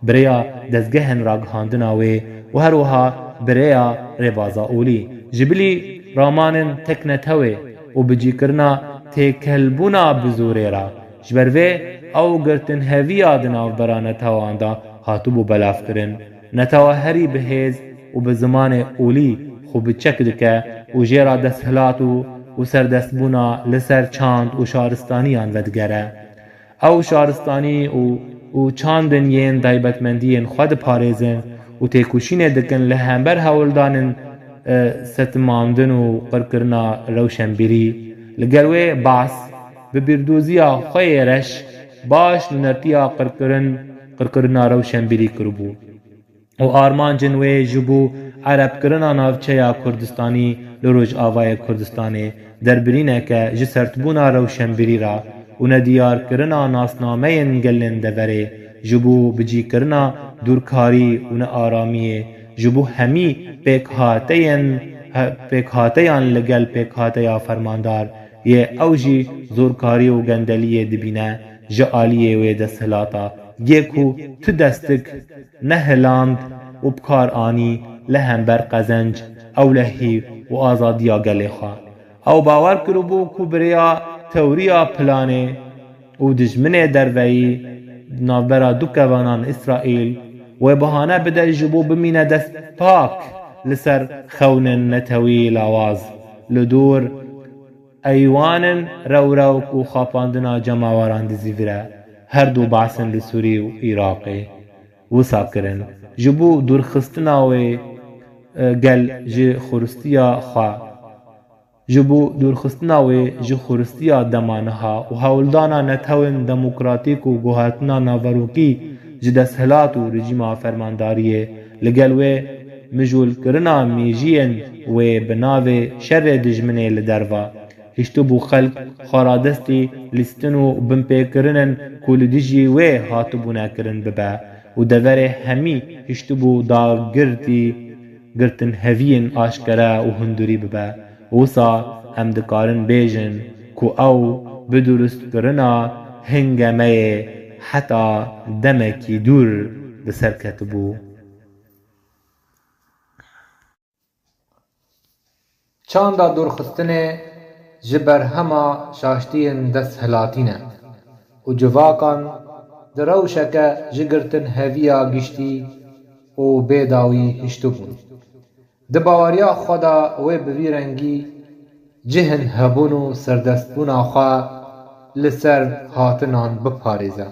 bi rêya dezgehên ragihandina wê û her wiha bi rêya rêbaza olî. Ji bilî ramanên teknetewê û bicîkirina têkelbûna bi zorê re, ji ber vê ew girtinheviya di navbera netewan de hatibû belavkirin. Netewa herî bi hêz û bi zimanê olî xwe bi çek dike û jê re desthilat û, û serdestbûna li ser çand û şaristaniyan vedigere. Ew şaristanî û, û çandin yên taybetmendiyên xwe diparêzin û têkoşînê dikin li hember hewldanên, e, setimandin û qirkirina rewşenbîrî. Li gel wê behs bi bîrdoziya xwe yê reş baş nûnertiya qirkirin, qirkirina rewşenbîrî kiribû. û armancên wê ji bo erebkirina navçeya Kurdistanî li Rojavayê Kurdistanê, derbirîneke ji sertbûna rewşenbîrî re û nediyarkirina nasnameyên gelên deverê, ji bo bicîkirina dûrkarî û nearamiyê, ji bo hemî pêkhateyên, he-, pêkhateyan li gel pêkhateya fermandar yê ew jî zorkarî û gendeliyê dibîne ji aliyê wê desthilata yê ku tu destik nehiland û bi kar anî li hember qezenc, ewlehî û azadiya gelê xwe. Ew bawer kiribû ku bi rêya tewriya planê û dijminê derveyî di navbera du kevanan Îsraîl wê bahane bide ji bo bimîne destpak li ser xewnên netewî lawaz li dor eywanên rewrewk û xapandina cemaweran dizîvire. Her du behsên li Sûrî û Iraqê wisa kirin. Ji bo dûrxistina wê, e, gel ji xuristiya xwe, ji bo dûrxistina wê ji xuristiya dema niha û hewldana netewên demokratîk û guhertina naverokî ji desthilat û rejîma fermandariyê, li gel wê mijûlkirina mîjiyên wê bi navê şerê dijminê li derve. Hiştibû xelk xweradestî lîstin û binpêkirinên ku li dijî wê hatibûne kirin bibe û deverê hemî hiştibû dagirtî girtinheviyên aşkere û hundirî bibe. Wisa em dikarin bêjin ku ew bi durustkirina hingemeyê heta demekî dûr bi ser ketibû. Çanda dûrxistinê ji berhema şaştiyên desthilatî ne û civakan di rewşeke ji girtinheviya giştî û bêdawî hiştibûn. Di baweriya xwe de wê bi vî rengî cihên hebûn û serdestbûna xwe li ser hatinan biparêze.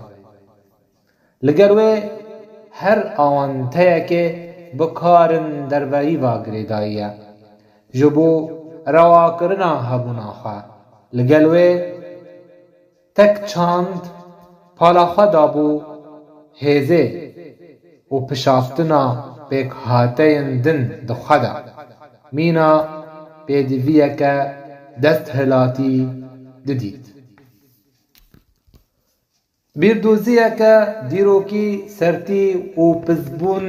Li gel wê her awanteyekê bi karên derveyî ve girêdayî ye. Ji bo rewakirina hebûna xwe. Li gel wê tek çand pala xwe dabû hêzê û pişaftina pêkhateyên din di xwe de. Mîna pêdiviyeke desthilatî didît. Bîrdoziyeke dîrokî sertî û pizbûn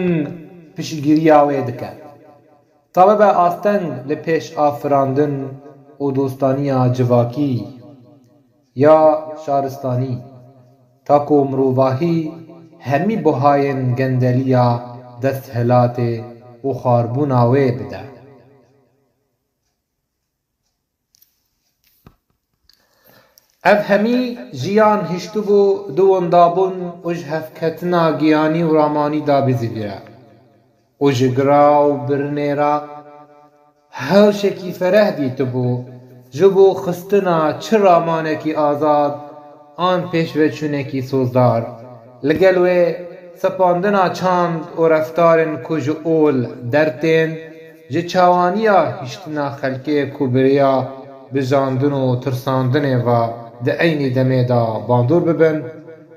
piştgiriya wê dike. Tabe be asteng li pêş afirandin û dostaniya civakî ya şaristanî, ta ku mirovahî hemî buhayên gendeliya desthilatê û xarbûna wê bide. Ev hemî jiyan hiştibû di windabûn û ji hevketina giyanî û ramanî de bizîvire û ji gira û birinê re hewşekî fereh dîtibû, ji bo xistina çi ramanekî azad an pêşveçûnekî sozdar. Li gel wê sepandina çand û reftarên ku ji ol dertên, ji çawaniya hiştina xelkê ku bi rêya bijandin û tirsandinê ve di eynî demê de bandor bibin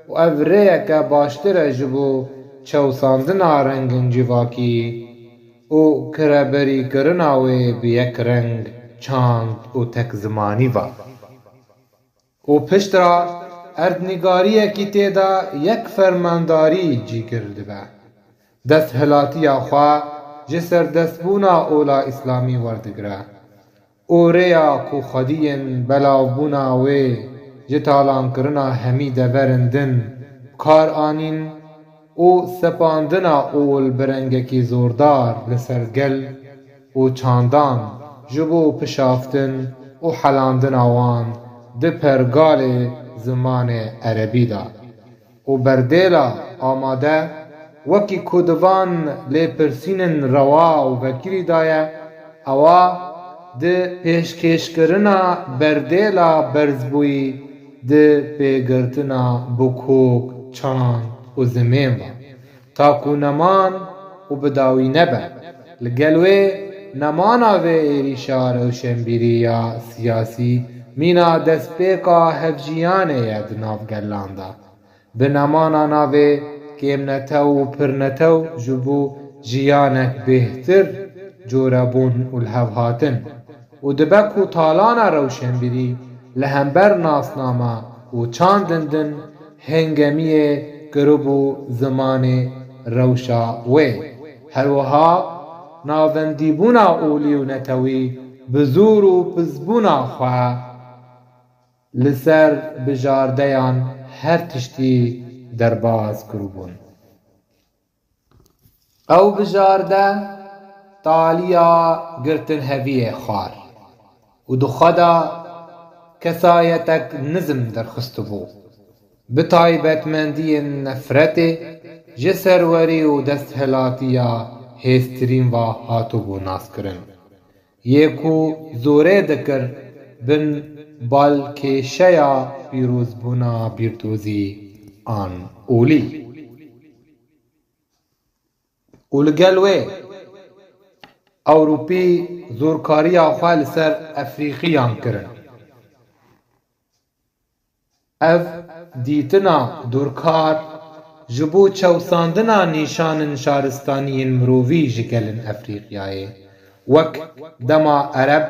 û ev rêyeke baştir e ji bo çewsandina rengên civakî û kireberîkirina wê bi yek reng, çand û tek zimanî ve. Û piştre erdnîgariyekî tê de yek fermandarî cîgir dibe. Desthilatiya xwe ji serdestbûna ola îslamî werdigire û rêya ku xwediyên belavbûna wê ji talankirina hemî deverên din bi kar anîn û sepandina ol bi rengekî zordar li ser gel û çandan ji bo pişaftin û helandina wan di pergalê zimanê erebî de û berdêla amade, wekî ku di van lêpirsînên rewa û vekirî de ye, ewa di pêşkêşkirina berdêla berzbûyî di pêgirtina bi kok, çand û zimên ve, ta ku neman û bi dawî nebe. Li gel wê nemana vê êrîşa rewşenbîrî ya siyasî mîna destpêka hevjiyanê ye di nav gelan de. Bi nemana navê kêmnetew û pirnetew ji bo jiyanek bêhtir corebûn û lihevhatin û dibe ku talana rewşenbîrî li hember nasname û çandên din hengemiyê kiribû zimanê rewşa wê. Her wiha navendîbûna olî û netewî bi zor û pizbûna xwe li ser bijardeyan her tiştî derbas kiribûn. Ew bijarde taliya girtinheviyê xwar û di xwe de kesayetek nizm derxistibû. Bi taybetmendiyên nefretê ji serwerî û desthilatiya hêztirîn ve hatibû naskirin. Yê ku zorê dikir bin balkêşeya pîrozbûna bîrdozî an olî. Û li gel wê Ewropî zorkariya xwe li ser Efrîqiyan kirin. Ev dîtina dorkar ji bo çewsandina nîşanên şaristaniyên mirovî ji gelên Efrîqiyayê, wek dema Ereb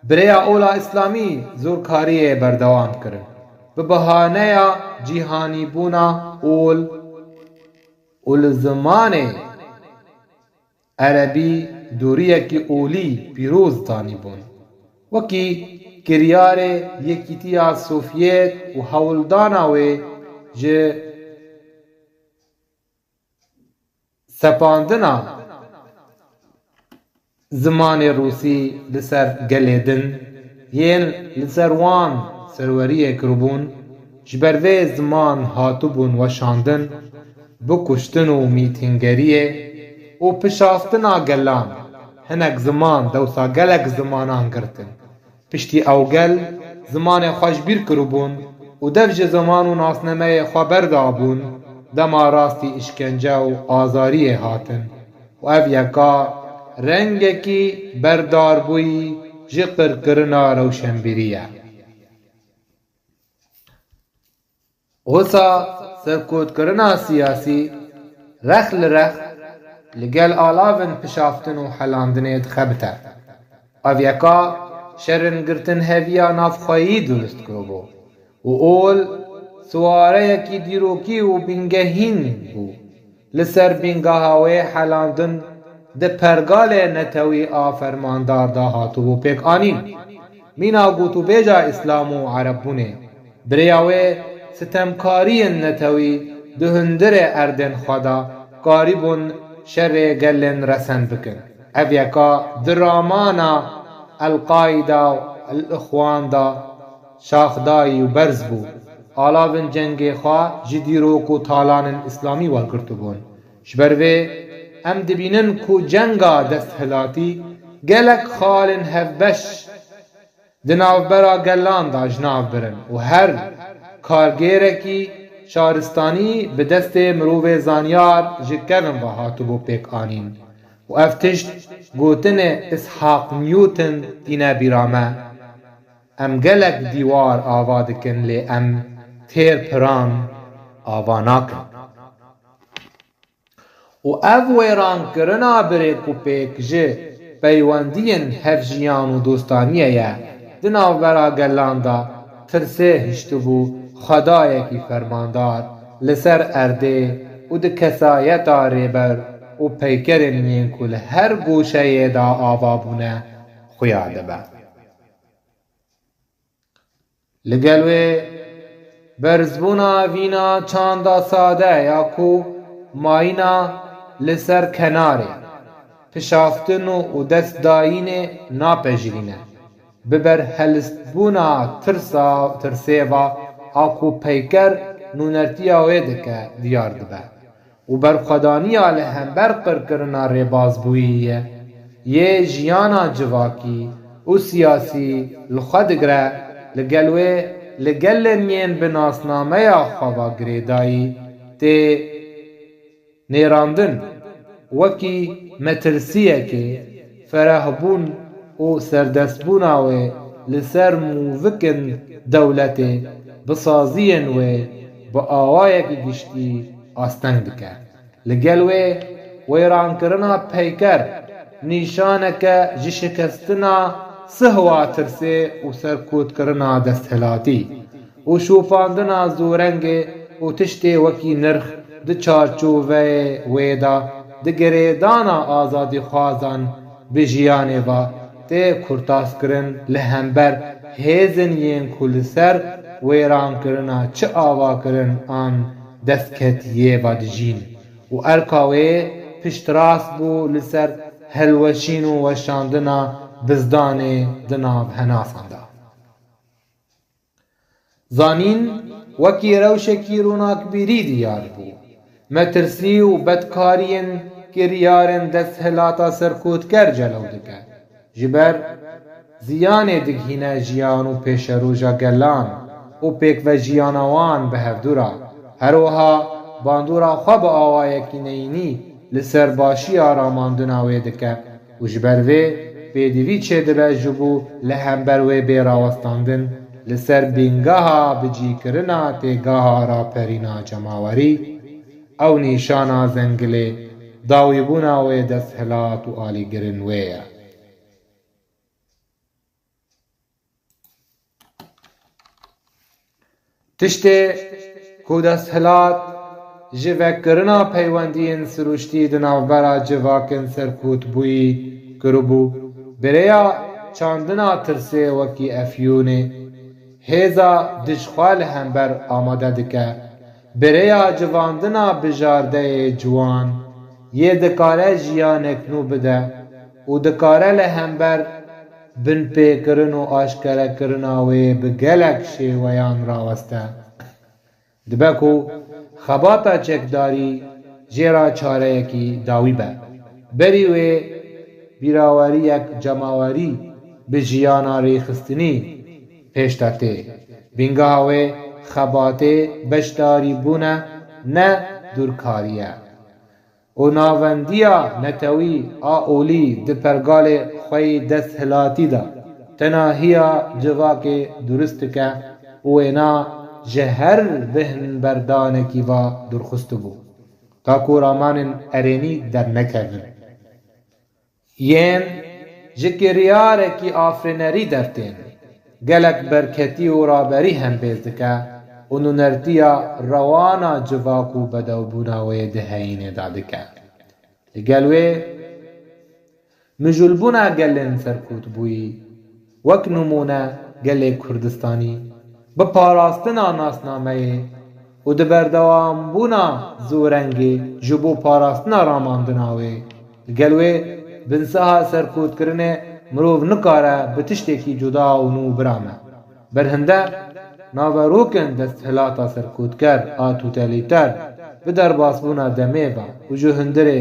bi rêya ola Îslamî zorkariyê berdewam kirin, bi bahaneya cîhanîbûna ol û li zimanê erebî doriyekî olî pîroz danîbûn. Wekî kiryarê Yekîtiya Sovyet û hewldana wê ji sepandina zimanê rûsî li ser gelê din, yên li ser wan serweriyê kiribûn, ji ber vê ziman hatibûn weşandin, bi kuştin û mîtîngeriyê û pişaftina gelan, hinek ziman dewsa gelek zimanan girtin. Piştî ew gel zimanê xwe ji bîr kiribûn û dev ji ziman û nasnameyê xwe berdabûn, dema rastî îşkence û azariyê hatin. Û ev yeka rengekî berdarbûyî ji qirkirina rewşenbîrî ye. Wisa serkotkirina siyasî rex li rex li gel alavin pişaftin û helandinê dixebite. Ev yeka şerin girtin heviya navxweyî durust kiribû û ol siwareyekî dîrokî û bingehîn bû. Li ser bîngeha wê helandin di pergalê netewî a fermandar de hatibû pêkanîn. Mîna gotûbêja Îslam û Erebbûnê, bi rêya wê sitemkariyên netewî di hundirê erdên xwe de karîbûn şerê gelên resen bikin. Ev yeka di ramana El-Qaîda û El-Îxwan de şaxdayî û berz bû. Alavên cengê xwe ji dîrok û talanên îslamî wergirtibûn. Ji ber vê em dibînin ku cenga desthilatî gelek xalên hevbeş di navbera gelan de ji nav birin û her kargêrekî şaristanî bi destê mirovê zanyar ji kevin ve hatibû pêkanîn. Û ev tişt gotinê Ishaq Newton tîne bîra me: Em gelek dîwar ava dikin, lê em têr piran ava nakin. Û ev wêrankirina bi rêk û pêk ji peywendiyên hevjiyan û dostaniyê ye. Di navbera gelan de tirsê hiştibû xwedayekî fermandar li ser erdê û di kesayeta rêber û peykerên yên ku li her goşeyê de ava bûne xuya dibe. Li gel wê berzbûna vîna çanda sade ya ku mayîna li ser kenarê, pişaftin û, û destdayînê napejirîne, bi berhelistbûna tirsa, tirsê va a ku peyker nûnertiya wê dike diyar dibe. Û berxwedaniya li hember qirkirina rêbazbûyî ye, yê jiyana civakî û siyasî li xwe digire, li gel wê li gelên yên bi nasnameya xwe ve girêdayî tê nêrandin, wekî metirsiyekê, ferehbûn û serdestbûna wê li ser mûvikên dewletê bi saziyên wê bi awayekî giştî asteng dike. Li gel wê wêrankirina peyker nîşaneke ji şikestina sihwa tirsê û serkotkirina desthilatî û şopandina zorengê û tiştê wekî nirx di çarçoveyê wê de di girêdana azadîxwazan bi jiyanê ve tê kurtaskirin li hember hêzên yên ku li ser wêrankirina çi ava kirin an destketiyê ve dijîn û erka wê piştrast bû li ser hilweşîn û weşandina bizdanê di nav henasan de. Zanîn wekî rewşekî ronakbîrî diyar bû. Metirsî û bedkariyên kiryarên desthilata serkotker celew dike. Ji ber ziyanê digihîne jiyan û pêşeroja gelan û pêkvejiyana wan bi hevdû re. Her wiha bandora xwe bi awayekî neyînî li ser başiya ramandina wê dike û ji ber vê pêdivî çêdibe ji bo li hember wê bê rawestandin li ser bîngeha bicîkirina têgeha raperîna cemawerî, ew nîşana zengilê dawîbûna wê desthilat û alîgirin wê ye. Tiştê ku desthilat ji vekirina peywendiyên sirûştî di navbera civakên serkûtbûyî kiribû, bi rêya çandina tirsê wekî Efyûnê, hêza dijxwe li hember amade dike, bi rêya civandina bijardeyê ciwan yê dikare jiyanek nû bide û dikare li hember binpêkirin û aşkerekirina wê bi gelek şêweyan raweste. Dibe ku xebata çekdarî jê re çareyekî dawî be. Berî wê bîraweriyek cemawerî bi jiyana rêxistinî pêş de tê. Bîngeha wê xebatê beşdarîbûn e, ne dûrkarî ye. û navendiya netewî a olî di pergalê xwe yî desthilatî de tenahiya civakê durust dike û wêna ji her bêhnberdanekî ve dûr xistibû, ta ku ramanên erênî dernekevin. Yên ji kiryarekî afirînerî dertên, gelek berketî û raberî hembêz dike û nûnertiya rewana civak û bedewbûna wê di heyînê de dike. Li gel wê, mijûlbûna gelên serkûtbûyî, wek nimûne gelê Kurdistanî, bi parastina nasnameyê û di berdewambûna zûrengê ji bo parastina ramandina wê, li gel wê binseha serkûtkirinê mirov nikare bi tiştekî cuda û nû birame. Berhinde naverokên desthilata serkûtker a totalîter bi derbasbûna demê ve û ji hundirê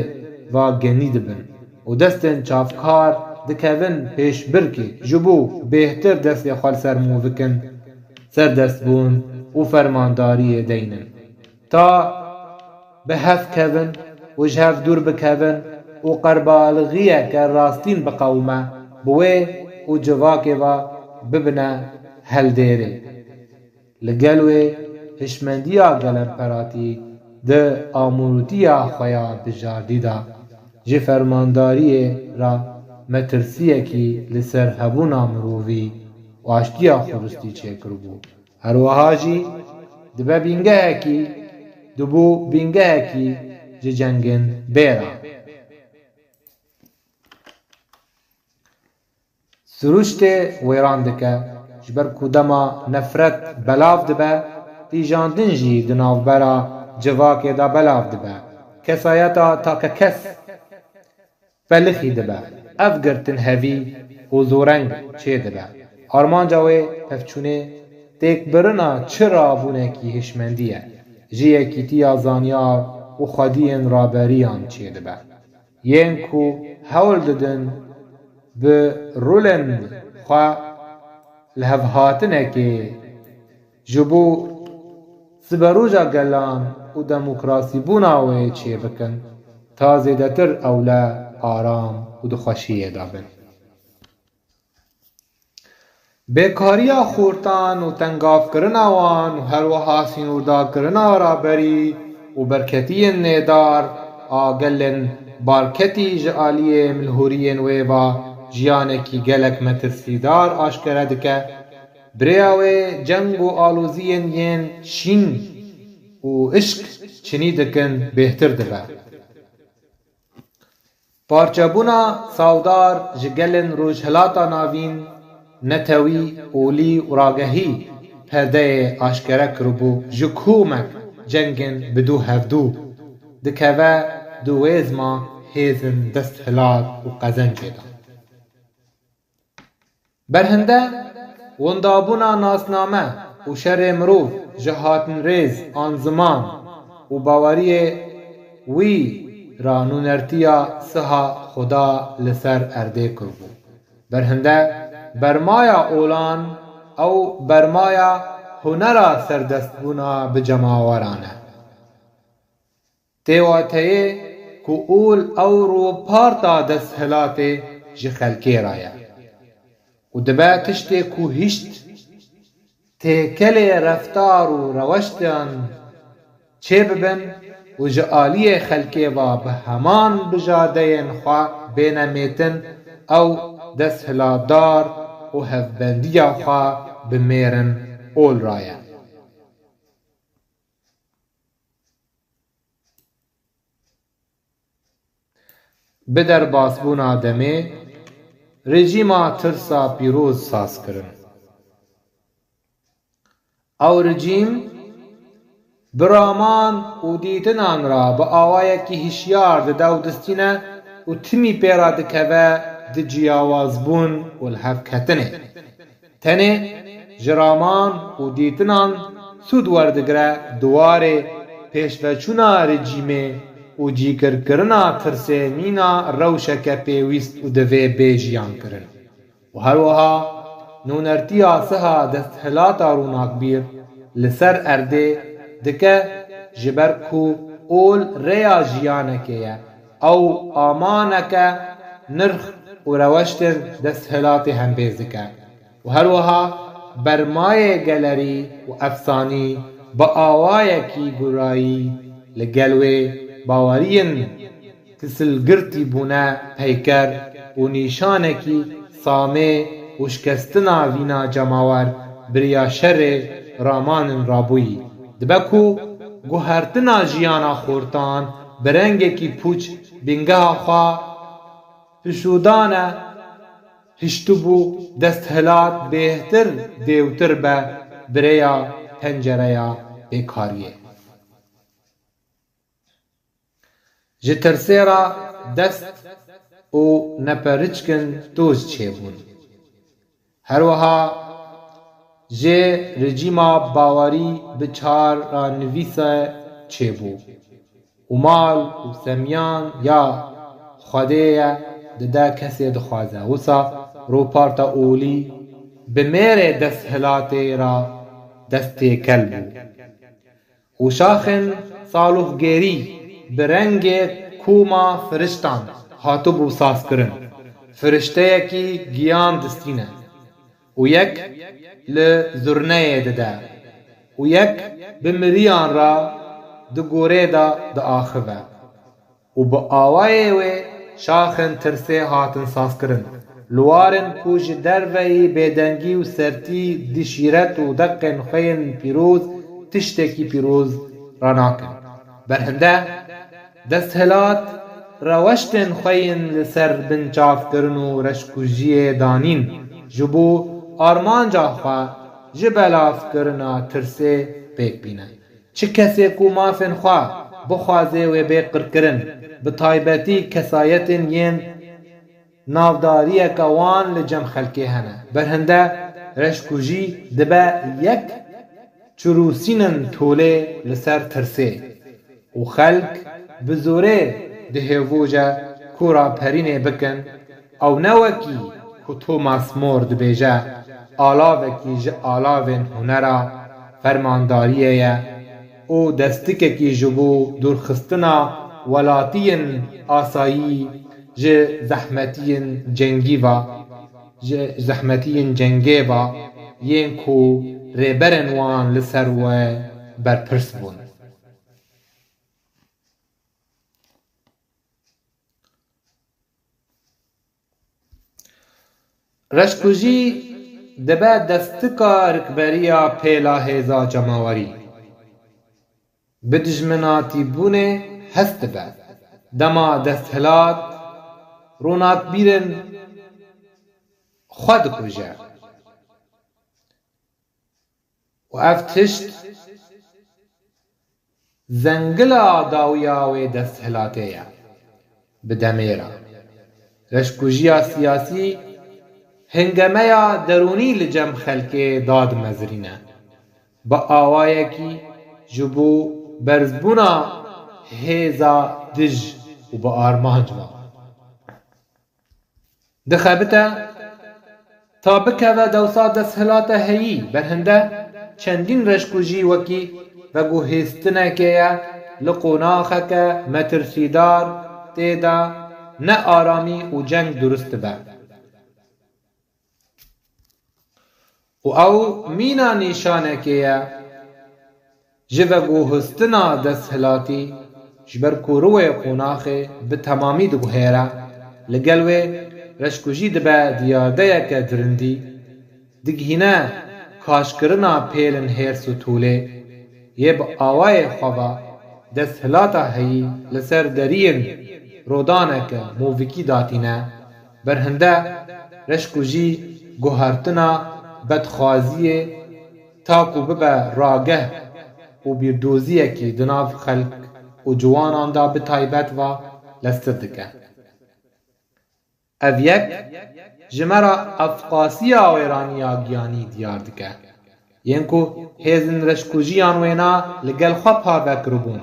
ve genî dibin û destên çavkar dikevin pêşbirkê ji bo bêhtir destê xwe li ser mû bikin, serdestbûn û fermandariyê deynin. Ta bi hev kevin û ji hev dûr bikevin û qerbalixiyeke rastîn biqewime bi wê û civakê ve bibine heldêrê. Li gel wê hişmendiya gelemperatî di amûrûtiya xwe ya bijardî de ji fermandariyê re metirsiyekî li ser hebûna mirovî û aştiya xuristî çêkiribû. Her wiha jî dibe bîngehekî, dibû bîngehekî ji cengên bêra. Siruştê wêran dike, ji ber ku dema nefret belav dibe, tîjandin jî di navbera civakê de belav dibe. Kesayeta takekes felixî dibe. Ev girtin hevî û zûreng çêdibe. Armanca wê pevçûnê têkbirina çi rabûnekî hişmendî ye, ji yekîtiya zanyar û xwediyên raberiyan çêdibe. Yên ku hewl didin bi rolên xwe lihevhatinekê ji bo siberoja gelan û demokrasîbûna wê çêbikin, ta zêdetir ewle aram û di xweşiyê de bin. Bêkariya xortan û tengavkirina wan û her wiha sînordarkirina raberî û berketiyên nêdar a gelên barketî ji aliyê milhûriyên wê ve jiyanekî gelek metirsîdar aşkere dike. Bi rêya wê ceng û aloziyên yên şîn û hişk çinî dikin bêhtir dibe. Parçebûna sawdar ji gelên Rojhilata Navîn, netewî, olî û ragehî perdeyê aşkere kiribû, ji komek cengên bi dû hevdû dikeve di wêzma hêzên desthilat û qezencê de. Berhinde windabûna nasname û şerê mirov ji hatinrêz an ziman û baweriyê wî ra nûnertiya siha Xuda li ser erdê kiribû. Berhinde bermaya olan ew bermaya hunera serdestbûna bi cemaweran e. Tê wateyê ku ol ew rûparta desthilatê ji xelkê re ye û dibe tiştê ku hişt têkelê reftar û reweştan çêbibin û ji aliyê xelkê ve bi heman bijadeyên xwe bêne mêtin, ew desthilatdar û hevbendiya xwe bi mêrin ol re ye. Bi derbasbûna demê, rejîma tirsa pîroz saz kirin. Ew rejîm bi raman û dîtinan re bi awayekî hişyar dide û distîne û timî pê re dikeve di ciyawazbûn û lihevketinê. Tenê ji raman û dîtinan sûd werdigire di warê pêşveçûna rejîmê û cîgirkirina tirsê mîna rewşeke pêwîst û divê bê jiyankirin. Û her wiha nûnertiya siha desthilata rûnakbîr li ser erdê dike, ji ber ku Ol rêya jiyanekê ye. Ew amaneke nirx û reweştên desthilatê hembêz dike û her wiha bermayê gelerî û efsanî bi awayekî gurayî li gel wê baweriyên kisilgirtî bûne peyker û nîşanekî samê û şikestina vîna cemawer bi riya şerê ramanên rabûyî. Dibe ku guhertina jiyana xortan bi rengekî pûç bîngeha xwe pişûdane, hiştibû desthilat bêhtir dêwtir be bi rêya pencereya bêkariyê. Ji tirsê re dest û neperiçkin toj çêbûn. Her wiha jê rejîma bawerî bi çar ra nivîse çêbû û mal û semiyan ya Xwedê ye, dide kesê dixwaze. Wisa roparta olî bi mêrê desthilatê re dest têkel bû. Û şaxên salûxgêrî bi rengê koma firiştan hatibû sazkirin. Firişteyekî giyan distîne û yek li zurneyê dide û yek bi miriyan re di gorê de diaxive. Û bi awayê wê şaxên tirsê hatin sazkirin. Li warên ku ji derveyî bêdengî û sertî di şîret û deqên xwe yên pîroz tiştekî pîroz ranakin. Berhinde desthilat reweştên xwe yên li ser binçavkirin û reşkujiyê danîn ji bo armanca xwe ji belavkirina tirsê pêk bîne. Çi kesê ku mafên xwe bixwaze wê bê qirkirin, bi taybetî kesayetên yên navdariyeke wan li cem xelkê hene, berhinde reşkujî dibe yek çirûsînin tolê li ser tirsê û xelk bi zorê dihêvoje ku raperînê bikin. Ew ne wekî ku Thomas More dibêje, alavekî ji alavên hunera fermandariyê ye û destikekî ji bo dûrxistina welatiyên asayî ji zehmetiyên cengî ve, ji zehmetiyên cengê ve yên ku rêberên wan li ser we berpirs bûn. Reşkujî dibe destika rikberiya pêla hêza cemawerî. Bi dijminatîbûnê hest dibe. Dema desthilat ronakbîrin xwe dikuje. Û ev tişt zengila dawiya wê desthilatê ye. Bi demê re reşkujiya siyasî hingemeya derûnî li cem xelkê dadimezirîne. Bi awayekî ji bo berzbûna hêza dij û bi armanc ve. Dixebite ta bikeve dewsa desthilata heyî. Berhinde çendîn reşkujî wekî veguhêstinekê ye li qonaxeke metirsîdar tê de ne aramî û ceng durust dibe. Û ew mîna nîşanekê ye ji veguhistina desthilatî, ji ber ku rûyê qonaxê bi temamî diguhêre, li gel wê reşkujî dibe diyardeyeke dirindî, digihîne kaşkirina pêlin hêrs û tûlê, yê bi awayê xwe ve desthilata heyî li ser deriyên rodaneke movîkî datîne, berhinde reşkujî guhertina bedxwaziyê ta ku bibe rageh û bîrdoziyekî di nav xelk û ciwanan de bi taybet ve lestir dike. Ev yek ji me re evqasiya wêraniya giyanî diyar dike. Yên ku hêzên reşkujiyan wêna li gel xwe parve kiribûn,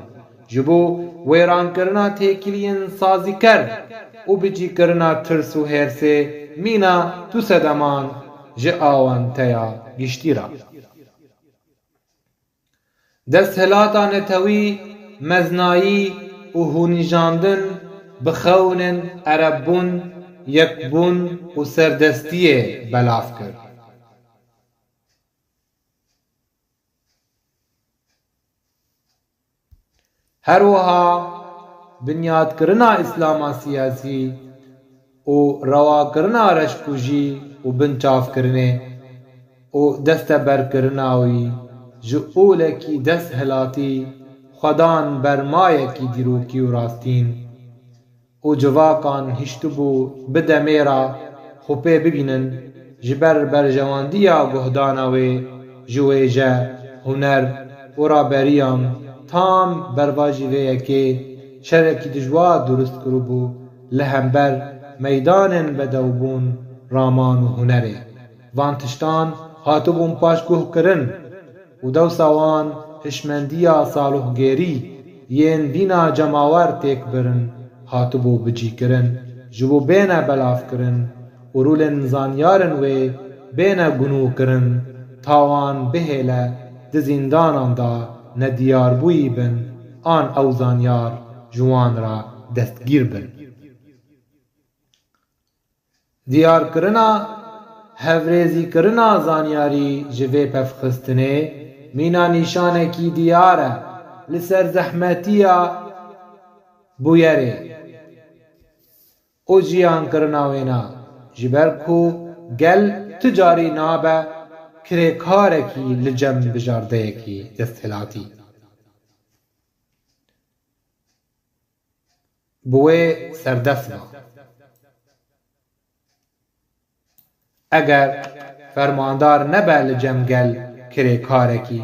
ji bo wêrankirina têkiliyên sazîker û bicîkirina tirs û hêrsê mîna tu sedeman ji awenteya giştî re. Desthilata netewî mezinayî û hûnîjandin bi xewnin erebûn, yekbûn û serdestiyê belav kir. Her wiha binyadkirina Îslama siyasî û rewakirina reşkujî û binçavkirinê û desteberkirina wî ji olekî desthilatî xwedan bermayekî dîrokî û rastîn û civakan hiştibû bi demê re xwe pê bibînin, ji ber berjewendiya guhdana wê ji wêje, huner û raberiyan tam bervajî vê yekê şerekî dijwar durust kiribû li hember meydanên bedewbûn, raman û hunerê. Van tiştan hatibûn paşguhkirin û dewsa wan hişmendiya saloxgerî yên vîna cemawer têk birin hatibû bicîkirin, ji bo bêne belavkirin û rûlên zanyarên wê bêne gunûkirin, ta wan bihêle di zîndanan de nediyarbûyî bin an ew zanyar ji wan re destgîr bin. Diyarkirina hevrêzîkirina zanyarî ji vê pevxistinê mîna nîşanekî diyar e li ser zehmetiya bûyerê û jiyankirina wêna, ji ber ku gel tu carî nabe kirêkarekî li cem bijardeyekî desthilatî. Bi wê serdest be. Eger fermandar nebe li cem gel kirêkarekî,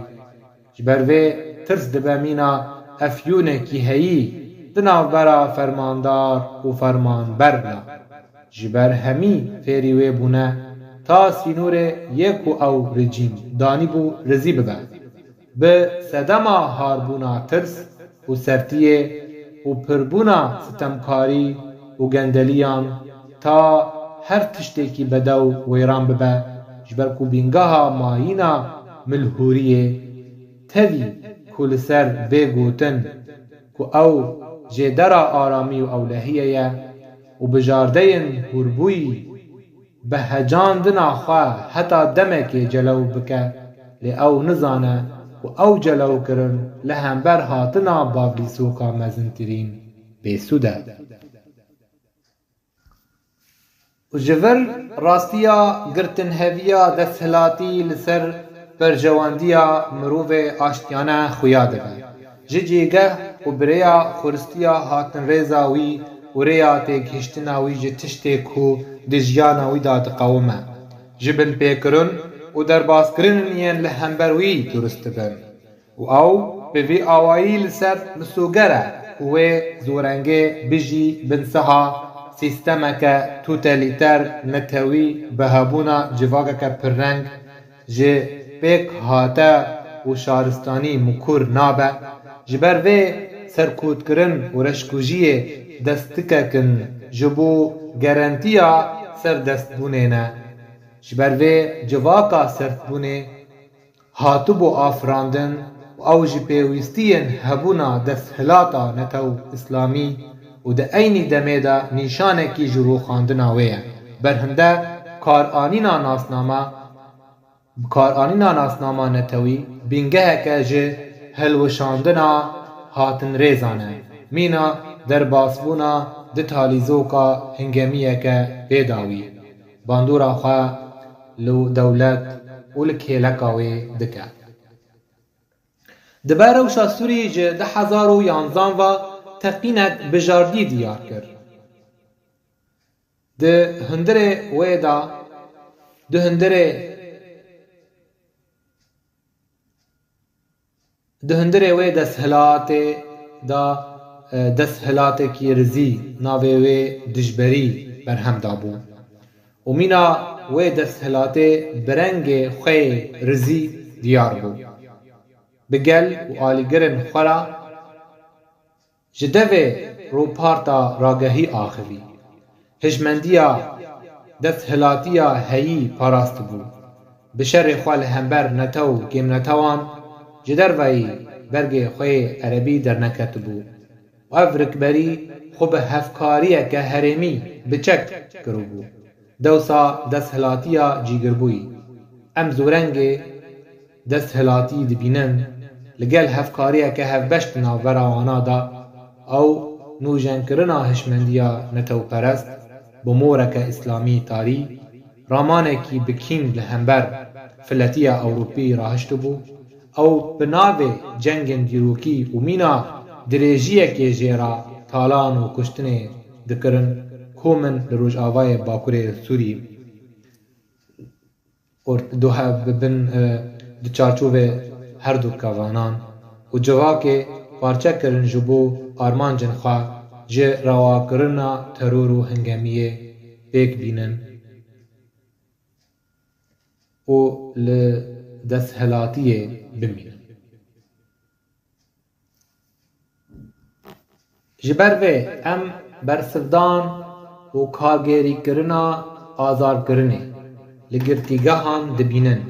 ji ber vê tirs dibe mîna efyûnekî heyî di navbera fermandar û fermanber de. Ji ber hemî fêrî wê bûne, ta sînorê yê ku ew rejîm danîbû rizî bibe. Bi sedema harbûna tirs û sertiyê û pirbûna sitemkarî û gendeliyan, ta her tiştekî bedew wêran bibe, ji ber ku bîngeha mayîna milhûriyê tevî ku li ser vê gotin ku ew jêdera aramî û ewlehiyê ye û bijardeyên hûrbûyî bi hecandina xwe heta demekê celew bike, lê ew nizane ku ew celewkirin li hember hatina bavlîsoka mezintirîn bêsûd e. Û ji vir rastiya girtinheviya desthilatî li ser berjewendiya mirovê aştiyane xuya dibe. Ji cîgeh û bi rêya xweristiya hatinrêza wî û rêya têgihiştina wî ji tiştê ku di jiyana wî de diqewime, ji binpêkirin û derbaskirinên yên li hember wî durust dibin. Û ew bi vî awayî li ser misoger e ku wê zorengê bijî bin siha sîstemeke totalîter netewî bi hebûna civakeke pirreng ji pêk hate û şaristanî mikur nabe, ji ber vê serkûtkirin û reşkujiyê destikekin ji bo gerentiya serdestbûnê ne. Ji ber vê civaka serdbûnê hatibû afirandin û ew ji pêwîstiyên hebûna desthilata netew îslamî û di eynî demê de nîşanekî ji rûxandina wê ye. Berhinde karanîna nasnama, karanîna nasnama netewî bîngeheke ji hilweşandina hatinrêzan e, mîna derbasbûna di talîzoka hingemiyeke vê dawî bandora xwe li dewlet û li kêleka wê dike. Dibe rewşa Sûrî ji du hezar û yanzan ve teqînek bijardî diyar kir. Di hundirê wê de, di hundirê Di hundirê wê desthilatê de, e, desthilatekî rizî navê wê dijberî berhem dabû. Û mîna wê desthilatê bi rengê xwe yê rizî diyar bû. Bi gel û alîgirên xwe re ji devê rûparta ragehî axivî. Hişmendiya desthilatiya heyî parastibû. Bi şerê xwe li hember netew û kêmnetewan ji derveyî bergê xwe yê erebî derneketibû û ev rikberî xwe bi hevkariyeke herêmî bi çek kiribû. Dewsa desthilatiya cîgirbûyî. Em zûrengê desthilatî dibînin, li gel hevkariyeke hevbeş di navbera wana de, ew nûjenkirina hişmendiya netewperest bi moreke îslamî tarî, ramanekî bi kîn li hember filetiya Ewropî rahiştibû. Ew bi navê cengên dîrokî û mîna dirêjiyekê jê re talan û kuştinê dikirin, kom in li rojavayê Bakurê Sûrî ort-, duhe-, bi bin, e, di çarçovê her du kevanan û civakê parçe kirin ji bo armancên xwe ji rewakirina teror û hingemiyê pêk bînin û li desthilatiyê bimînin. Ji ber vê em bersivdan û kargêrîkirina azarkirinê li girtîgehan dibînin.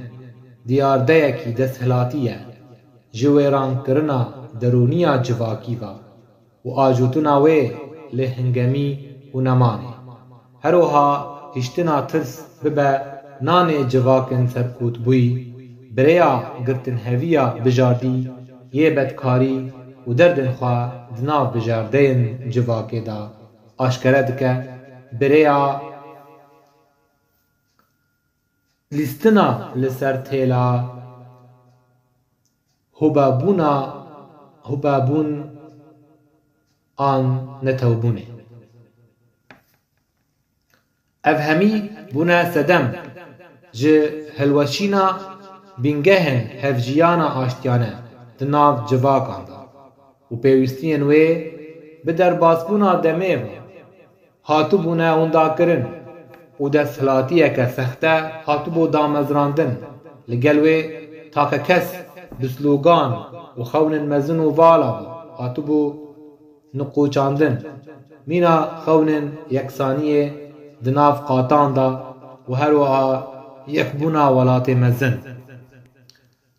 Diyardeyekî desthilatî ye ji wêrankirina derûniya civakî ve û ajotina wê li hingemî û nemanê. Her wiha hiştina tirs bibe nanê civakên serkûtbûyî, bi rêya girtinheviya bijardî yê bedkarî û derdên xwe di nav bijardeyên civakê de aşkere dike, bi rêya lîstina li ser têla hûbebûna, hûbebûn an netewbûnê. Ev hemî bûne sedem ji hilweşîna bingehên hevjiyana aştiyane di nav civakan de û pêwîstiyên wê bi derbasbûna demê ve hatibûne windakirin û desthilatiyeke sexte hatibû damezrandin. Li gel wê takekes bi slogan û xewnên mezin û vala ve hatibû niqûçandin. Mîna xewnên yeksaniyê di nav qatan de û her wiha yekbûna welatê mezin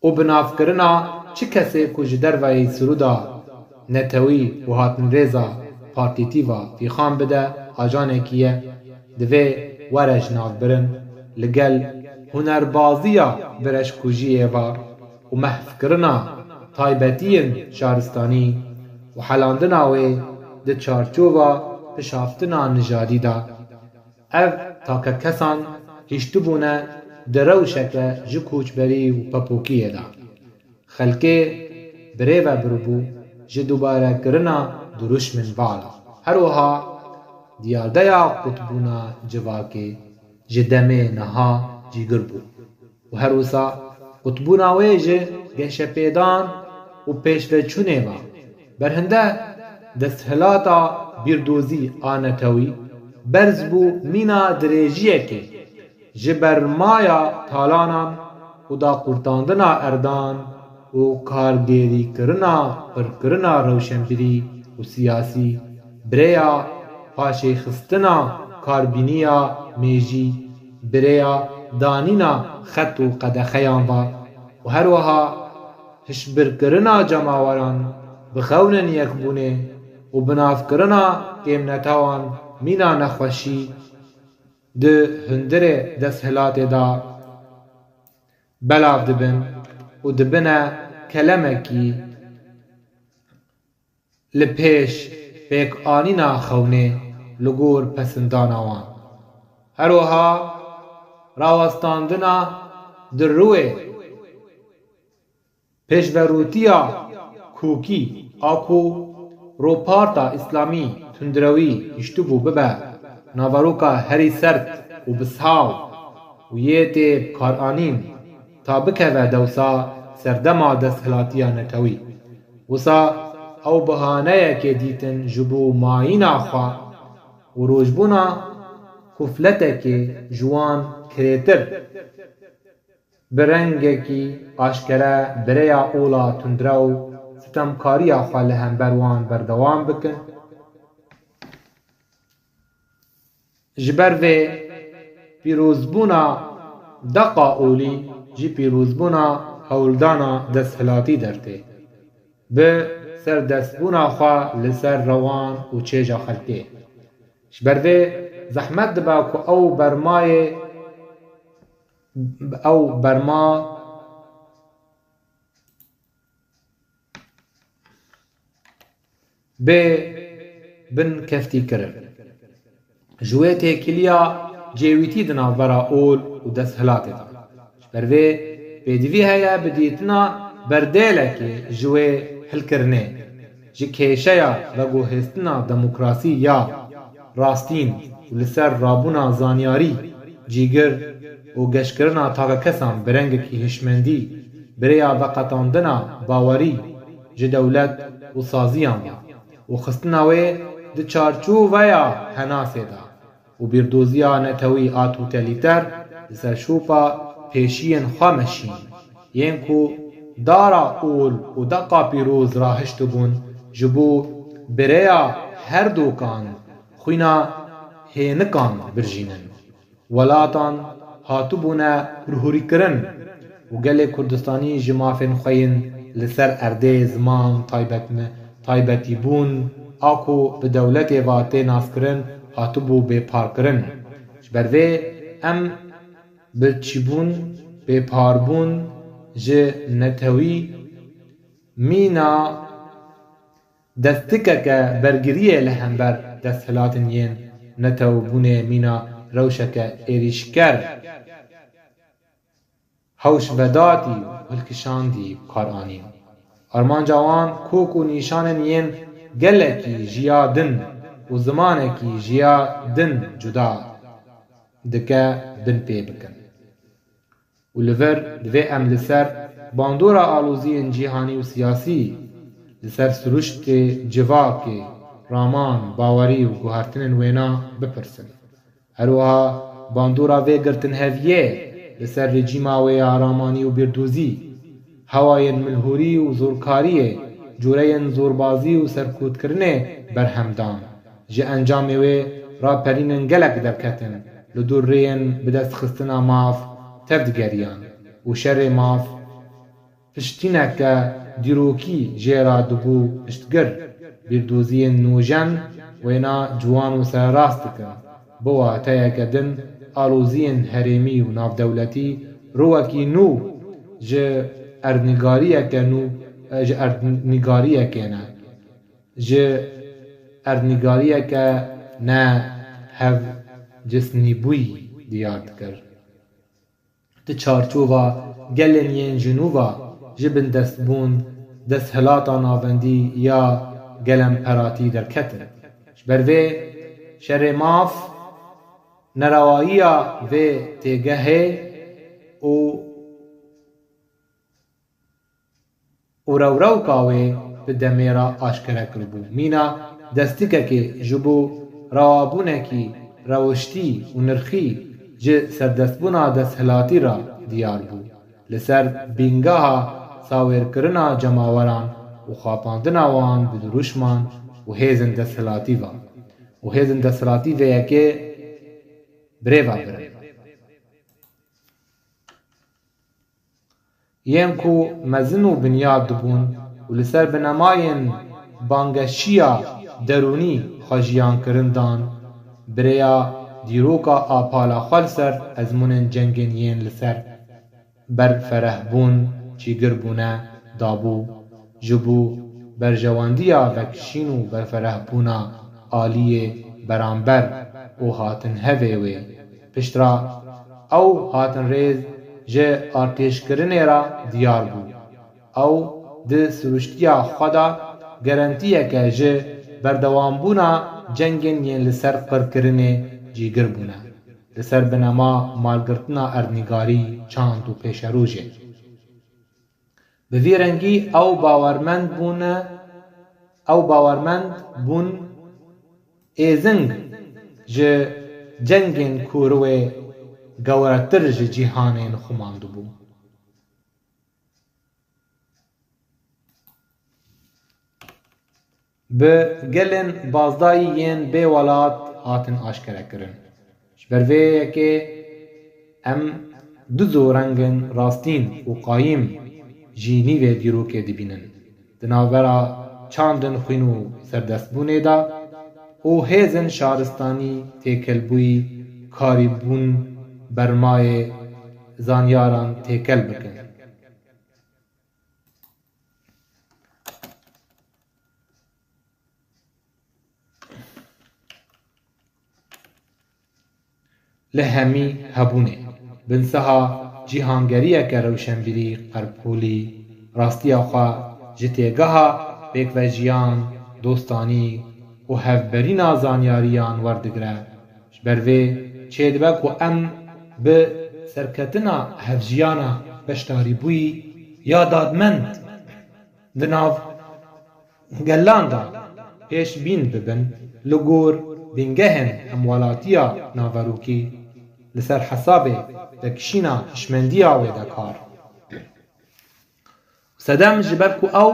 û binavkirina çi kesê ku ji derveyî sirûda netewî û hatinrêza partîtî ve vîxan bide, ajanekî ye, divê were ji nav birin, li gel hunerbaziya bireşkujiyê ve û mehvkirina taybetiyên şaristanî û helandina wê di çarçova pişaftina nijadî de. Ev takekesan hiştibûne di rewşeke ji koçberî û pepokiyê de. Xelkê birêve biribû ji dubarekirina dirûşmên vala. Her wiha diyardeya qutbûna civakê ji demê niha cîgir bû û her wisa qutbûna wê ji geşepêdan û pêşveçûnê ve berhinde desthilata bîrdozî a netewî berz bû mîna dirêjiyekê ji bermaya talanan û daqurtandina erdan û kargêrîkirina qirkirina rewşenbîrî û siyasî, bi rêya paşêxistina karbîniya mêjî, bi rêya danîna xet û qedexeyan ve û her wiha hişbirkirina cemaweran bi xewnên yekbûnê û binavkirina kêmnetewan mîna nexweşî di hundirê desthilatê de belav dibin û dibine kelemekî li pêş pêkanîna xewnê li gor pesindana wan. Her wiha rawestandina di rûyê pêşverûtiya kokî a ku roparta îslamî tundrewî hiştibû bibe naveroka herî sert û bi saw û yê tê bikaranîn ta bikeve dewsa serdema desthilatiya netewî. Wisa ew bihaneyekê dîtin ji bo mayîna xwe û rojbûna kufletekê ji wan kirêtir. Bi rengekî aşkere bi rêya ola tundrew sitemkariya xwe li hember wan berdewam bikin. Ji ber vê pîrozbûna deqa olî ji pîrozbûna hewldana desthilatî dertê. bi serdestbûna xwe li ser rewan û çêja xelkê. Ji ber vê zehmet dibe ku ew bermayê, ew berma bê binkeftî kirin. Ji wê têkiliya cêwîtî di navbera ol û desthilatê de. Ji ber vê pêdivî heye bi dîtina berdêlekê ji wê hilkirinê, ji kêşeya veguhêstina demokrasî ya rastîn û li ser rabûna zanyarî, cîgir û geşkirina takekesan bi rengekî hişmendî bi rêya veqetandina bawerî ji dewlet û saziyan ve û xistina wê di çarçoveya henasê de û bîrdoziya netewî a totalîter li ser şopa pêşiyên xwe meşîn, yên ku dara ol û deqa pîroz rahiştibûn, ji bo bi rêya herdokan xwîna hênikan birjînin. Welatan hatibûne hurhurîkirin û gelê Kurdistanî ji mafên xwe yên li ser erdê, ziman, taybetme-, taybetîbûn a ku bi dewletê ve tê naskirin, hatibû bêparkirin. Ji ber vê em bi çîbûn, bêparbûn ji netewî mîna destikeke bergiriyê li hember desthilatin yên netewbûnê mîna rewşeke êrîşker, hewşvedatî û hilkişandî bi kar anîn. Armanca wan kok û nîşanên yên gelekî ji ya din û zimanekî ji ya din cuda dike bin pê bikin. Û li vir divê em li ser bandora aloziyên cîhanî û siyasî, li ser siruştê civakê, raman, bawerî û guhertinên wêna bipirsin. Her wiha bandora vê girtinheviyê li ser rejîma wê ya ramanî û bîrdozî, hewayên milhûrî û zorkariyê, cureyên zorbazî û serkûtkirinê berhem dan. Ji encamê wê raperînên gelek derketin, li dûr rêyên bidestxistina maf tevdigeriyan û şerê maf piştîneke dîrokî jê re dibû piştgir. Bîrdoziyên nûjen wêna ciwan û sererast dikin. Bi wateyeke din, aloziyên herêmî û navdewletî rûwekî nû ji erdnîgariyeke nû, ji erdnîgariyekê ne. Ji erdnîgariyeke ne hev cisnîbûyî diyar dikir. Di çarçova gelên yên ji nû ve ji bindestbûn, desthilata navendî ya gelemperatî derketin. Ji ber vê şerê maf, nerewayiya vê têgehê û û rewrewka wê bi demê re aşkere kiribû. Mîna destikekê ji bo rewabûnekî rewiştî û nirxî ji serdestbûna desthilatî re diyar bû. Li ser bîngeha sawêrkirina cemaweran û xapandina wan bi dirûşman û hêzên desthilatî ve û hêzên desthilatî vê yekê birêve birin. Yên ku mezin û binyar dibûn û li ser binemayên bangeşiya derûnî xwe jiyan kirin dan, bi rêya dîroka apala xwe li ser ezmûnên cengên yên li ser berferehbûn çîgir bûne dabû, ji bo berjewendiya vekişîn û berferehbûna aliyê beramber û hatinhevê wê. Piştre ew hatinrêz ji artêşkirinê re diyar bû. Ew di siruştiya xwe de gerentiyeke ji berdewambûna cengên yên li ser qirkirinê cîgir bûne, li ser binema malgirtina erdnîgarî, çand û pêşerojê. Bi vî rengî ew bawermend bûne, ew bawermend bûn êzing ji cengên ku riwê gewretir ji cîhanê nixumandibû. Bi gelên bazdayî yên bê welat hatin aşkere kirin. Ji ber vê yekê em du zorengên rastîn û qayîm jî nîvê dîrokê dibînin. Di navbera çandin xwîn û serdestbûnê de û hêzên şaristanî têkilbûyî karîbûn bermayê zanyaran têkel bikin. Li hemî hebûnê, binsiha cîhangeriyeke rewşenbîrî qerpûlî rastiya xwe ji têgeha pêkvejiyan, dostanî û hevberîna zanyariyan werdigire. Ji ber vê çêdibe ku em bi serketina hevjiyana beşdarîbûyî ya dadmend di nav gelan de pêşbîn bibin, li gor bingehên hemwelatiya naverokî li ser hesabê vekişîna hişmendiya wê de kar. Sedem ji ber ku ew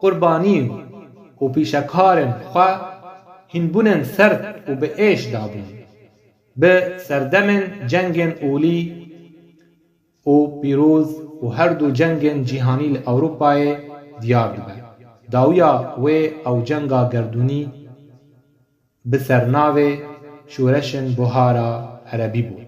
qurbanî û pîşekarên xwe hînbûnên serd û bi êş dabûn. Bi serdemên cengên olî û pîroz û her du cengên cîhanî li Ewropayê diyar dibe. Dawiya wê ew cenga gerdûnî bi sernavê Şoreşên Buhara Erebî bû.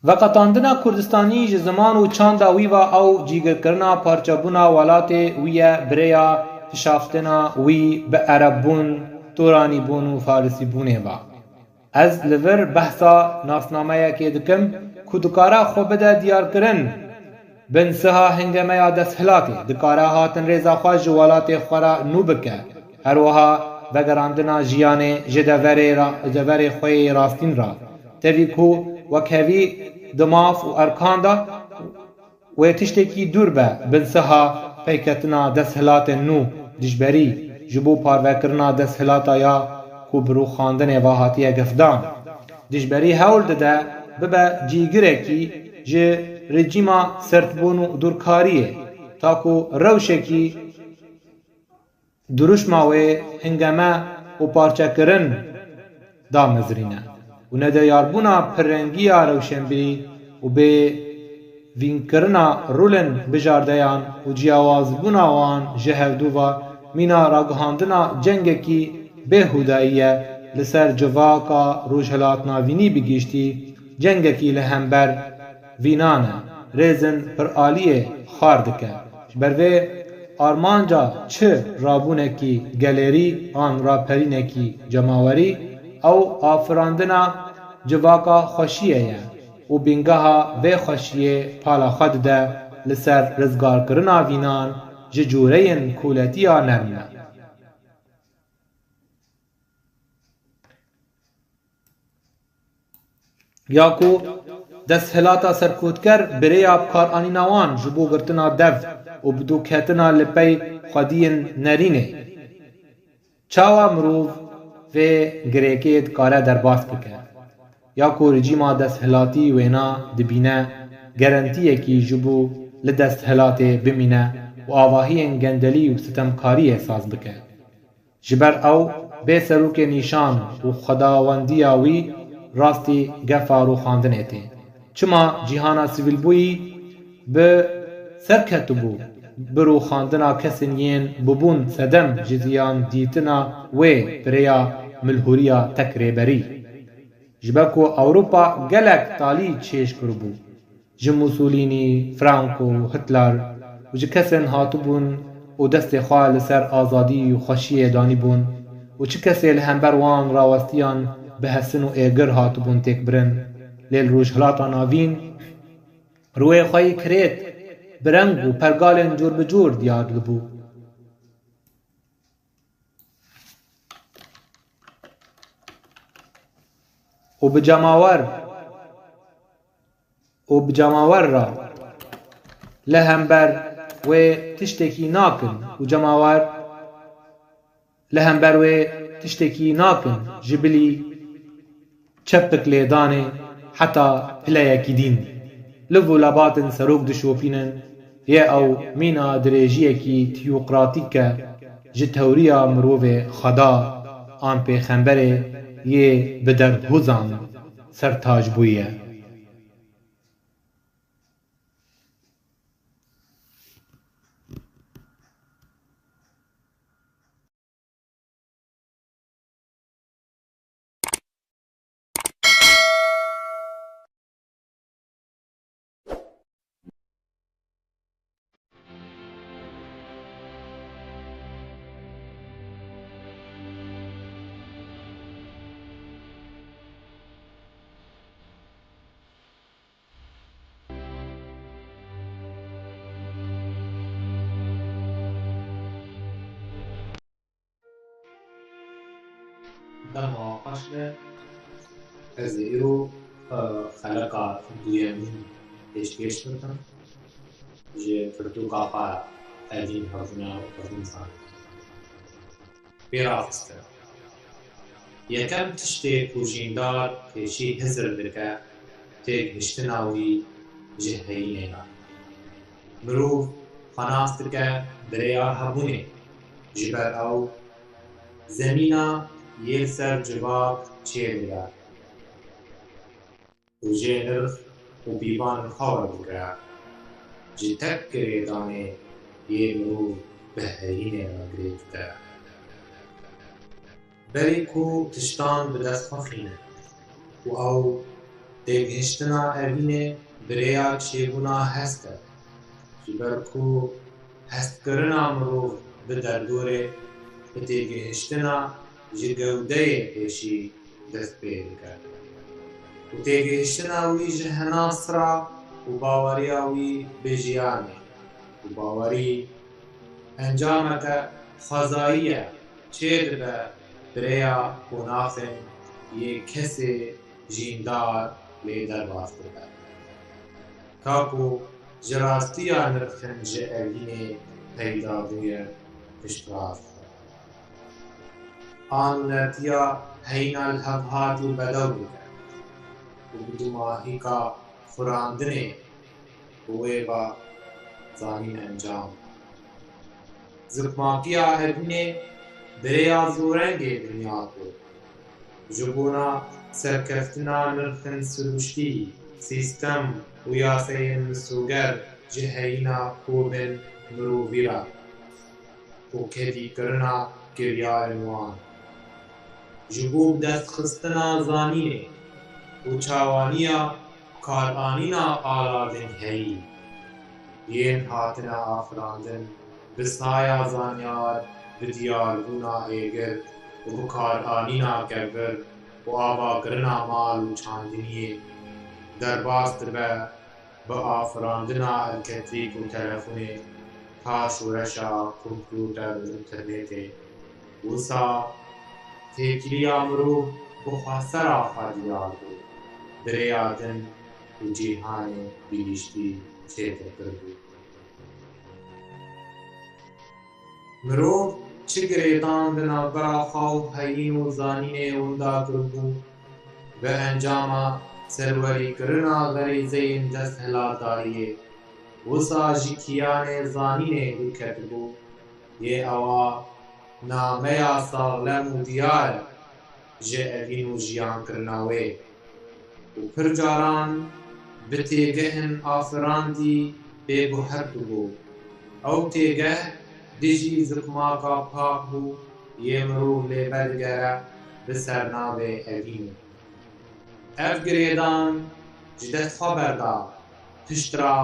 Veqetandina Kurdistanî ji ziman û çanda wî ve ew cîgirkirina parçebûna welatê wî ye bi rêya kişaftina wî bi erebbûn, turanîbûn û farisîbûnê ve. Ez li vir behsa nasnameyekê dikim ku dikare xwe bide diyarkirin. Binsiha hingemeya desthilatê dikare hatinrêza xwe ji welatê xwe re nû bike. Her wiha vegerandina jiyanê ji deverê ra, deverê xwe yê rastîn re. Tevî ku wekhevî di maf û erkan de wê tiştekî dûr be, binsiha peyketina desthilatên nû dijberî ji bo parvekirina desthilata ya ku bi rûxandinê ve hatiye gefdan. Dijberî hewl dide bibe cîgirekî ji rejîma serdbûn û dûrkariyê, ta ku rewşekî dirûşma wê hingeme û parçekirin damezrîne û nediyarbûna pirrengiya rewşenbîrî û bê vînkirina rolên bijardeyan û ciyawazbûna wan ji hevdû ve mîna ragihandina cengekî bêhûdayî ye li ser civaka Rojhilatnavînî bi giştî, cengekî li hember vînan e, rêzin piraliyê xwar dike. Ji ber vê armanca çi rabûnekî gelêrî an raperînekî cemawerî, ew afirandina civaka xweşiyê ye û bingeha vê xweşiyê pala xwe dide li ser rizgarkirina vînan ji cûreyên koletiya nerm e. Ya ku desthilata serkotker bi rêya bikaranîna wan ji bo girtina dev û bidûketina li pey xwediyên nerînê. Çawa mirov vê girêkê dikare derbas bike? Ya ku rejîma desthilatî wêna dibîne gerentiyekî ji bo li desthilatê bimîne û avahiyên gendelî û sitemkariyê saz bike. Ji ber ew bê serokê nîşan û xwedawendiya wî rastî gefa rûxandinê tê. Çima cîhana sivîlbûyî bi ser ketibû bi rûxandina kesên yên bûbûn sedem ji ziyan dîtina wê bi rêya milhûriya tek rêberî? Ji ber ku Ewropa gelek talî çêj kiribû. Ji Mussolini, Franco, Hitler û ji kesên hatibûn û destê xwe li ser azadî û xweşiyê danîbûn û çi kesê li hember wan rawestiyan bi hesin û êgir hatibûn têkbirin, lê li Rojhilata Navîn rûyê xwe yê kirêt bi reng û pergalên cûr bi cûr diyar dibû. û bi cemawer û bi cemawer re li hember wê tiştekî nakin û cemawer li hember wê tiştekî nakin ji bilî çepik lêdanê heta pileyekî dîn. Liv û lebatên serok dişopînin, yê ew mîna dirêjiyekî tiyokratîk e, ji tewriya mirovê Xweda an pêxemberê yê bi derhozan sertac bûye. Dema xweş be. Ez ê îro, e, xeleka duyemîn pêşkêş bikim. Ji pirtûka xwe Evîn Hevûna û Hevûn Zanîn. Pêraxistin. Yekem tiştê ku jîndar pêşî hizir dike, têgihiştina wî ji heyînê re. Mirov xwe nas dike bi rêya hebûnê, ji ber ew zemîna yê li ser civak çêdibe û jê nirx û bîvan xwe werdigire. Ji tek girêdanê yê mirov bi heyînê re girê dide. Berî ku tiştan bi dest xwe xîne û ew têgihiştina evînê bi rêya çêbûna hest e, ji ber ku hestkirina mirov bi derdorê, bi têgihiştina ji gewdeyê pêşî dest pê dike û têgihiştina wî ji hena sira û baweriya wî bi jiyanê û bawerî encameke xwezayî ye, çêdibe bi rêya qonaxên yê kesê jîndar lê derbas dibe. Ka ku ji rastiya nirxên ji evînê peyda bûye piştrast. An netiya heyna li hev hatî bedew dike û bi dumahîka xurandinê bi wê ve zanîn encam. Zikmakiya evînê bi rêya zorengê binyat bû. Ji bona serkeftina nirxên siruştî, sîstem û yasayên misoger ji heyîna kovên mirovî re û kedîkirina kiryarên wan. Ji bo bidestxistina zanînê û çawaniya karanîna alavên heyî yên hatine afirandin, bi saya zanyar, bi diyarbûna êgir û bi karanîna kevir û avakirina mal û çandiniyê derbas dibe, bi afirandina elektrîk û telefonê ta şoreşa kompûter û înternetê. Wisa têkiliya mirov bi xwesera xwe diyar bû, bi rêya din û cîhanê bihiştî çêtir kiribû. Mirov çi girêdan di navbera xwe û heyîn û zanînê winda kiribû, bi encama serwerîkirina xerîzeyên desthilatdariyê, wisa ji kiyanê zanînê dûr ketibû, yê ewa nameya saxlem û diyar e ji evîn û jiyankirina wê û pir caran bi têgehên afirandî bêguher dibû. Ew têgeh dijî zikmaka pak bû yê mirov lê vedigere bi sernavê evînê. Ev girêdan ji dest xwe berda, piştre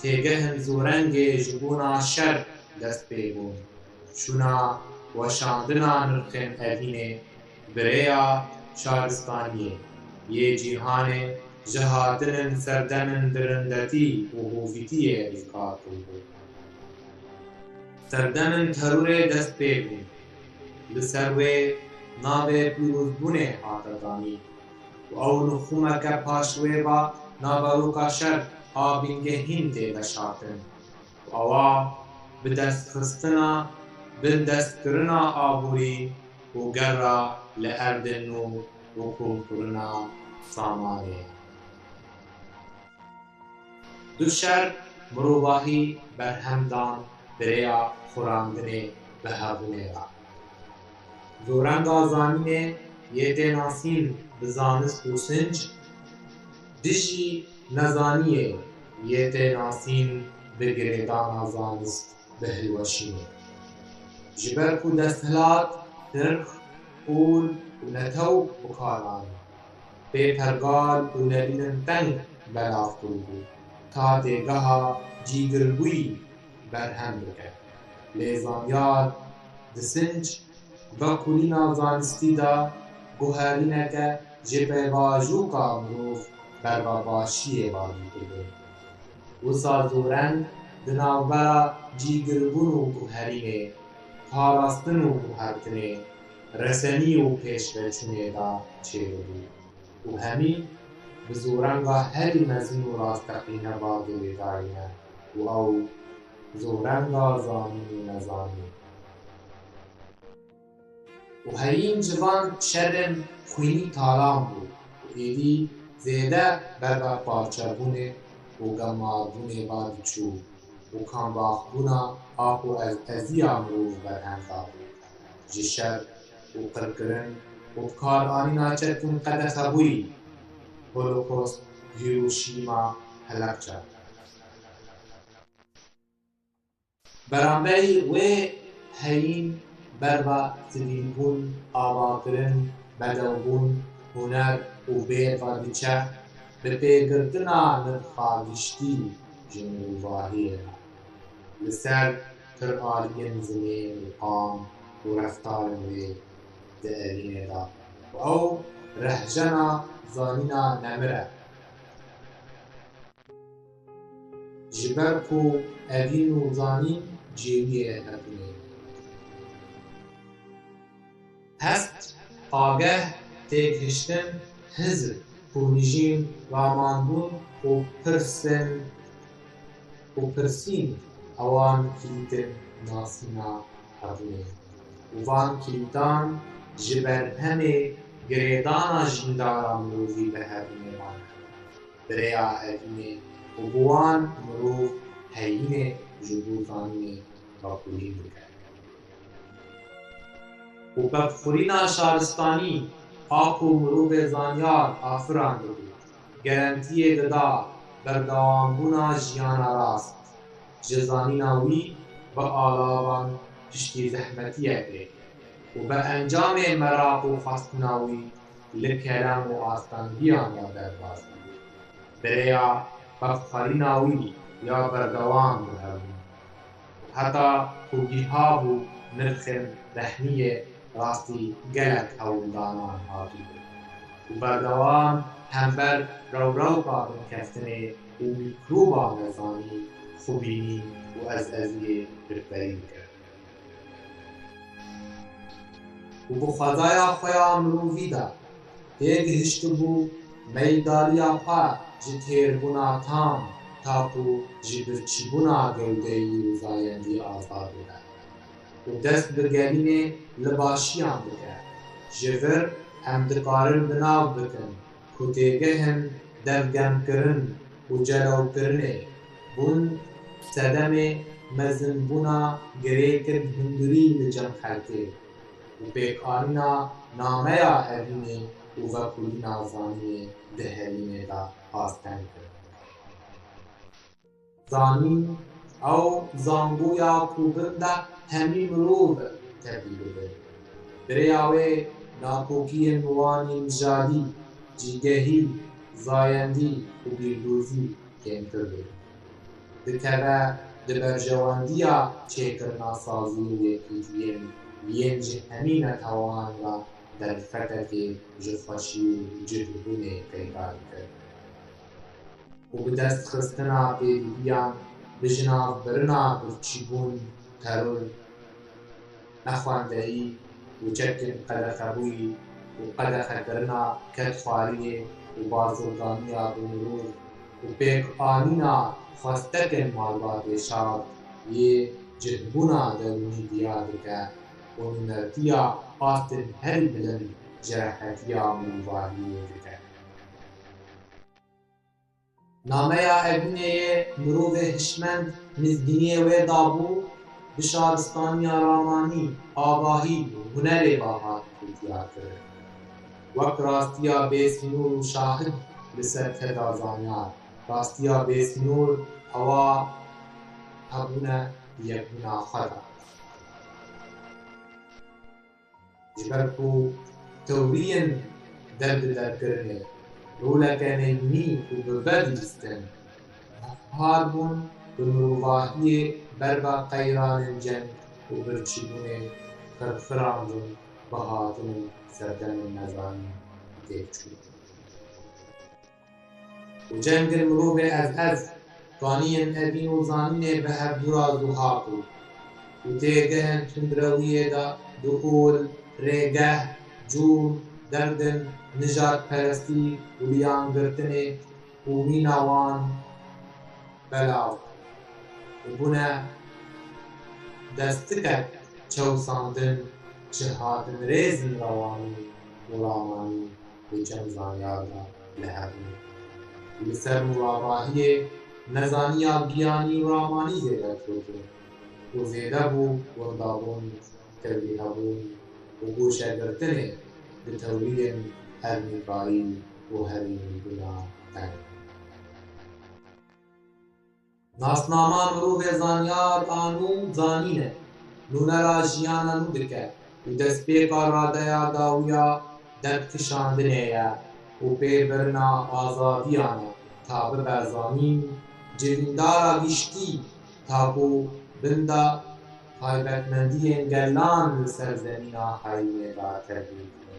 têgehên zorengê ji bona şer dest pê bûn. Şûna weşandina nirxên evînê bi rêya şaristaniyê yê cîhanê ji hatinên serdemên dirindetî û hovîtiyê rîkar kiribû. Serdemên terorê dest pê bûn. Li ser wê navê pîrozbûnê hate danîn û ew nixûmeke paş wê ve naveroka şer a bingehîn tê veşartin û ewa bidestxistina bindestkirina aborî û gerra li erdên nû û komkirina samanê ye. Du şer mirovahî berhem dan bi rêya xurandinê bi hebûnê re. Zorenga zanînê yê tê nasîn bi zanist û sinc, dijî nezaniyê yê tê nasîn bi girêdana zanist bi hilweşînê. Ji ber ku desthilat, tirx, qûl û netew bi kar anî, pê pergal û nerînên teng belav kiribû, ta têgeha cîgirbûyî berhem bike. Lê zanyar di sinc vekolîna zanistî de guherîneke ji pêvajoka mirov bervebaşiyê vadî kiribû. Wisa zoreng di navbera cîgirbûn û guherînê, parastin û guhertinê, resenî û pêşveçûnê de çêdibû û hemî bi zûrenga herî mezin û rasteqîne bavê wê dayîne û ew zûrenga zanîn û nezanîn. Û heyîn ji van şerên xwînî talan bû û êdî zêde berbe parçebûnê û gemarbûnê ve diçû û kambaxbûna aq û ez-, eziya mirov berhem dabû. Ji şer û qirkirin û bikaranîna çekên qedexebûyî, Holokost, Hiroşîma, Helebçe. Beramberî wê heyîn berba sivîlbûn, avakirin, bedewbûn, huner û bêr ve diçe, bi pêgirtina nirxa giştî ji mirovahiyê re. Li ser piraliyên zinên û qam û reftarên wê di evînê de û ew rehjena zanîna nemir e. Ji ber ku evîn û zanîn cêwiyê hebûnê. Hest, ageh, têgihiştin, hizr, xûnijîn, ramanbûn û pirsin û pirsîn ewan kilîtên nasîna hebûnê. Û van kilîtan ji berhemê girêdana jîndara mirovî bi hebûnê mane. Bi rêya evînê û bi wan mirov heyînê ji bo zanînê vekolîn dike. Û pevxurîna şaristanî a ku mirovê zanyar afirandibû, gerentiyê dida berdewambûna jiyana rast, ji zanîna wî bi alavan piştî zehmetiyekê û bi encamê meraq û xwestina wî li kelem û astengiyan re derbas bû. Bi rêya pevxerîna wî ya berdewam dihewî. Heta ku giha bû nirxên rehniyê rastî gelek hewldanan hatibû û berdewam hember rewrewka binkeftinê û mîkroba nezanî, xwebînî û ezeziyê rikberî dikir. Û bi xwezaya xwe ya mirovî de têgihiştibû meydariya xwe ji têrbûna tam ta ku ji birçîbûna gewdeyî û zayendî azad bibe û dest bi gerînê li başiyan bike. Ji vir em dikarin bi nav bikin ku têgehên devgemkirin û celewkirinê bûn sedemê mezinbûna girêkên hundirî li cem xelkê û pêkanîna nameya evînê û vekolîna zanînê di herîmê de asteng kirin. Zanîn, ew zangoya ku bin de hemî mirov tevlî dibe. Bi rêya wê nakokiyên wan ên nijadî, cîgehî, zayendî û bîrdozî kêmtir bû. Dikeve di berjewendiya çêkirina sazî û yekîtiyên yên ji hemî netewan re derfetekê ji xweşî û cihbûnê peyda dikir. Û bi destxistina pêdiviyan bi jinavbirina birçîbûn, teror, nexwendeyî û çekên qedexebûyî û qedexekirina kedxwariyê û bazirganiya bi mirov û pêkanîna xwestekên malbatê şar yê cihbûna derûnî diyar dike û nûnertiya astên herî bilind ji rehetiya mirovahiyê dike. Nameya evînê yê mirovê hişmend nizgîniyê wê dabû, bi şaristaniya ramanî, avahî û hunerê ve hat diyarkirin. Wek rastiya bêsînor û şahid li ser keda zanyar, rastiya bêsînor ewa hebûne di yekbûna xwe de. Ji ber ku tewriyên derbiderkirinê roleke neyînî û bi vê dibîstin, hevpar bûn bi mirovahiyê ber bi qeyranên ceng û birçîbûnê qirqirandin, bi hatinên serdemên nezanîn têk çûn. Û cengên mirovê ez ez, kaniyên evîn û zanînê bi hevdû ra zû hat û, û têgehên tundrewiyê de di ol rêgeh, cûr, derdin, nijadperestî û liyangirtinê û mîna wan belav û bûne destikek çewsandin ji hatinrêzên rewanî û ramanî di cem zanyar de li hev bû. Li ser mirovahiyê nezaniya giyanî û ramanî zêde digotin û zêde bû wendabûn, tevlîhebûn û goşegirtinê di tewliyên ernîkarî û herêmîbûna tenê. Nasnama mirovê zanyar a nû zanîn e. Nûnera jiyana nû dike û destpêka radeya dawiya derkişandinê ye û pêbirina azadiyan e ta bibe zanîn, civîndara giştî, ta ku binda taybetmendiyên gelan li ser zemîna heyînê de tevlî bike.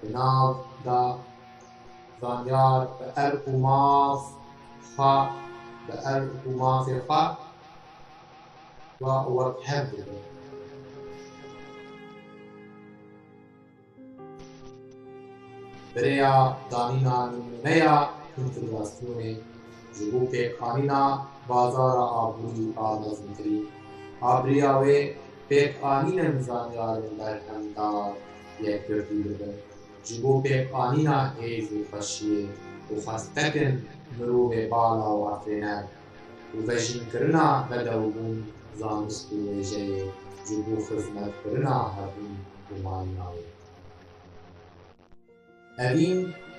Di nav de zanyar bi erk û maf xwe, bi erk û mafê xwe ve wek hev dibe. Bi rêya danîna nimûneya konfederasyonê ji bo pêkanîna bazara aborî a mezintirî, a bi riya wê pêkanînên zanyarên berhemdar yekgirtî dibin, ji bo pêkanîna hêz û xweşiyê û xwestekên mirovê bala û afirîner û vejînkirina bedewbûn, zanist û wêjeyê ji bo xizmetkirina hebûn û mayîna wê. Evîn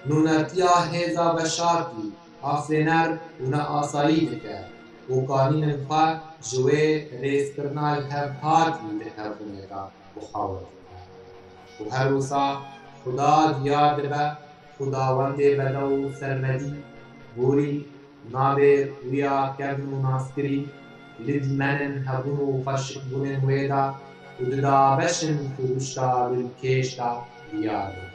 nûnertiya hêza veşartî, afirîner û neasayî dike û kanînên xwe ji wê rêzkirina li hev hatî di hebûnê de bi xwe we dike. Û her wisa Xuda diyar dibe, Xudawendê bedew û sermedî, gorî, navê wî ya kevn û naskirî, li dîmenên hebûn û xweşikbûnên wê de û di dabeşên siruşta dilkêş de diyar dibe.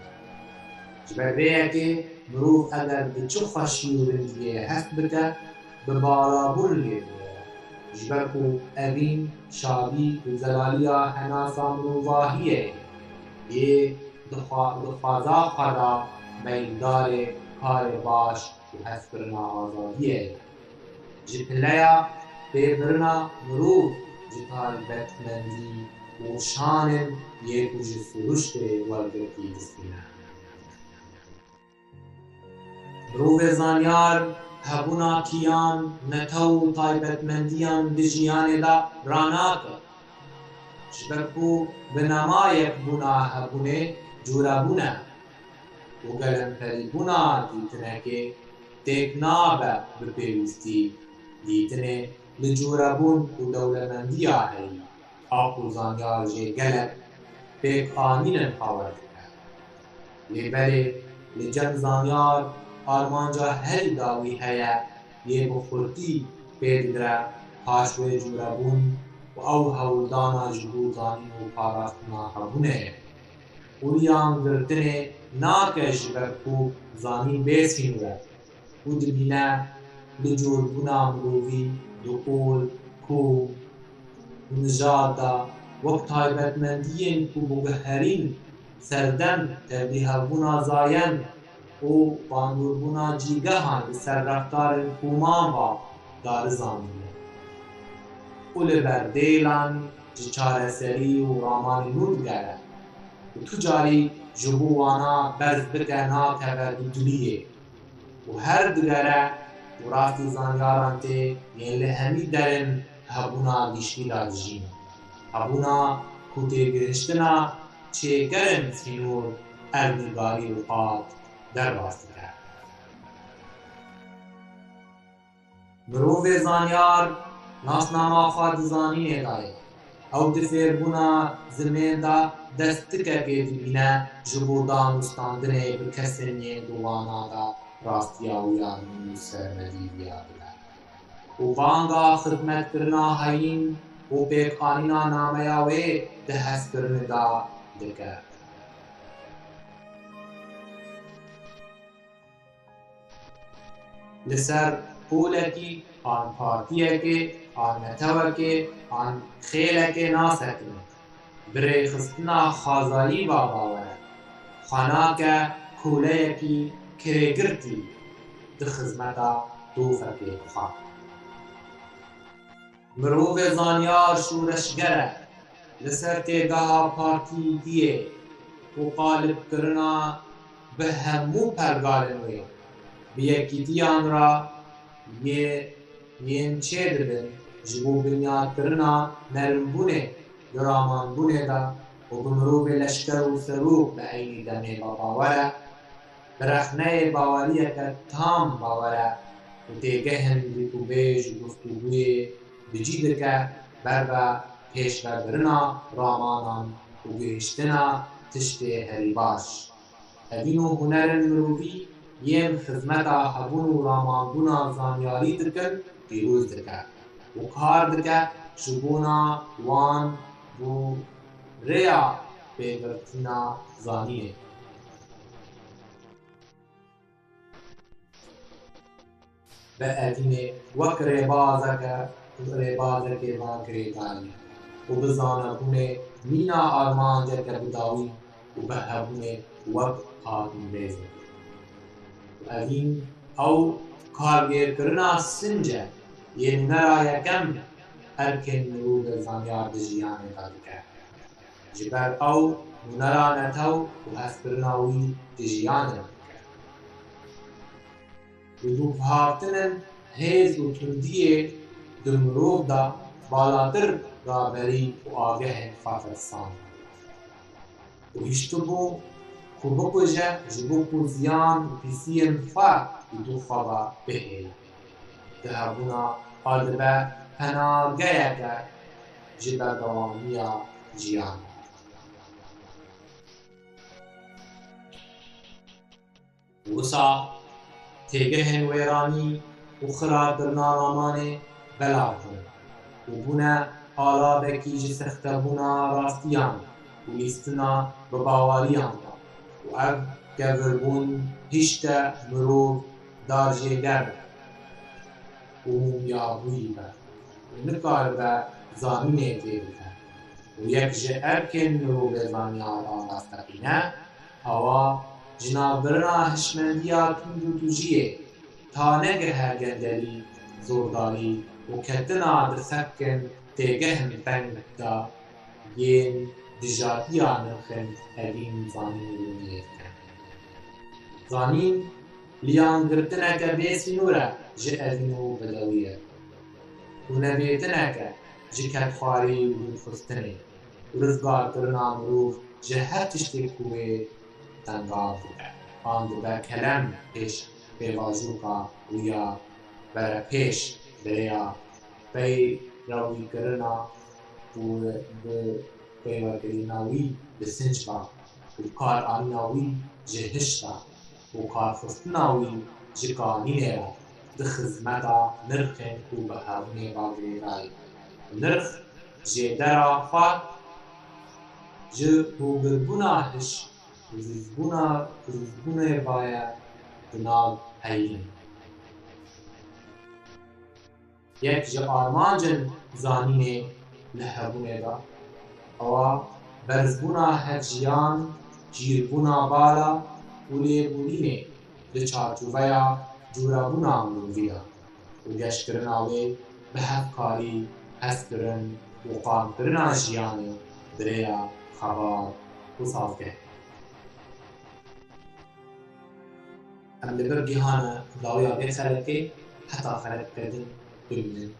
Ji ber vê yekê mirov eger bi çi xweşî û rindiyê hest bike, bi balabûn lê bûye. Ji ber ku evîn şadî û zelaliya henasa mirovahiyê ye, yê di xwe-, di xwaza xwe de meyildarê karê baş û hezkirina azadiyê ye. Ji pileya pêbirina mirov ji taybetmendî û şanên yê ku ji siruştê wergirtî distîne. Mirovê zanyar hebûna kiyan, netew û taybetmendiyan di jiyanê de ranake. Ji ber ku binema yekbûna hebûnê cûrebûn e û gelemperîbûna dîtinekê têk nabe bi pêwîstî, dîtinê li cûrebûn û dewlemendiya heyî. A ku zanyar jê gelek pêkanînên xwe werdike. Lê belê li cem zanyar armanca herî dawî heye, yê bi xurtî pê digire paş wê cûrebûn û ew hewldana ji bo zanîn û parastina hebûnê ye. Û liyangirtinê nake ji ber ku zanîn bê sînor e. Û dibîne li cûrbûna mirovî di ol, kom û nijad de wek taybetmendiyên ku biguherîn serdem tevlîhevbûna zayend û bandordbûna cîgehan li ser reftarên koman ve darizandine û li ber dêlan ji çareserî û ramanê nû digere û tu carî ji bo wana berz bike nakeve dûdiliyê. Û her digere û rastî zanyaran tê yên li hemî derên hebûna giştî de dijîn. Hebûna ku têgihiştina çêkerên sînor erdnîgarî û qat derbas dike. Mirovê zanyar nasnama xwe di zanînê de ye. Ew di fêrbûna zimên de destikekê dibîne ji bo danûstandinê bi kesên yên di wana de rastiya wî ya nû sermedî viya bibe û banga xizmetkirina heyîn û pêkanîna nameya wê di hezkirinê de dike. Li ser qûlekî an partiyekê an netewekê an xêlekê nasekine. Bi rêxistina xwezayî va bawer e, xwe nake koleyekî kirêgirtî di xizmeta dofekê bixwe. Mirovê zanyar şoreşger e, li ser têgeha partîtiyê û qalibkirina bi hemû pergalên wê, bi yekîtiyan re yê yên çêdibin ji bo binyadkirina nerimbûnê di ramanbûnê de û bi mirovê leşker û serok bi eynî demê ve bawer e, bi rexneyê baweriyeke tam bawer e û têgehên dîtûbêj û guftûgûyê bi cî dike ber ve pêşvebirina ramanan û gihiştina tiştê herî baş. Evîn û hunerên mirovî yên xizmeta hebûn û ramanbûna zanyarî dikin, pîroz dike û kar dike ji bona wan bo rêya pêgirtina zanînê. Bi evînê wek rêbazeke, rêbazekê ve girêdayî û bi zanebûnê mîna armanceke bi dawî û bi hebûnê wek hatînrêz e. Û evîn ew kargêrkirina sinc e yê nûnera yekem erkên mirovê zanyar di jiyanê de dike. Ji ber ew nûnera netew û hezkirina wî di jiyanê de dike. Bi dûvhartinên hêz û tundiyê di mirov de balatir raberî û agehên xwe tirsand û hiştibû ku bikuje ji bo ku ziyan û pîsiyên xwe û dû xwe ve bihêle. Di hebûna xwe dibe penageyeke ji berdewamiya jiyanê. Wisa têgehên wêranî û xirabkirina ramanê belav bûn û bûne alavekî ji sextebûna rastiyan û lîstina bi baweriyan re û ev kevirbûn hişte mirov darjêger be û mumyabûyî be û nikaribe zanînê tê bike. Û yek ji erkên mirovê zanyar a rasteqîne, ewa jinavbirina hişmendiya tund û tûjiyê, ta negihe gendelî, zordarî û ketina di xebkên têgehên teng de yên dijatiya nirxên evîn zanîn û limiyê dikin. Zanîn liyangirtineke bê sînor e ji evîn û bedewiyê û nebêtineke ji kedxwarî û dûrxistinê û rizgarkirina mirov ji her tiştê ku wê tengav dike an dibe kelem pêş pêvajoka wî ya berepêş bi rêya peyrewîkirina û bi peywekirina wî bi sinc ve û kar anîna wî ji hişta û karxistina wî ji kanînê re di xizmeta nirxên ku bi hebûnê ve girêdayî. Nirx jêdera xwe ji hûgirbûna hiş û zîzbûna, zîzbûnê ve ye di nav heyîn. Yek ji armancên zanînê li hebûnê de, ewa berzbûna hevjiyan, cîrbûna bala û lêborînê di çarçoveya cûrebûna mirovî de û geşkirina wê bi hevkarî, hezkirin û qankirina jiyanê bi rêya xebat û sazgehê. Em li vir gihane dawiya vê xelekê, heta xelekeke din bimînin.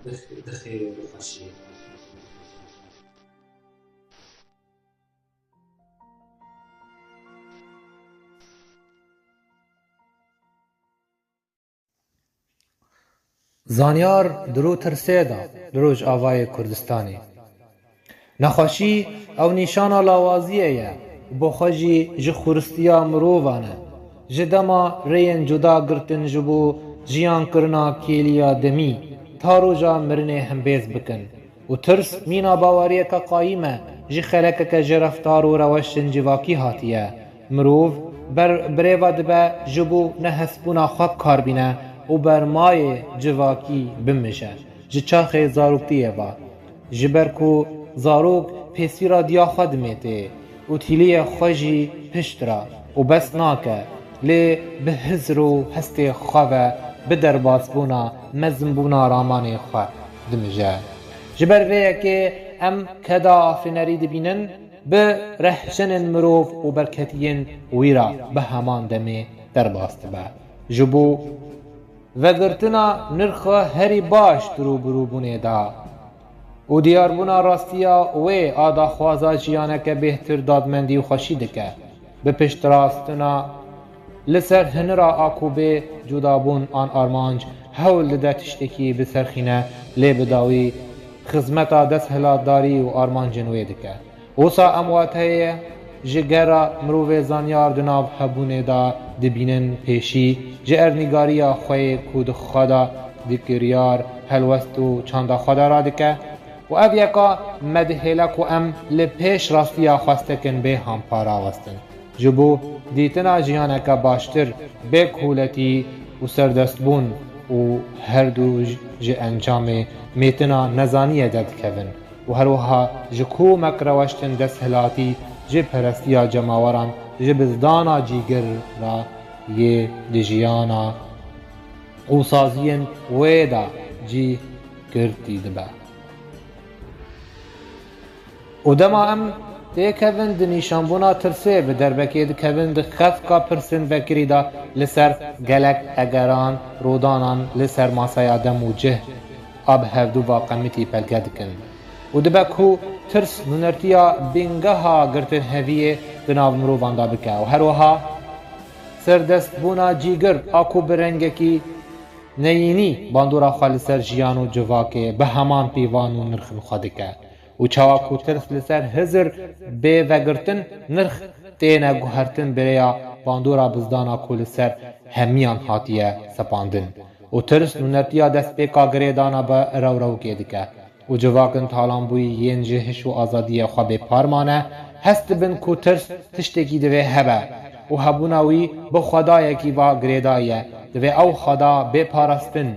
Bi xêr û bi xweşiyê. Zanyar di rû tirsê de li Rojavayê Kurdistanê. Nexweşî ew nîşana lawaziyê ye û bi xwe jî ji xuristiya mirovan e. Ji dema rêyên cuda girtin ji bo jiyankirina kêliya demî ta roja mirinê hembêz bikin. Û tirs mîna baweriyeke qayîm e, ji xelekeke ji reftar û rewşên civakî hatiye. Mirov ber-, birêve dibe ji bo nehestbûna xwe bi kar bîne û bermayê civakî bimije. Ji çaxê zaroktiyê ve. Ji ber ku zarok pêsîra diya xwe dimêtê û tîliyê xwe jî pişt ra û bes nake, lê bi hizr û hestê xwe ve bi derbasbûna mezinbûna ramanê xwe dimije. Ji ber vê yekê em keda afirînerî dibînin, bi rehşinên mirov û berketiyên wî re bi heman demê derbas dibe. Ji bo vegirtina nirxa herî baş di rûbirûbûnê de û diyarbûna rastiya wê a daxwaza jiyaneke bêhtir dadmendî û xweşî dike. Bi piştrastina li ser hinira a ku bê cudabûn an armanc hewl dide tiştekî biserxîne, lê bi dawî xizmeta desthilatdarî û armancên wê dike. Wisa em wateyê ji gera mirovê zanyar di nav hebûnê de dibînin, pêşî ji erdnîgariya xwe yê ku di xwe de di kiryar, helwest û çanda xwe de radike û ev yeka me dihêle ku em li pêş rastiya xwestekin bê hampara westin. Ji bo dîtina jiyaneke baştir, bê koletî û serdestbûn û her du ji encamê mêtina nezaniyê derdikevin û her wiha ji komek reweştin desthilatî, ji perestiya cemaweran, ji bizdana cîgir re yê di jiyana û saziyên wê de cî girtî dibe. Û dema em têkevin di nîşanbûna tirsê, bi derbekê dikevin di xefka pirsên vekirî de li ser gelek egeran, rodanan li ser masaya dem û cih a bi hevdû va qemitî pelge dikin. Û dibe ku tirs nûnertiya bîngeha girtinheviyê di nav mirovan de bike û her wiha serdestbûna cîgir a ku bi rengekî neyînî bandora xwe li ser jiyan û civakê bi heman pîvan û nirxên xwe dike. Û çawa ku tirs li ser hizir bê vegirtin, nirx têne guhertin bi rêya bandora bizdana ku li ser hemiyan hatiye sepandin. Û tirs nûnertiya destpêka girêdana bi rewrewkê dike. Û civakên talanbûyî yên ji hiş û azadiyê xwe bêpar mane, hest dibin ku tirs tiştekî divê hebe û hebûna wî bi xwedayekî va girêdayî ye. Divê ew xweda bê parastin,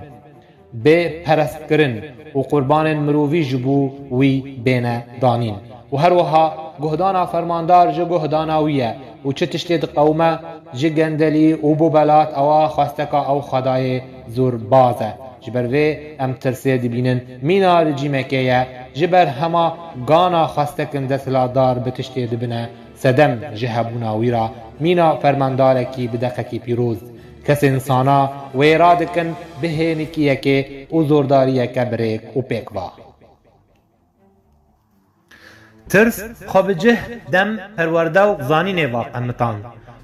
bê perestkirin û qurbanên mirovî ji bo wî bêne danîn. Û her wiha guhdana fermandar ji guhdana wî ye û çi tiştê diqewime ji gendelî û bo belat, ewa xwesteka ew xwedayê zorbaz e. Ji ber vê em tirsê dibînin mîna rejîmekê ye, ji ber hema gana xwestekin desthilatdar bi tiştê dibine sedem ji hebûna wî re, mîna fermandarekî bi deqekî pîroz. Kesên sana wê radikin bi hênikiyekê û zordariyeke bi rêk û pêk va. Tirs xwe bi cih, dem, perwerde û zanînê va qemitan.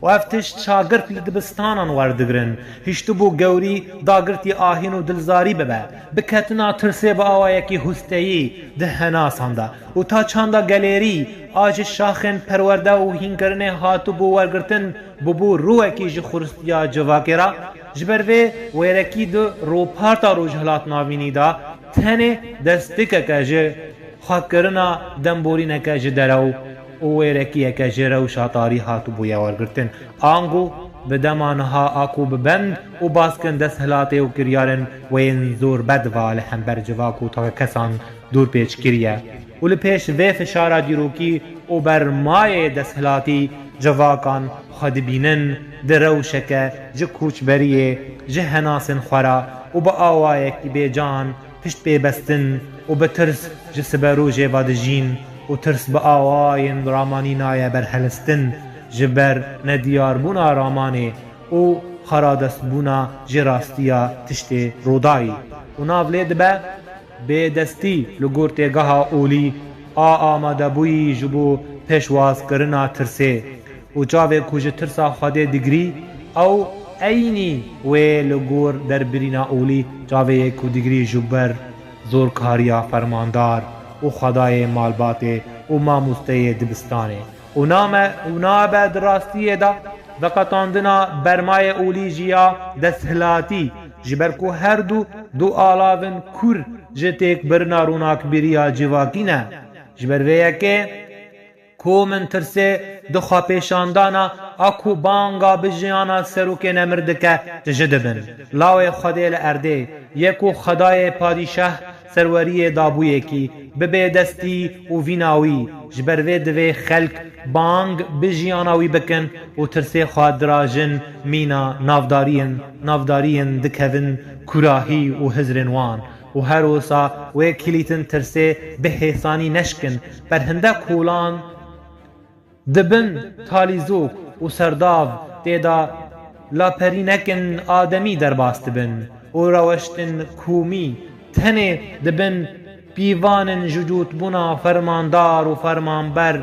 Û ev tişt şagirt li dibistanan werdigrin, hiştibû gewrî dagirtî ahîn û dilzarî bibe, bi ketina tirsê bi awayekî hûsteyî di henasan de û ta çanda gelêrî a ji şaxên perwerde û hînkirinê hatibû wergirtin, bûbû rûwekî ji xuristiya civakê re. Ji ber vê wêrekî di rûparta Rojhilat Navînî de tenê destikeke ji xwekirina demborîneke ji derew û wêrekiyeke ji rewşa tarî hatibûye wergirtin. Ango bi dema niha a ku bi bend û baskin desthilatê û kiryarên wê yên zorbed va li hember civak û takekesan dûrpêç kiriye û li pêş vê fişara dîrokî û bermayê desthilatî civakan xwe dibînin di rewşeke ji koçberiyê, ji henasên xwe re û bi awayekî bêcan piştpêbestin û bi tirs ji siberojê ve dijîn û tirs bi awayên ramanî naye berhelistin, ji ber nediyarbûna ramanê û xaradestbûna ji rastiya tiştê rûdayî. Û nav lê dibe bêdestî li gor têgeha olî a amadebûyî ji bo pêşwazkirina tirsê. Û çavê ku ji tirsa Xwedê digirî, ew eynî wê li gor derbirîna olî çavê ye ku digirî ji ber zorkariya fermandar û xwedayê malbatê û mamosteyê dibistanê. Û name û nabe di rastiyê de veqetandina bermayê olî jî ya desthilatî, ji ber ku her du du alavin kûr ji têkbirina ronakbîriya civakî ne. Ji ber vê yekê ku min tirsê di xwepêşandana a ku banga bi jiyana serokê nemir dike, tije dibin. Lawê Xwedê li erdê ye ku Xwedayê padîşah serweriyê dabûyekî, bibê destî û vîna wî. Ji ber vê divê xelk bang bi jiyana wî bikin û tirsê xwe dirajin mîna navdariyên, navdariyên dikevin kûrahî û hizrên wan. Û her wisa wê kilîtin tirsê bi hêsanî neşkin. Berhinde kolan dibin talîzok û serdav tê de laperînekên ademî derbas dibin û reweştin komî tenê dibin pîvanên ji cotbûna fermandar û fermanber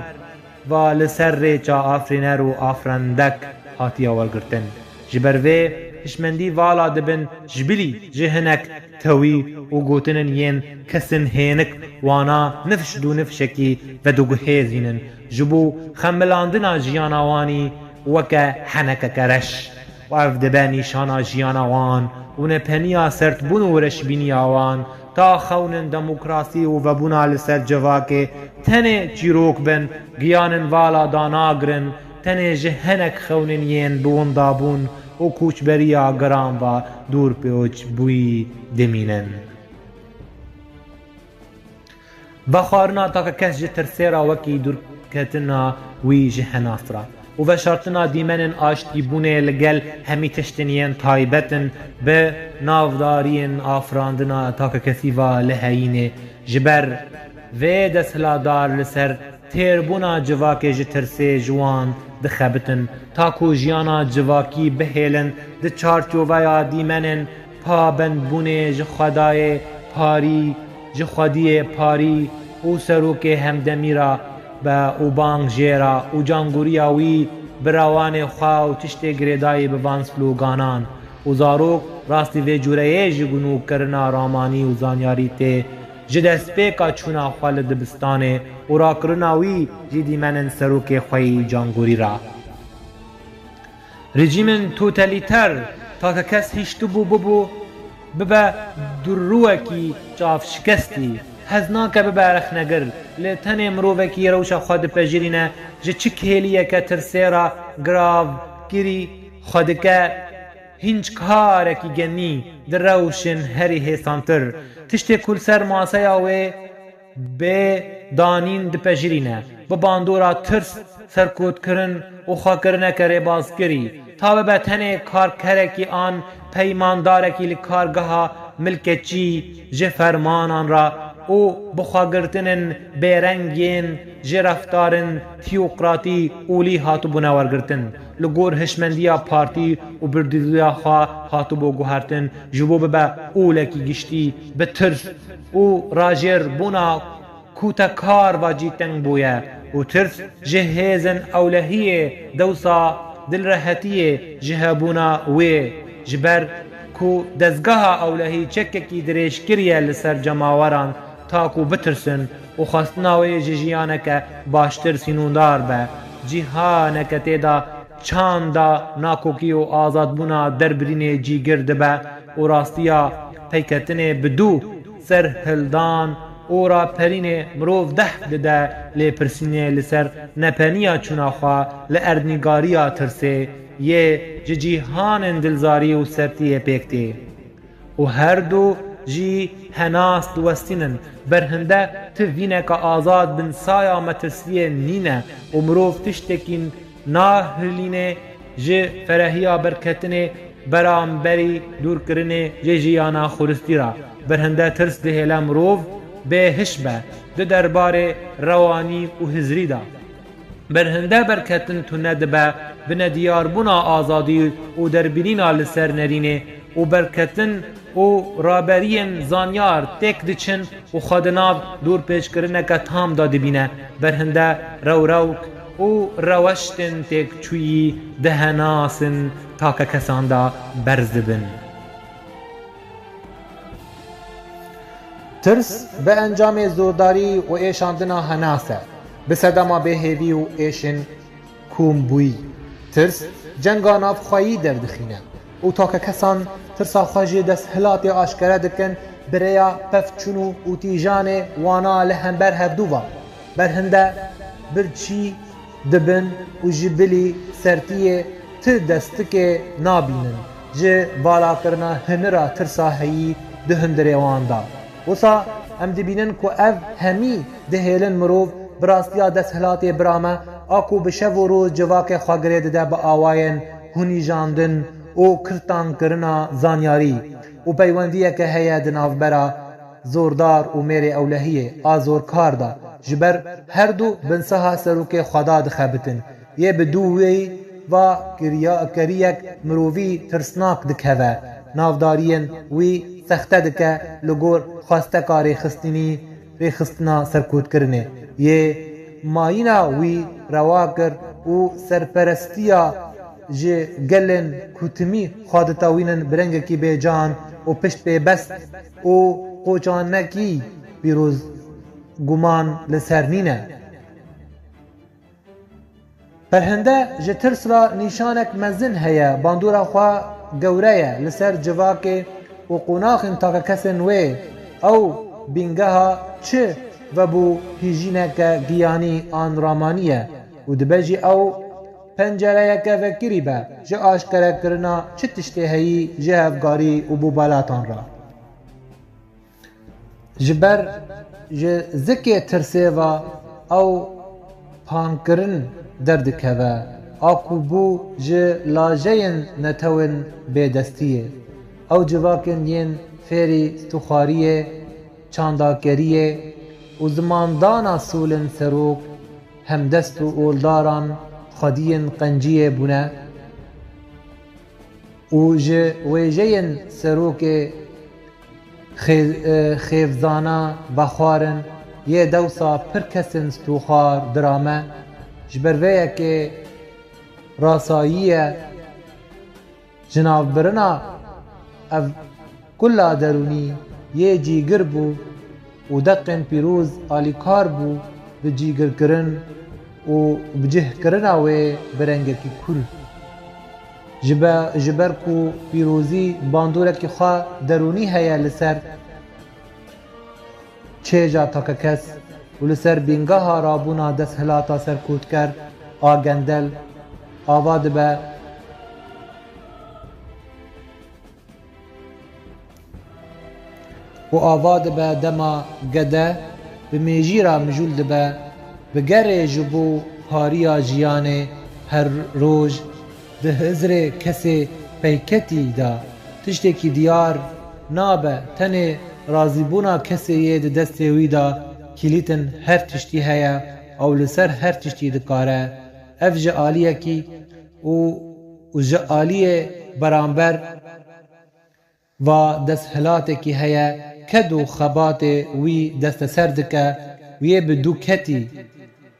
va li ser rêça afirîner û afirandek hatiye wergirtin. Ji ber vê hişmendî vala dibin ji bilî ji hinek tewî û gotinên yên kesin hênik wana nifş dû nifşekî vediguhêzînin ji bo xemilandina jiyana wanî weke henekeke reş. Û ev dibe nîşana jiyana wan û nepeniya sertbûn û reşbîniya wan ta xewnên demokrasî û vebûna li ser civakê tenê çîrok bin, giyanên vala danagrin, tenê ji hinek xewnên yên bi windabûn û koçberiya giran ve dûr pêç bûyî dimînin. Vexwarina takekes ji tirsê re wekî dûrketina wî ji henas re û veşartina dîmenên aştîbûnê li gel hemî tiştên yên taybet in bi navdariyên afirandina takekesî ve li heyînê. Ji ber vê desthilatdar li ser têrbûna civakê ji tirsê ji wan dixebitin. Ta ku jiyana civakî bihêlin di çarçoveya dîmenên pabendbûnê ji Xwedayê parî, ji xwediyê parî û serokê hemdemî re be û bang jê re û cangoriya wî bi rewanê xwe û tiştê girêdayî bi van sloganan û zarok rastî vê cûreyê ji gunûkirina ramanî û zanyarî tê ji destpêka çûna xwe li dibistanê û rakirina wî ji dîmenên serokê xwe yî cangorî re. Rejîmên totalîter, takekes hiştibû bibû, bibe durûwekî çavşikestî. Hez nake bibe rexnegir. Lê tenê mirovekî rewşa xwe dipejirîne, ji çi kêliyeke tirsê re giravkirî xwe dike hînc karekî genî di rewşên herî hêsantir. Tiştê ku li ser maseya wê bê danîn dipejirîne, bi bandora tirs, serkotkirin û xwekirineke rêbazkirî, ta bibe tenê karkerekî an peymandarekî li kargeha milketçî ji fermanan re û bi xwegirtinên bêreng yên ji reftarên tiyokratî olî hatibûne wergirtin. Li gor hişmendiya partî û birdûziya xwe hatibû guhertin, ji bo bibe olekî giştî bi tirs û rajêrbûna kotekar ve cî teng bûye û tirs ji hêzên ewlehiyê dewsa dilrehetiyê ji hebûna wê, ji ber ku dezgeha ewlehî çekekî dirêj kiriye li ser cemaweran ta ku bitirsin û xwestina wê ji jiyaneke baştir sînûdar be, cîhaneke tê de çanda nakokî û azadbûna derbirînê cîgir dibe û rastiya peyketinê bi dû serhildan û raperînê mirov deh dide lêpirsînê li ser nepeniya çûna xwe li erdnîgariya tirsê yê ji cîhanên dilzarî û sertiyê pêk tê. Û her du jî henas diwestînin. Berhinde ti vîneka azad bin saya metirsiyê nîne û mirov tiştekî nahilîne ji ferehiya berketinê beramberî dûrkirinê ji jiyana xuristî re. Berhinde tirs dihêle mirov bêhiş be di derbarê rewanî û hizrî de. Berhinde berketin tune dibe bi nediyarbûna azadî û derbirîna li ser nerînê û berketin û raberiyên zanyar têk diçin û xwe di nav dorpêçkirineke tam de dibîne. Berhinde rewrewk û reweştên têkçûyî di henasin takekesan de berz dibin. Tirs bi encamê zordarî û êşandina henas e, bi sedema bêhêvî û êşên kombûyî. Tirs cenga navxweyî derdixîne û takekesan tirsa xwe ji desthilatê aşkere dikin bi rêya pevçûn û tîjanê wana li hember hevdû ve. Berhinde birçî dibin û ji bilî sertiyê ti destikê nabînin. Ji valakirina hinira tirsa heyî di hundirê wan de. Wisa em dibînin ku ev hemî dihêlin mirov bi rastiya desthilatê birame, a ku bi şev û roj civakê xwe girê dide bi awayên hunîjandin û kirtankirina zanyarî û peywendiyeke heye di navbera zordar û mêrê ewlehiyê a zorkar de ji ber her du binsaha serokê xweda dixebitin. Yê bi dû wê va kiriya-, keriyek mirovî tirsnak dikeve, navdariyên wî sexte dike li gor xwesteka rêxistinî, rêxistina serkûtkirinê. Yê mayîna wî rewa kir û serperestiya ji gelên ku timî xwe ditewînin bi rengekî bêcan û pişt pê best û qoçanekî pîroz guman li ser nîne. Perhende ji tirs re nîşanek mezin heye, bandora xwe gewre ye li ser civakê û qonaxên takekesên wê. Ew bîngeha çi vebû hîjîneke giyanî an ramanî ye û dibe jî ew pencereyeke vekirî be ji aşkerekirina çi tiştê heyî ji hevgarî û bûbalatan re. Ji ber ji zikê tirsê ve ew pankirin derdikeve, a ku bû ji lajeyên netewên bêdestiyê. Ew civakên yên fêrî stûxwariyê, çandakeriyê û zimandana solên serok, hemdest û oldaran xwediyên qenciyê bûne. Û ji wêjeyên serokê xê-, e, xêvzana vexwarin yê dewsa pir kesên stûxwar dirame, ji ber vê yekê rasayî ye, jinavbirina ev kula derûnî yê cîgir bû û deqên pîroz alîkar bû bi cîgirkirin û bi cihkirina wê bi rengekî kûr. Ji be-, ji ber ku pîrozî bandorekî xwe derûnî heye li ser çêja takekes û li ser bîngeha rabûna desthilata serkûtker a gendel ava dibe. û ava dibe dema gede bi mêjî re mijûl dibe, bi gerê ji bo hariya jiyanê her roj di hizrê kesê peyketî de tiştekî diyar nabe, tenê razîbûna kesê yê di destê wî de kîlîtin her tiştî heye, ew li ser her tiştî dikare, ev ji aliyekî û, û ji aliyê beramber va desthilatekî heye, ked û xebatê wî desteser dike û yê bi dû ketî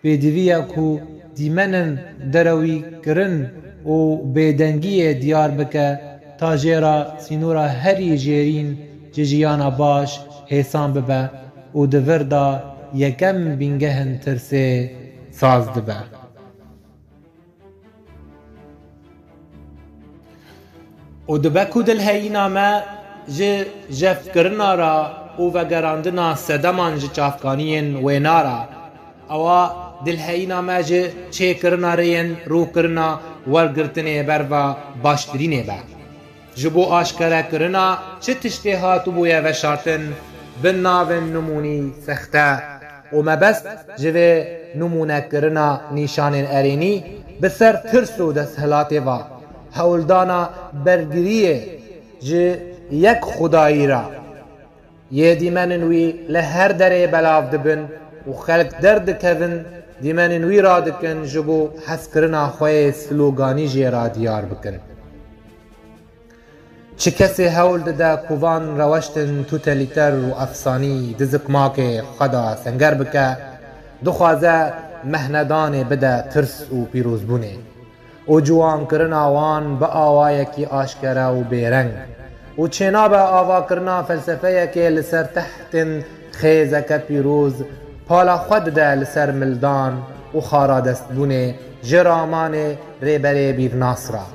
pêdivî ye ku dîmenên derewîkirin û bêdengiyê diyar bike, ta jê re sînora herî jêrîn ji jiyana baş hêsan bibe û di vir de yekem bîngehên tirsê saz dibe. Û dibe ku dilheyîna me ji jefkirina re û vegerandina sedeman ji çavkaniyên wêna re, ewa dilheyîna me ji çêkirina rêyên rûkirina wergirtinê berva baştirînê be. Ji bo aşkerekirina çi tiştê hatibûye veşartin, bi navên nimûnî sexte û mebest ji vê nimûnekirina nîşanên erênî bi ser tirs û desthilatê ve hewldana bergiriyê ji yek xwedayî re. Yê dîmenên wî li her derê belav dibin û xelk derdikevin, dîmenên wî radikin ji bo hezkirina xwe yê sloganî jê re diyar bikin. Çi kesê hewl dide ku van reweştên totalîter û efsanî di zikmakê xwe de senger bike, dixwaze mehnedanê bide tirs û pîrozbûnê û ciwankirina wan bi awayekî aşkere û bêreng û çênabe avakirina felsefeyekê li ser tehtên xêzeke pîroz pala xwe dide li ser mildan û xaradestbûnê ji ramanê Rêberê Bîrnas re.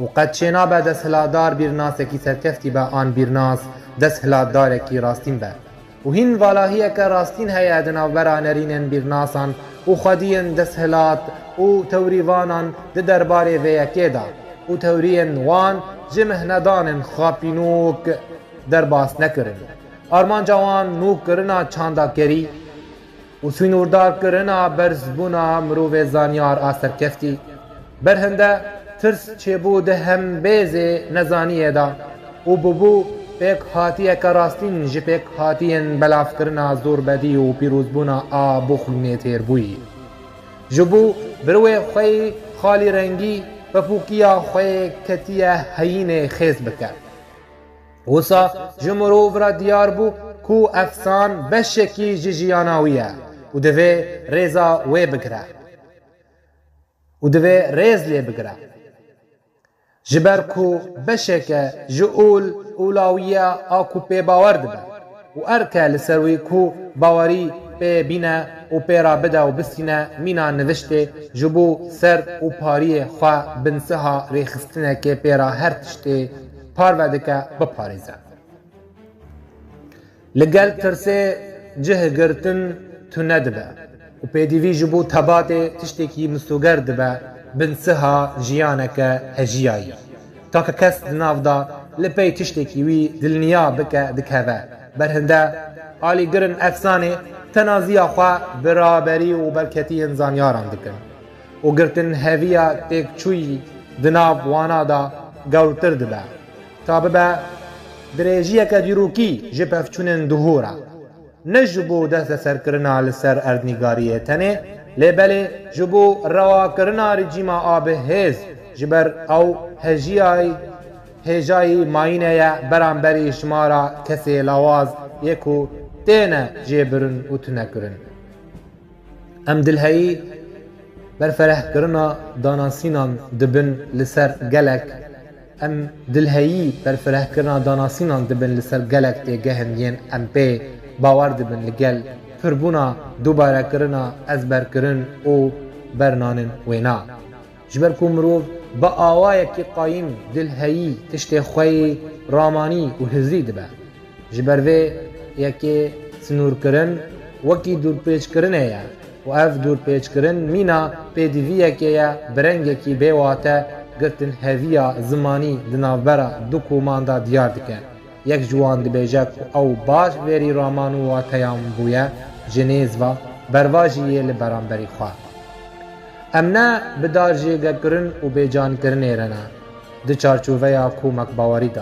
Û qet çênabe desthilatdar bîrnasekî serkeftî be an bîrnas desthilatdarekî rastîn be. Û hîn valahiyeke rastîn heye di navbera nerînên bîrnasan û xwediyên desthilat û tewrîvanan di derbarê vê yekê de û tewriyên wan ji mihnedanên xapînok derbas nekirin. Armanca wan nûkirina çandakerî û sînordarkirina berzbûna mirovê zanyar a serkeftî. Berhinde tirs çêbû di hembêzê nezaniyê de û bûbû pêkhatiyeke rastîn ji pêkhatiyên belavkirina zorbedî û pîrozbûna a bûxlûnê têrbûyî. Ji bo birwê xwe yê xalî rengî pepûkiya xwe yê ketiye heyînê xêz bike. Wisa ji mirov re diyar bû ku efsan beşekî ji jiyana wî ye û divê rêza wê bigire û divê rêz lê bigire. Ji ber ku beşeke ji ol, olawiya a ku pê bawer dibe û erke li ser wî ku bawerî pê bîne û pê re bide û bistîne mîna niviştê, ji bo ser û pariyê xwe binsiha rêxistinekê pê re her tiştê parve dike, biparêze. Li gel tirsê cih girtin tune dibe û pêdivî ji bo tebatê tiştekî misoger dibe, binsiha jiyaneke hejiyayî. Take kes di nav de li pey tiştekî wî dilniya bike dikeve. Berhinde alîgirin efsanê tenaziya xwe bi raberî û berketiyên zanyaran dikin û girtin heviya têkçûyî di nav wana de gewrtir dibe. Ta bibe dirêjiyeke dîrokî ji pevçûnên duhû re. Ne ji bo desteserkirina li ser erdnîgariyê tenê, lê belê ji bo rewakirina rejîma a bi hêz, ji ber ew hejiyayî, hêjayî mayîne ye beramberî şimara kesê lawaz yê ku têne jêbirin û tunekirin. Em dilheyî berfirehkirina danasînan dibin li ser gelek, em dilheyî berfirehkirina danasînan dibin li ser gelek têgehên yên em pê bawer dibin li gel pirbûna dubarekirina ezberkirin û bernanên wêna. Ji ber ku mirov bi awayekî qayîm, dilheyî, tiştê xwe yî ramanî û hizrî dibe. Ji ber vê yekê sinûrkirin wekî dûrpêçkirinê ye û ev dûrpêçkirin mîna pêdiviyekê ye, bi rengekî bêwate girtinheviya zimanî di navbera du koman de diyar dike. Yek ji wan dibêje ku ew baş fêrî raman û wateyan bûye, ji nêz ve bervajî yê li beramberî xwe. Em ne bi darjêgekirin û bêcankirinê re ne, di çarçoveya komek bawerî de.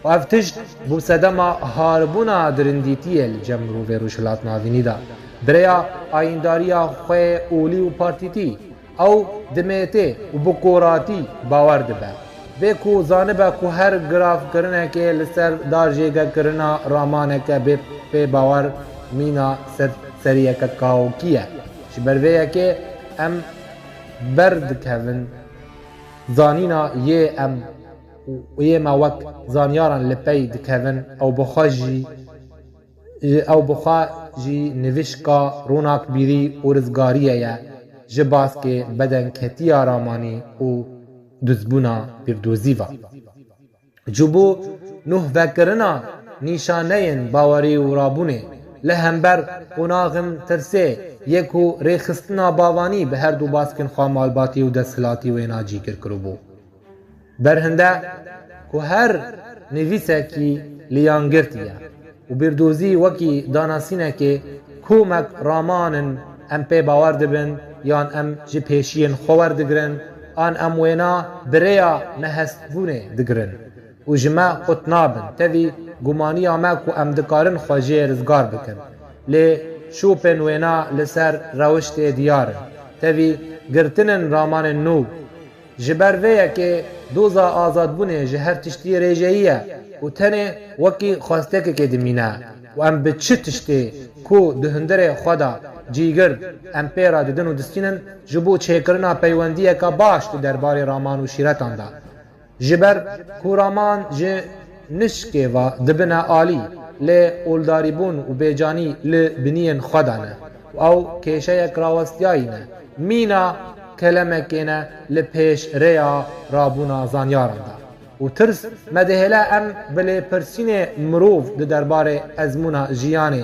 Û ev tişt bû sedema harbûna dirindîtiyê li cem mirovê Rojhilat Navînî de. Bi rêya ayîndariya xwe yê olî û partîtî, ew dimêtê û bi koratî bawer dibe. Bê ku zanibe ku her giravkirinekê li ser darjêgekirina ramaneke bê pê bawer mîna ser seriyeke kaokî ye. Ji ber vê yekê em berdikevin zanîna yê em û yê me wek zanyaran li pey dikevin, ew bi xwe jî, ew bi xwe jî nivîşka ronakbîrî û rizgariyê ye ji baskê bedenketiya ramanî û duzbûna bîrdozî ve. Ji bo nuhvekirina nîşaneyên bawerî û rabûnê li hember qonaxin tirsê yê ku rêxistina bavanî bi her du baskên xwe malbatî û desthilatî wêna cîgir kiribû. Berhinde ku her nivîsekî liyangirtî ye û bîrdozî wekî danasînekê komek raman in, em pê bawer dibin, yan em ji pêşiyên xwe werdigirin, an em wêna bi rêya nehestbûnê digirin û ji me qut nabin. Tevî gumaniya me ku em dikarin xwe jê rizgar bikin. Lê şopên wêna li ser rewiştê diyar in. Tevî girtinin ramanên nû. Ji ber vê yekê doza azadbûnê ji her tiştî rêjeyî ye û tenê wekî xwestekekê dimîne û em bi çi tiştê ku di hundirê xwe de cîgir em pê re didin û distînin, ji bo çêkirina peywendiyeke baş di derbarê raman û şîretan de. Ji ber ku raman ji nişkê ve dibine alî, lê oldarîbûn û bêcanî li biniyên xwe de ne û ew kêşeyek rawestiyayî ne, mîna kelemekê ne li pêş rêya rabûna zanyaran de. Û tirs me dihêle em bi lêpirsînê mirov di derbarê ezmûna jiyanê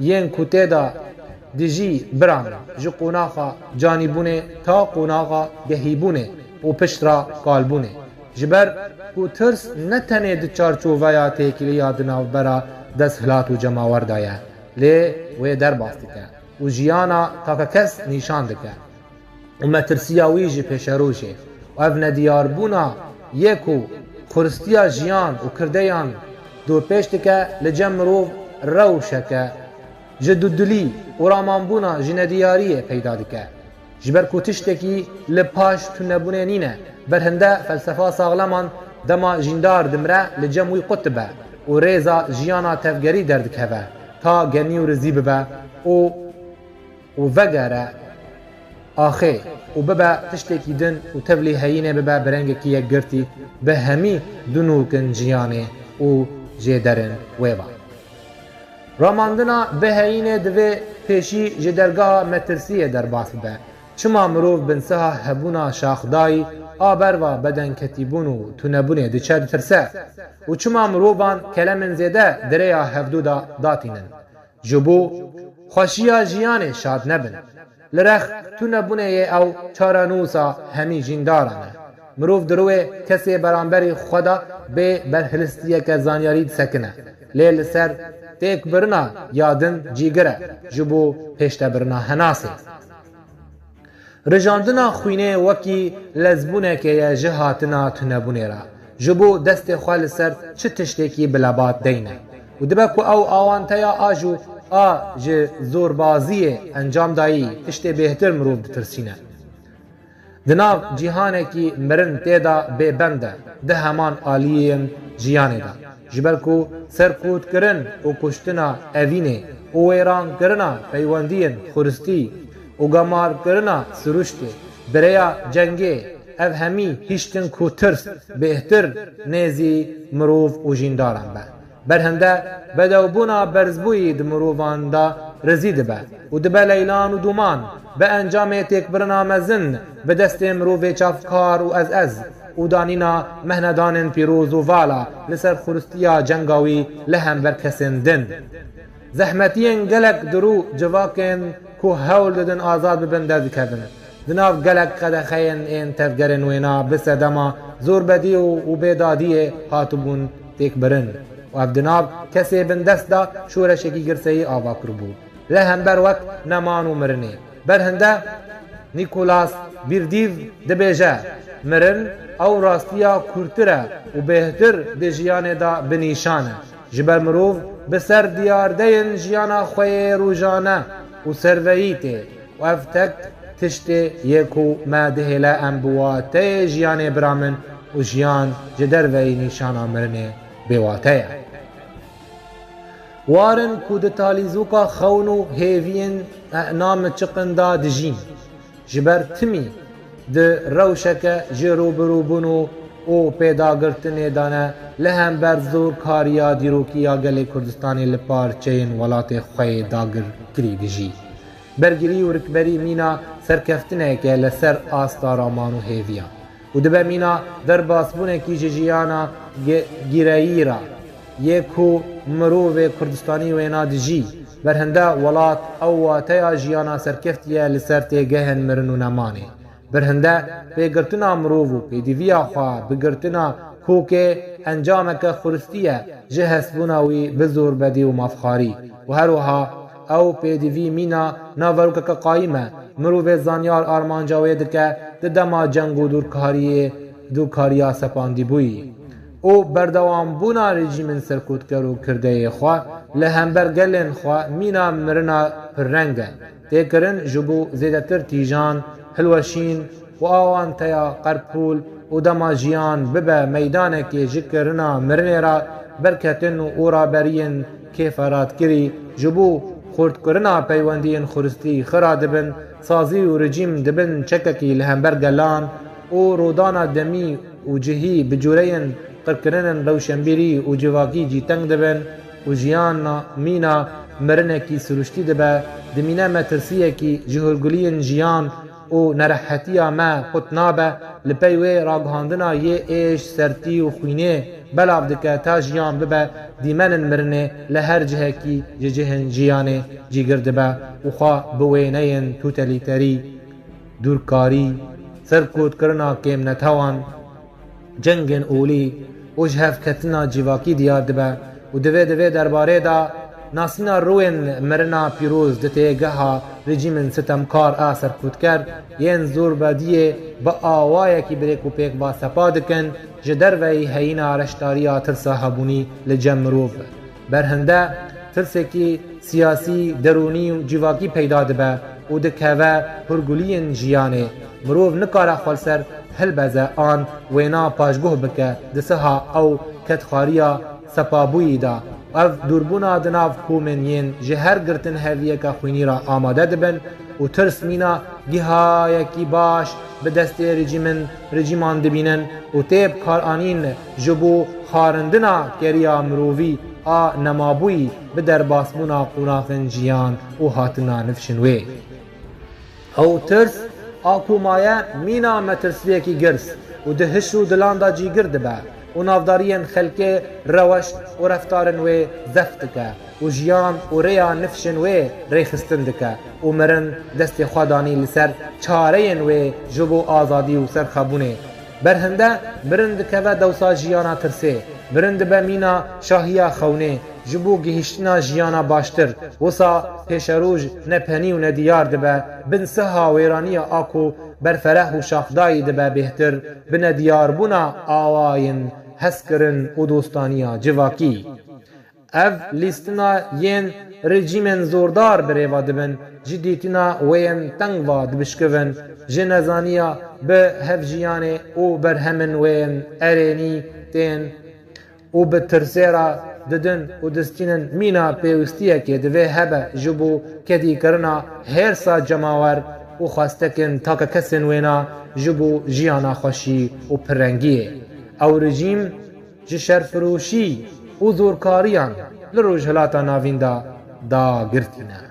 yên ku tê de dijî biran, ji qonaxa canîbûnê ta qonaxa gehîbûnê û pişt re kalbûnê. Ji ber ku tirs ne tenê di çarçoveya têkiliya di navbera desthilat û cemawer de ye, lê wê derbas dike û jiyana takekes nîşan dike û metirsiya wî ji pêşerojê û ev nediyarbûna yê ku xuristiya jiyan û kirdeyan dorpêç dike, li cem mirov rewşeke ji dudilî û ramanbûna ji nediyariyê peyda dike. Ji ber ku tiştekî li paş tunebûnê nîne, berhinde felsefa saxleman dema jîndar dimire li cem wî qut dibe û rêza jiyana tevgerî derdikeve, ta genî û rizî bibe û û vegere axê û bibe tiştekî din û tevlî heyînê bibe bi rengekî yekgirtî bi hemî dinûkin jiyanê û jêderin wê ve. Ramandina bi heyînê divê pêşî ji dergeha metirsiyê derbas bibe. Çima mirov binsiha hebûna şaxdayî a berva bedenketîbûn û tunebûnê diçe ditirse? Û çima mirovan kelemên zêde di rêya hevdû de datînin? Ji bo xweşiya jiyanê şad nebin. Li rex tunebûnê yê ew çarenûsa hemî jîndaran e. Mirov di rûyê kesê beramberî xwe de bê berhilistiyeke zanyarî disekine. Lê li ser têkbirina ya din cîgir e ji bo pêştebirina henasê. Rijandina xwînê wekî lezbûnekê ye ji hatina tunebûnê re. Ji bo destê xwe li ser çi tiştekî bilebat deyne. Û dibe ku ew awanteya a jû a ji zorbaziyê encam dayî tiştê bêhtir mirov ditirsîne. Di nav cîhanekî mirin tê de bêbend e, di heman aliyên jiyanê de. Ji ber ku serkûtkirin û kuştina evînê û wêrankirina peywendiyên xuristî û gemarkirina siruştê, bi rêya cengê, ev hemî hiştin ku tirs bêhtir nêzî mirov û jîndaran be. Berhinde bedewbûna berzbûyî di mirovan de rizî dibe û dibe leylan û dûman, bi encamê têkbirina mezin bi destê mirovê çavkar û ez ez û danîna mehnedanên pîroz û vala li ser xuristiya cenga wî li hember kesên din. Zehmetiyên gelek dirû civakên ku hewl didin azad bibin derdikevin. Di nav gelek qedexeyên ên tevgerên wêna bi sedema zorbedî û, û bêdadiyê hatibûn têkbirin û ev di nav kesê bindest de şoreşekî girseyî ava kiribû. Li hember wek neman û mirinê. Berhinde Nîkolas Bîrdîv dibêje, mirin ew rastiya kûrtir e û bêhtir di jiyanê de bi nîşan e. Ji ber mirov bi ser diyardeyên jiyana xwe yê rojane û serveyî tê û ev tek tiştê yê ku me dihêle em bi wateyê jiyanê biramin û jiyan ji derveyî nîşana mirinê bêwate ye. Warin ku di talîzoka xewn û hêviyên enamiçiqin de dijîn. Ji ber timî di rewşeke ji rûbirûbûn û, û pêdagirtinê de ne, li hember zorkariya dîrokî ya gelê Kurdistanê li parçeyên welatê xwe yê dagirkirî dijî. Bergirî û rikberî mîna serkeftineke li ser asta raman û hêviyan û dibe mîna derbasbûnekî ji jiyana ge-, gireyî re yê ku mirovê Kurdistanî wêna dijî. Berhinde welat ew wateya jiyana serkeftî ye li ser têgehên mirin û nemanê. Berhinde pêgirtina mirov û pêdiviya xwe bi girtina kokê encameke xuristî ye ji hestbûna wî bi zorbedî û mafxarî û her wiha ew pêdivî mîna naverokeke qayîm e, mirovê zanyar armanca wê dike di dema ceng û dûrkariyê, dûrkariya sepandîbûyî û berdewambûna rejîmên serkotker û kirdeyê xwe li hember gelên xwe mîna mirina pirreng e, tê kirin ji bo zêdetir tîjan, hilweşîn û awanteya qerpûl û dema jiyan bibe meydanekê ji kirina mirinê re berketin û raberiyên kêferatkirî ji bo xurtkirina peywendiyên xuristî xira dibin, sazî û rejîm dibin çekekî li hember gelan û rodana demî û cihî bi cureyên qirkirinên rewşenbîrî û civakî cîteng dibin û jiyana mîna mirinekî siruştî dibe, dimîne metirsiyekî ji hûrguliyên jiyan û nerehetiya me qut nabe, li pey wê ragihandina yê êş, sertî û xwînê belav dike ta jiyan bibe dîmenên mirinê li her cihekî ji cihên jiyanê cîgir dibe û xwe bi wêneyên totalîterî, dûrkarî, serkotkirina kêmnetewan, cengên olî û ji hevketina civakî diyar dibe û Û divê di vê derbarê de nasîna rûyên mirina pîroz di têgeha rejîmên sitemkar a serkûtker yên zorbediyê bi awayekî birêk û pêk va sepa dikin, ji derveyî heyîna reşdariya tirsa hebûnî li cem mirov be. Berhinde tirsekî siyasî, derûnî û civakî peyda dibe û dikeve hurguliyên jiyanê. Mirov nikare xwe li ser hilbeze an wêna paşguh bike di siha ew kedxariya sepabûyî de. Ev dûrbûna di nav komên yên ji her girtin heviyeke xwînî re amade dibin û tirs mîna gihayekî baş bi destê rejîmin, rejîman dibînin û tê bikaranîn ji bo xwarindina keriya mirovî a nemabûyî bi derbasbûna qonaxên jiyan û hatina nifşin wê. Ew tirs a ku maye mîna metirsiyekî girs û di hiş û dilan de cîgir dibe û navdariyên xelkê reweş û reftarên wê zeft dike û jiyan û rêya nifşên wê rêxistin dike û mirin destê xwe danî li ser çareyên wê ji bo azadî û serxebûnê. Berhinde mirin dikeve dewsa jiyana tirsê, mirin dibe mîna şahiya xewnê, ji bo gihîştina jiyana baştir, wisa pêşeroj nepenî û nediyar dibe, bin siha wêraniya a ku berfereh û şaxdayî dibe bêhtir, bi nediyarbûna awayên hezkirin û dostaniya civakî. Ev lîstina yên rejîmên zordar bi rêva dibin, ji dîtina wê yên teng va dibişkivin, ji nezaniya bi hevjiyanê û berhemên wê yên erênî tên û bi tirsê re didin û distînin mîna pêwistiyekê divê hebe ji bo kedîkirina hêrsa cemawer û xwestekên takekesên wêna ji bo jiyana xweşî û pirrengiyê. Ew rejîm ji şerfiroşî û zorkariyan li Rojhilata Navîn de dagirtî ne.